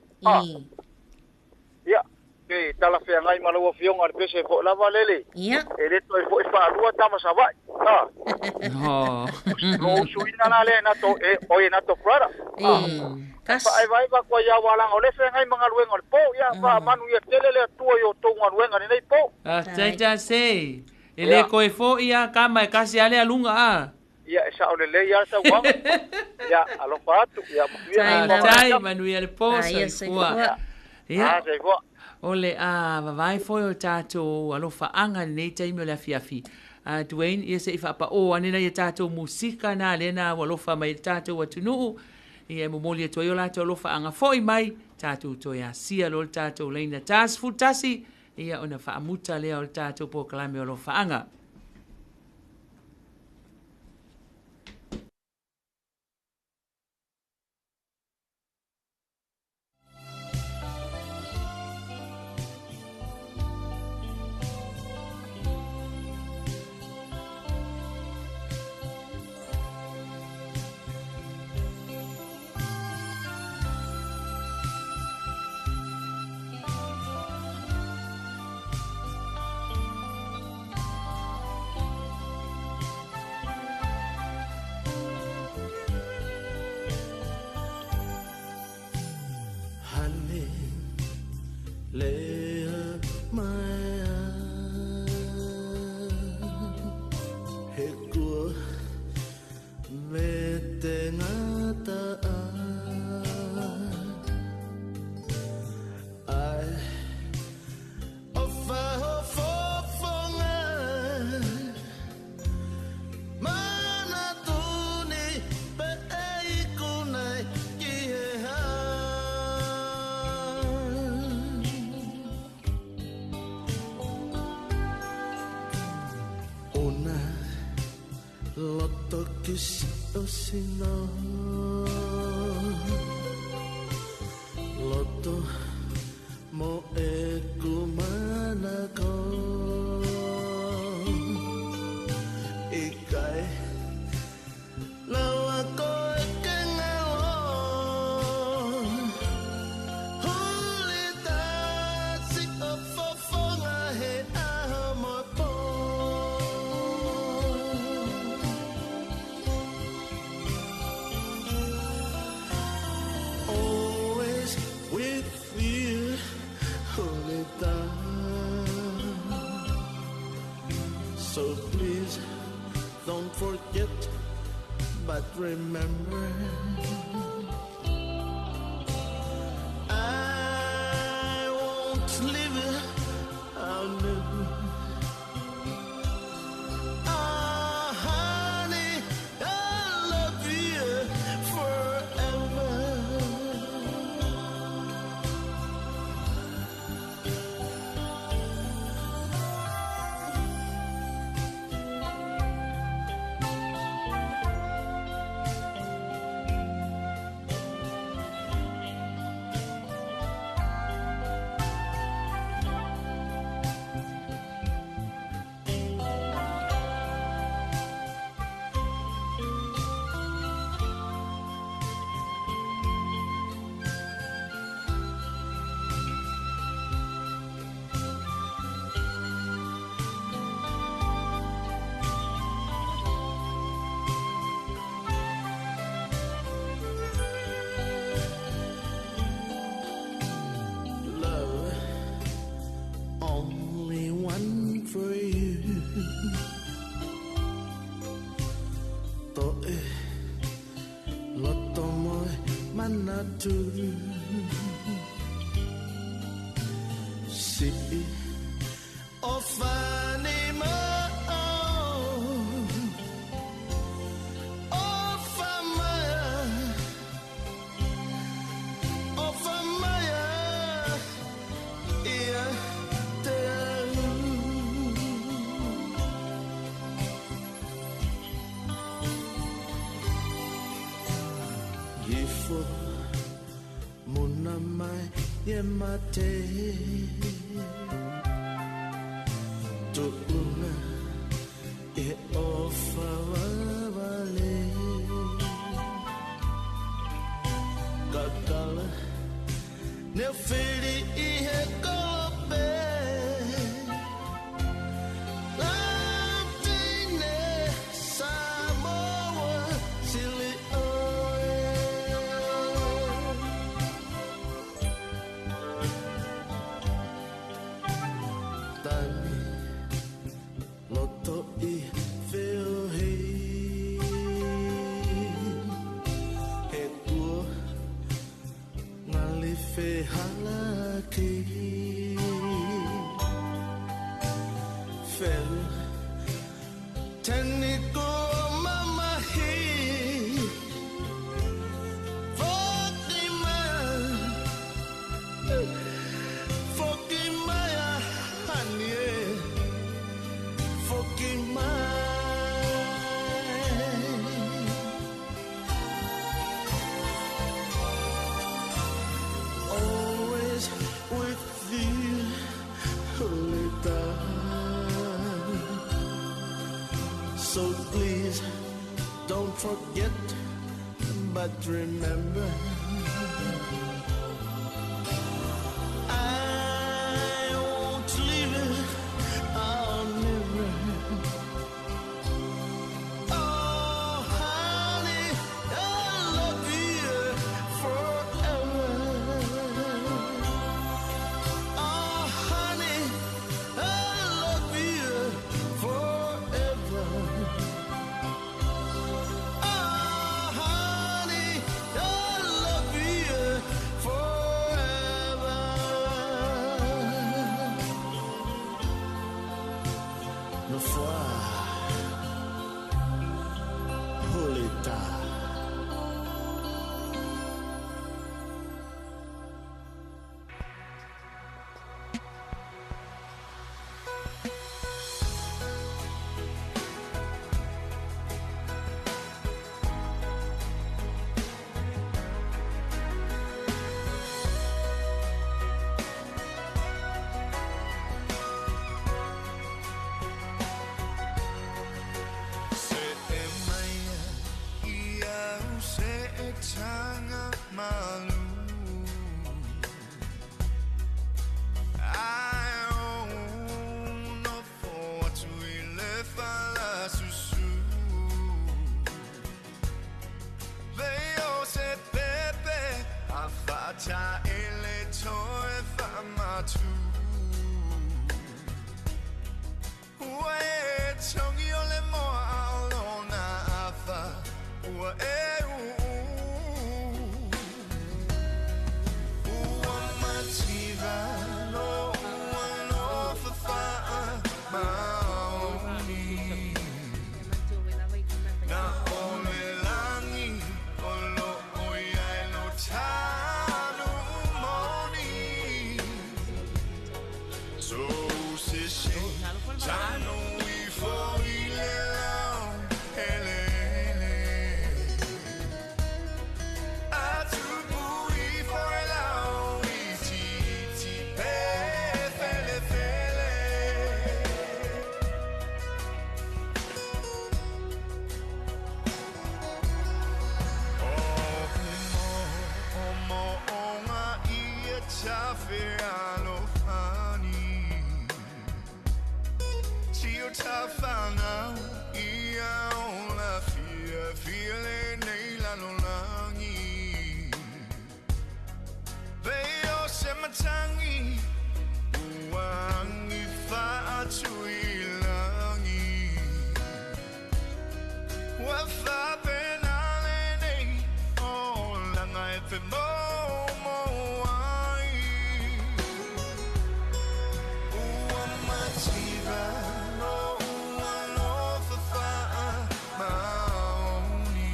Ia pe talafeagai ma lau Afioga i le pese foi lava lele. E le toe foi faalua tama Savaii. Lou usuina la lea e nato, e, oi e nato brother. Faaevaeva atu ai lava leaga o lea e feagai ma galuega o le po. Ia faamanuia tele le Atua i outou galuega i lenei po. Faafetai Tase. E le toe foi a tama e tasi a le aluga a. Ia e sao lelei a le sauaga. Ia alofa atu. Ia manuia le po. Faafetai manuia le po soifua. Ia o le a vavae foi o tatou alofaaga i lenei taimi o le afiafi. Dwayne, ia se i faapao ane nai a tatou musika na lea na ua alofa mai i le tatou atunuu. Ia e momoli atu ai o latou alofaaga foi mai, tatou toe asia loa le tatou laina 41, ia ona faamuta lea o le tatou polokalame o alofaaga. mate Tu'unga e ofa wawale Kakala neo whiri i he kolope Latine Samoa sili oe Tani loto i whiohi He kua ngali whehalaki Wheru teni ko mamahi Foki mai Foki mai a hani e Foki mai Always with thee, Lita. So please don't forget, but remember. I won't leave it, I'll never. Oh, honey, I love you forever. Oh, honey, I love you forever. Oh, honey, I love you forever. No foi, Hulita. Se e maia i au se e tanga malu Ai o no fo atu i le whalasusu Le o se pepe a whata e le toe whamatu Ua e tongi o le moa a lona afa Ua e uu Ua mativa lo ua lo whawhaa maoni Na o le langi o lo o iai lo tanu moni So se se tanu i fo i le lao hele hele Atupu i fo e lao i titi pe fele fele O mo o ngā ia tawhe alohani Tio tawhanau ia o la fia fia le nei lalolangi Veo se matangi uangi whaatu i langi Ua whapena le nei o langa e whe mo mo ai Ua mativa lo ua lo whawhaa maoni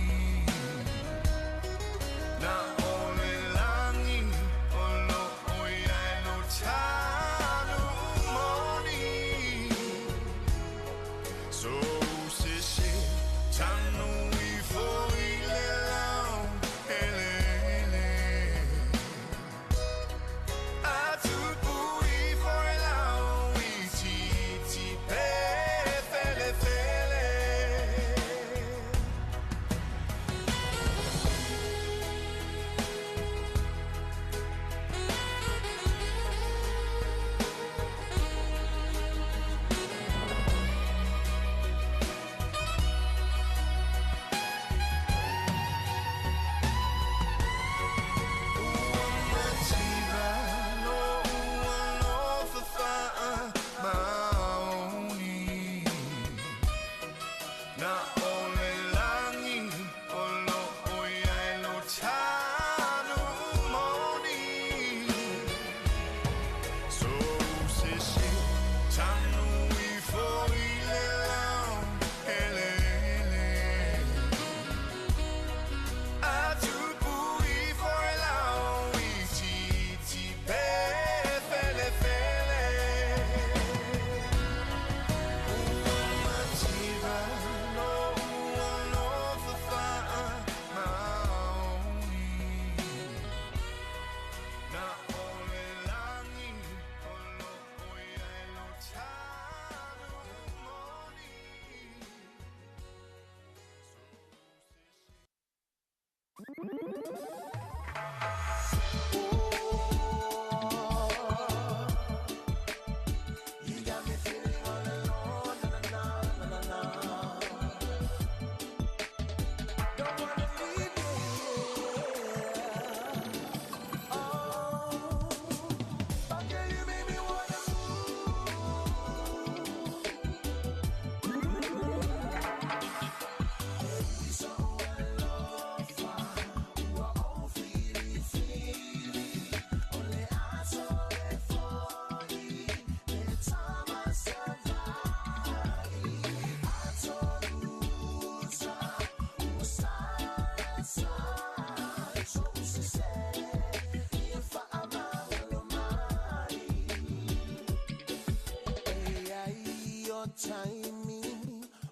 taimi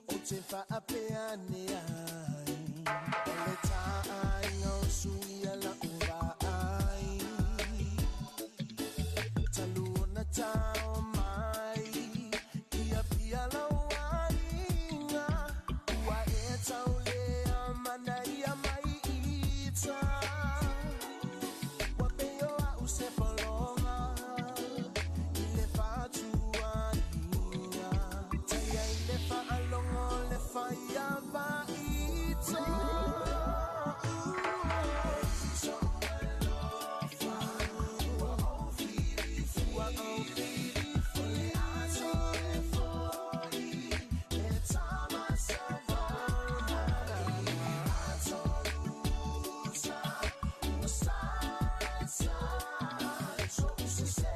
o te whaapea ne ai. O le tāinga o suia la ua ai. Talu ona tau mai, ia pia lau aiga. Ua e tau lea mana ia mai ita. Ua pei o au se polonga, i le fātuaina. Taia i le whaalongo le whaia vaita. So alofa, ua ou whiriwhiri, ua ou whiriwhiri. O le aso e foi, e tamasa vaunana. Atorusa, ua sa, so usese,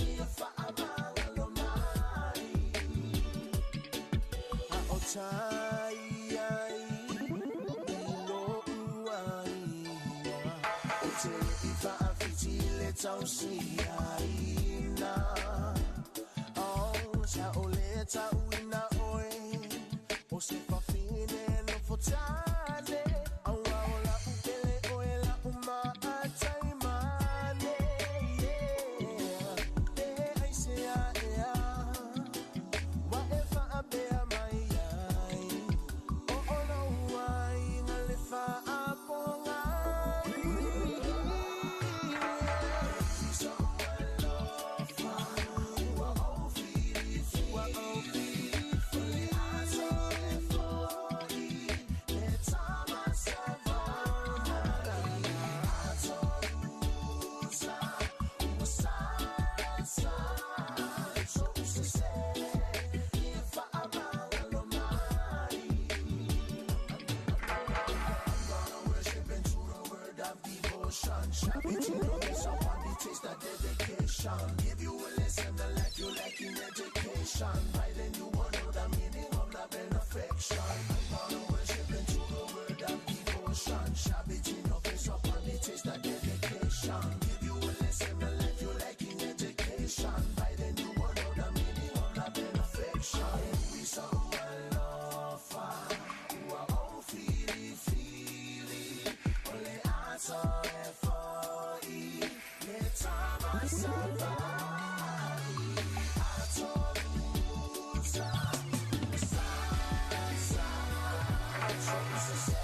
ia whaamangalo mai. A o tai ai, i lo uaina. O te i whaawhiti le tausi aina. Oh, sa o le tau ina oe, o se whawhine no fotane. Aua o la upele oe la uma a taimane. Yeah. E ai se a ea, wa e whaapea mai ai. O o lau ai ngā le whaaponga. So alofa, ua ou whiriwhiri, ua ou whiriwhiri. Aso e foi, le tamasa vaunana. Atorusa, ua sa, so usese, ia whaamangalo mai. I'm gonna worship into the word of devotion. Shout it to the face upon the taste of dedication. Give you a lesson, the life you like in education. By then you will know the meaning of love and affection. I'm gonna worship into the word of devotion. Shout it in your face upon the taste of dedication. Give you a lesson, the life you like in education. By then you will know the meaning of love and affection. We so alofa, ua ou whiriwhiri. O le aso e foi, le tamasa vai. Atorusa, ua sa, so usese,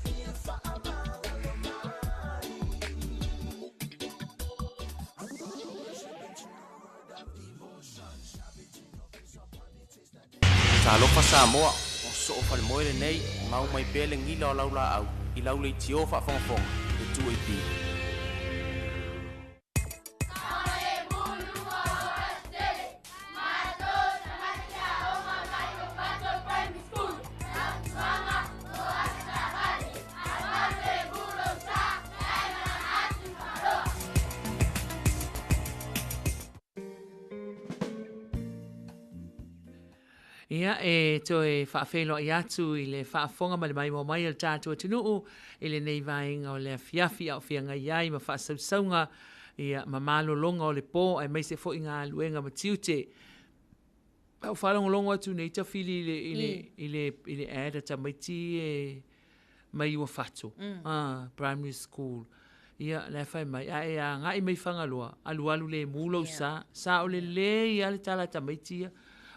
ia whaamangalo mai. Talofa Samoa, o soo falemoe lenei, mau mai pea le gila o lau laau, i lau leitio faafogafoga, le 2AP. Ia, e toe faafeiloai atu i le faafofoga ma le maimoa mai a le tatou atunuu i lenei vaega o le afiafi a o feagai ai ma faasausauga ia, ma malologa o le po aemaise foi galuega ma tiute. A o faalogologo atu nei Tafili i le, i le, i le, i le ad a tamaiti e mai Uafato, ah, primary school. Ia, la e fai mai, a e agai mai Fagaloa, alualu lemu lou sa, sa o lelei lava le tala a tamaiti ia,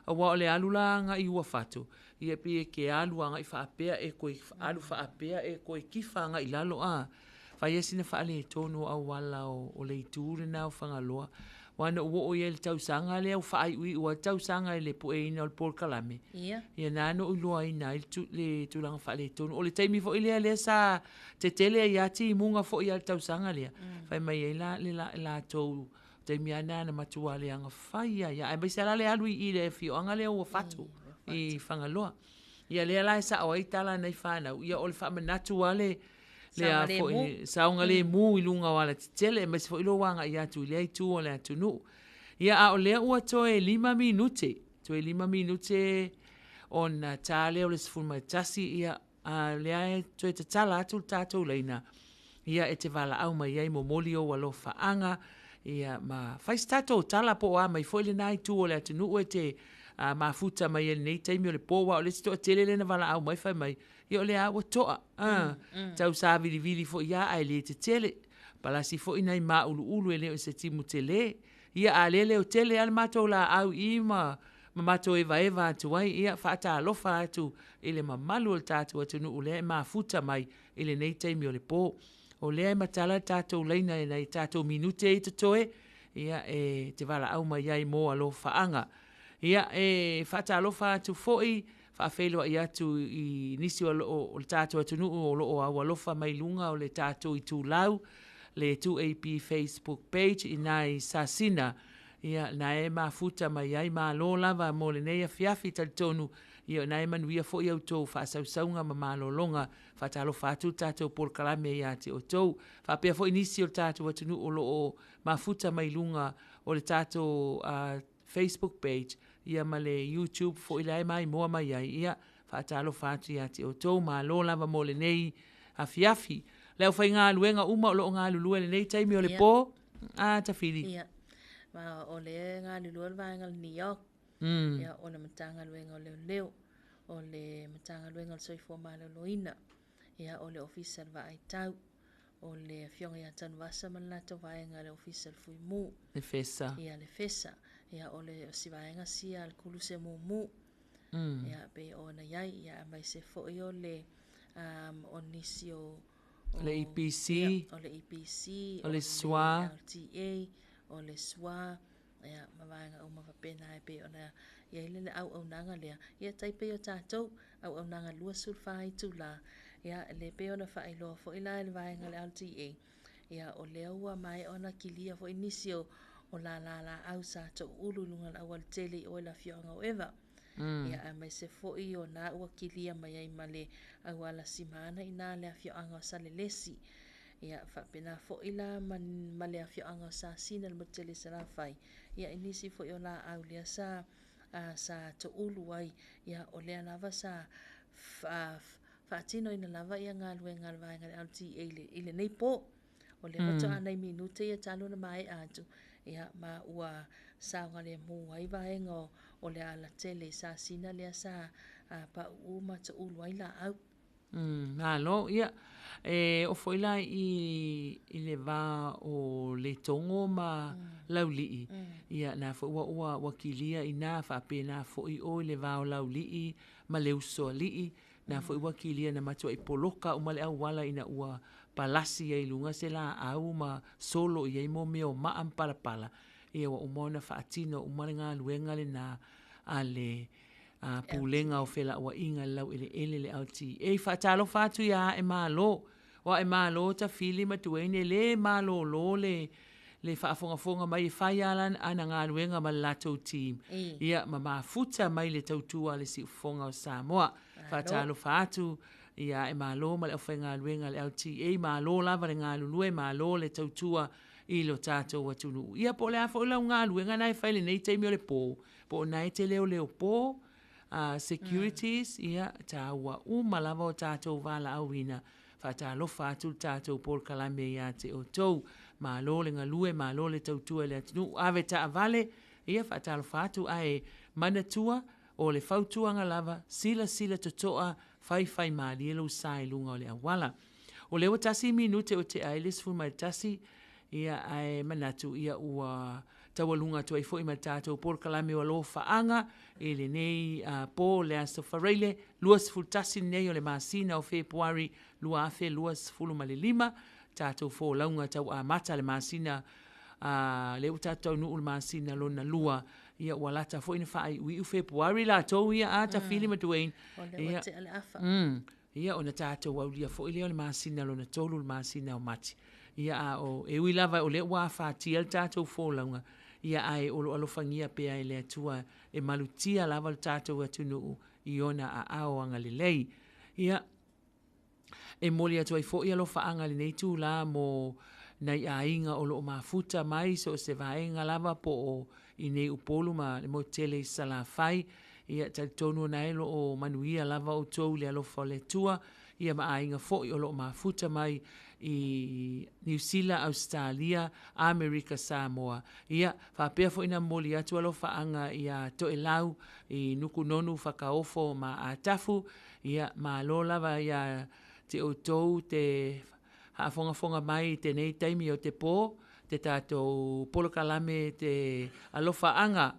aua o le alu la agai i Uafato, ia e pei e ke alu agai faapea e koe alu faapea e koe kifa agai i lalo, a. Fai ai sina faaletonu o auala o le itu lena o Fagaloa. Aua na ou oo i ai i le tausaga lea ua faaiuiu ai le tausaga i le pueina o le polokalame. Ia. Ia na na ou iloaina ai le tulaga faaletonu. O le taimi foi lea lea sa tetele ai lava timuga foi lava i le tausaga lea. Fai mai ai la le latou taimi lava lena na matua leaga fai ai lava. Aemaise lava la le alu i i le afioaga lea o Uafato i Fagaloa. Ia lea la e sao ai tala a nai fanau, ia o le faamanatu lava le le a foi saogalemu i luga o alatetele aemaise foi lou agai atu i lea itu o le atunuu. Ia a o lea ua toe 5 minute, toe 5 minute ona ta lea o le 11, ia a lea e toe tatala atu le tatou laina, ia e te valaau mai ai momoli ou alofaaga, ia ma fai se tatou tala po o a mai foi lena itu o le atunuu e te mafuta mai ai i lenei taimi o le po, aua o le isi toatele lea na valaau mai fai mai, ia o lea lava ua toa, a, tau savilivili foi lava ae le tetele. Palasi foi nai mauluulu e le o se timu tele. Ia a lea leotele lava le matou laau i i ma ma matou evaeva atu ai, ia faatalofa atu i le mamalu o le tatou atunuu lea e mafuta mai i lenei taimi o le po. O lea e matala le tatou laina i nai tatou minute ia totoe, ia e te valaau mai ai mo alofaaga. Ia e faatalofa atu foi, faafeiloai atu i nisi o le tatou atunuu o lo o aualofa mai luga o le tatou itulau, le 2AP Facebook page i nai Sasina, ia na e mafuta mai ai. Malo lava mo lenei afiafi, talitonu ia na e manuia foi a outou faasausauga ma malologa. Faatalofa atu le tatou polokalame ia te outou. Faapea foi nisi o le tatou atunuu o lo o mafuta mai luga o le tatou Facebook page ia ma le YouTube foi la e maimoa mai ai. Ia, faatalofa atu ia te outou. Malo lava mo lenei afiafi. Le aufaigaluega uma o lo o galulue i lenei taimi o le po, a Tafili. Ia, ma o lea e galulue le vaega o le NEOC, ia, o le Matagaluega o Leoleo, o le Matagaluega o le Soifua Maloloina, ia, o le Ofisa o le Vaai Tau, o le Afioga ia Tanuvasa ma le latou vaega i le Ofisa o le Fuimu. Le Fesa. Ia, le Fesa. Ia, o le si vaega sia a le Kuluse Mumu. Ia, pei ona i ai, ia, aemaise foi o le, um, o nisi o, o le EPC, ia, o le EPC, o le SWA, LTA, o le SWA, ia, ma vaega uma faapena e pei ona i ai le auaunaga lea, ia tai pei o tatou, auaunaga 24 itula, ia, le pei ona faailoa foi la e le vaega o le LTA, ia, o lea ua maea ona kilia foi nisi o, o lālā lāʻau sa toʻuulu i luga o le aualatele i o i le afioaga o Eva. Ia, aemaise foi o na ua kilia mai ai ma le auala simana i ina le afioaga o Salelesi. Ia, faapena foi la ma, ma le afioaga o Sasina i le motu tele i Salafai, ia, i nisi foi o lāʻau lea sa, a, sa toʻulu ai, ia, o lea lava sa, a, faatinoina lava ia galuega a le vaega a le LTA i le, i lenei po. O lea faatoa nai minute ia talu ona maea atu, ia, ma ua saogalemu ai vaega o, o le alatele i Sasina lea sa pauu ma toulu ai laau. Malo, ia, e oo foi la i, i le va o Letogo ma Laulii, ia, na foi ua, ua, ua kilia i ina, faapena foi o i le va o Laulii ma Leusoalii, Na foi ua kilia na matuai poloka uma le auala ina ua palasi ai i luga se laau ma solo i ai mea o maa ma palapala, ia ua uma ona faatino uma le galuega lena a le Pulega o Felauaiga i le Laueleele, le LTA. Faatalofa atu ia Ae Malo. O Ae Malo, Tafili ma Duane, e le malolo le le faafogafoga mai e fai lava ana galuega ma le latou team, ia ma mafuta mai le tautua a le Siufofoga o Samoa. Faatalofa atu ia Ae Malo ma le aufaigaluega a le LTA, malo lava le galulue, malo le tautua i lo tatou atunuu. Ia po o le a foi lau galuega na e fai i lenei taimi o le po, po o na e te leoleo po, securities, ia, taua uma lava o tatou valaauina. Faatalofa atu le tatou polokalame ia te outou. Malo le galue, malo le tautua i le atunuu. Ave taavale, ia faatalofa atu ae manatua, o le fautuaga lava, silasila totoa, faifaimalie lou sa i luga o le auala. O lea ua tasi minute ua tea ai le 11, ia ae manatu ia ua taualuga atu ai foi ma le tatou polokalame o Alofaaga i lenei po le Aso Faraile 21 lenei o le masina o Fepuari 2025, tatou folauga tau amata le masina a lea ua tatou taunuu le masina lona lua, ia ua lata foi ona faaiuiu Fepuari latou ia a Tafili ma Duane. O lea ua tea le afa. Ia ona tatou aulia foi lea o le masina lona tolu, le masina o Mati. Ia a o, e ui lava o lea ua afatia le tatou folauga, ia ae o lo o alofagia pea e le Atua e malutia lava le tatou atunuu i ona aao agalelei. Ia, e momoli atu ai foi alofaaga i lenei itula mo nai aiga o lo o mafuta mai so o se vaega lava po o i nei Upolu ma le motu tele i Salafai. Ia, talitonu ona e lo o manuia lava outou i le alofa o le Atua, ia ma aiga foi o lo o mafuta mai i Niu Sila, Ausetalia, Amerika, Samoa. Ia, faapea foi na momoli atu alofaaga iā Toelau i Nukunonu, Fakaofo ma Atafu. Ia, malo lava iā te outou te haafogafoga mai i tenei taimi o te pō, te tatou polokalame te alofaaga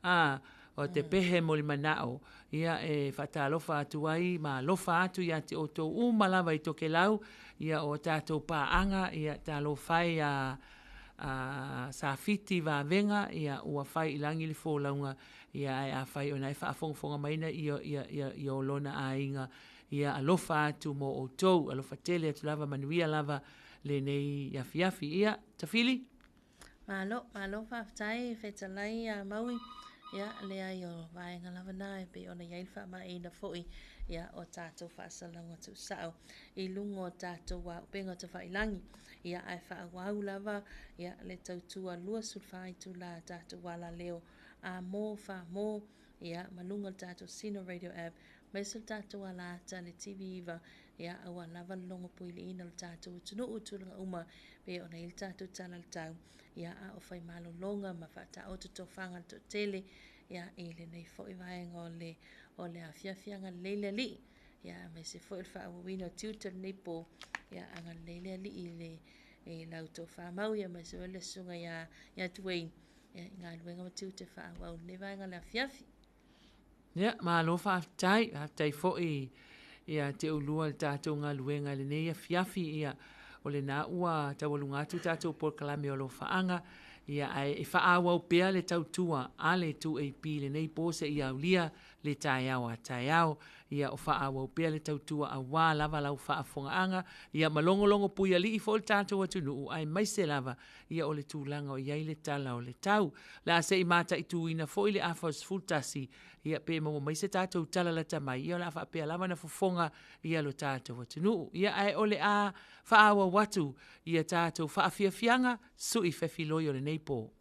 Ā, o te pehe mo le manao, ia e faatalofa atu ai ma alofa atu ia te outou uma lava i Tokelau, ia o a tatou paaga, ia talofa e a, a Safiti Vavega, ia ua fai i lagi le folauga, ia ae afai o na e faafogafoga mai na ia, ia, ia, ia o lona aiga, ia alofa atu mo outou, alofa tele atu lava, manuia lava lenei afiafi. Ia, Tafili? Malo, malo faafetai fetalai ia Maui. Ia, leai o vaega lava na e pei ona i ai le faamaeaina foi ia o tatou faasalalauga tuusao i luga o tatou auupega tafailagi. Ia, ae faaauau lava ia le tautua 24 itula a tatou alaleo a mo fa mo ia ma luga o le tatou Sino Radio App aemaise le tatou alaata le TV9 ia aua lava le logo puiliina o le tatou atunuu i tulaga uma pei ona i ai le tatou tala i le tau, ia a o fai malologa ma faataoto tofaga le toatele ia i lenei foi vaega o le o le afiafi. Agalelei le Alii, ia aemaise foi o le faaauauina o tiute o lenei po, ia agalelei le Alii i le i lau tofa mau, ia aemaise foi le susuga ia ia Dwayne ia i galuega ma tiute faaauau i lenei vaega o le afiafi. Ia, malo faafetai, faafetai foi ia te oulua i le tatou galuega i lenei afiafi. Ia, o lena ua taualuga atu tatou polokalame o alofaaga, ia, ae e faaauau pea le tautua a le 2AP i lenei po seia aulia le taeao a taeao. Ia, o faaauau pea le tautua aua lava lau faafofogaaga, ia ma logologo puialii foi le tatou atunuu, aemaise lava ia o le tulaga o i ai le tala o le tau. O le a se i mataituina foi le afa o le 11, ia pe maua mai se tatou tala lata mai, ia o le a faapea lava ona fofoga ia lo tatou atunuu. Ia ae o le a faaauau atu ia tatou faafiafiaga sui fefiloi o lenei po.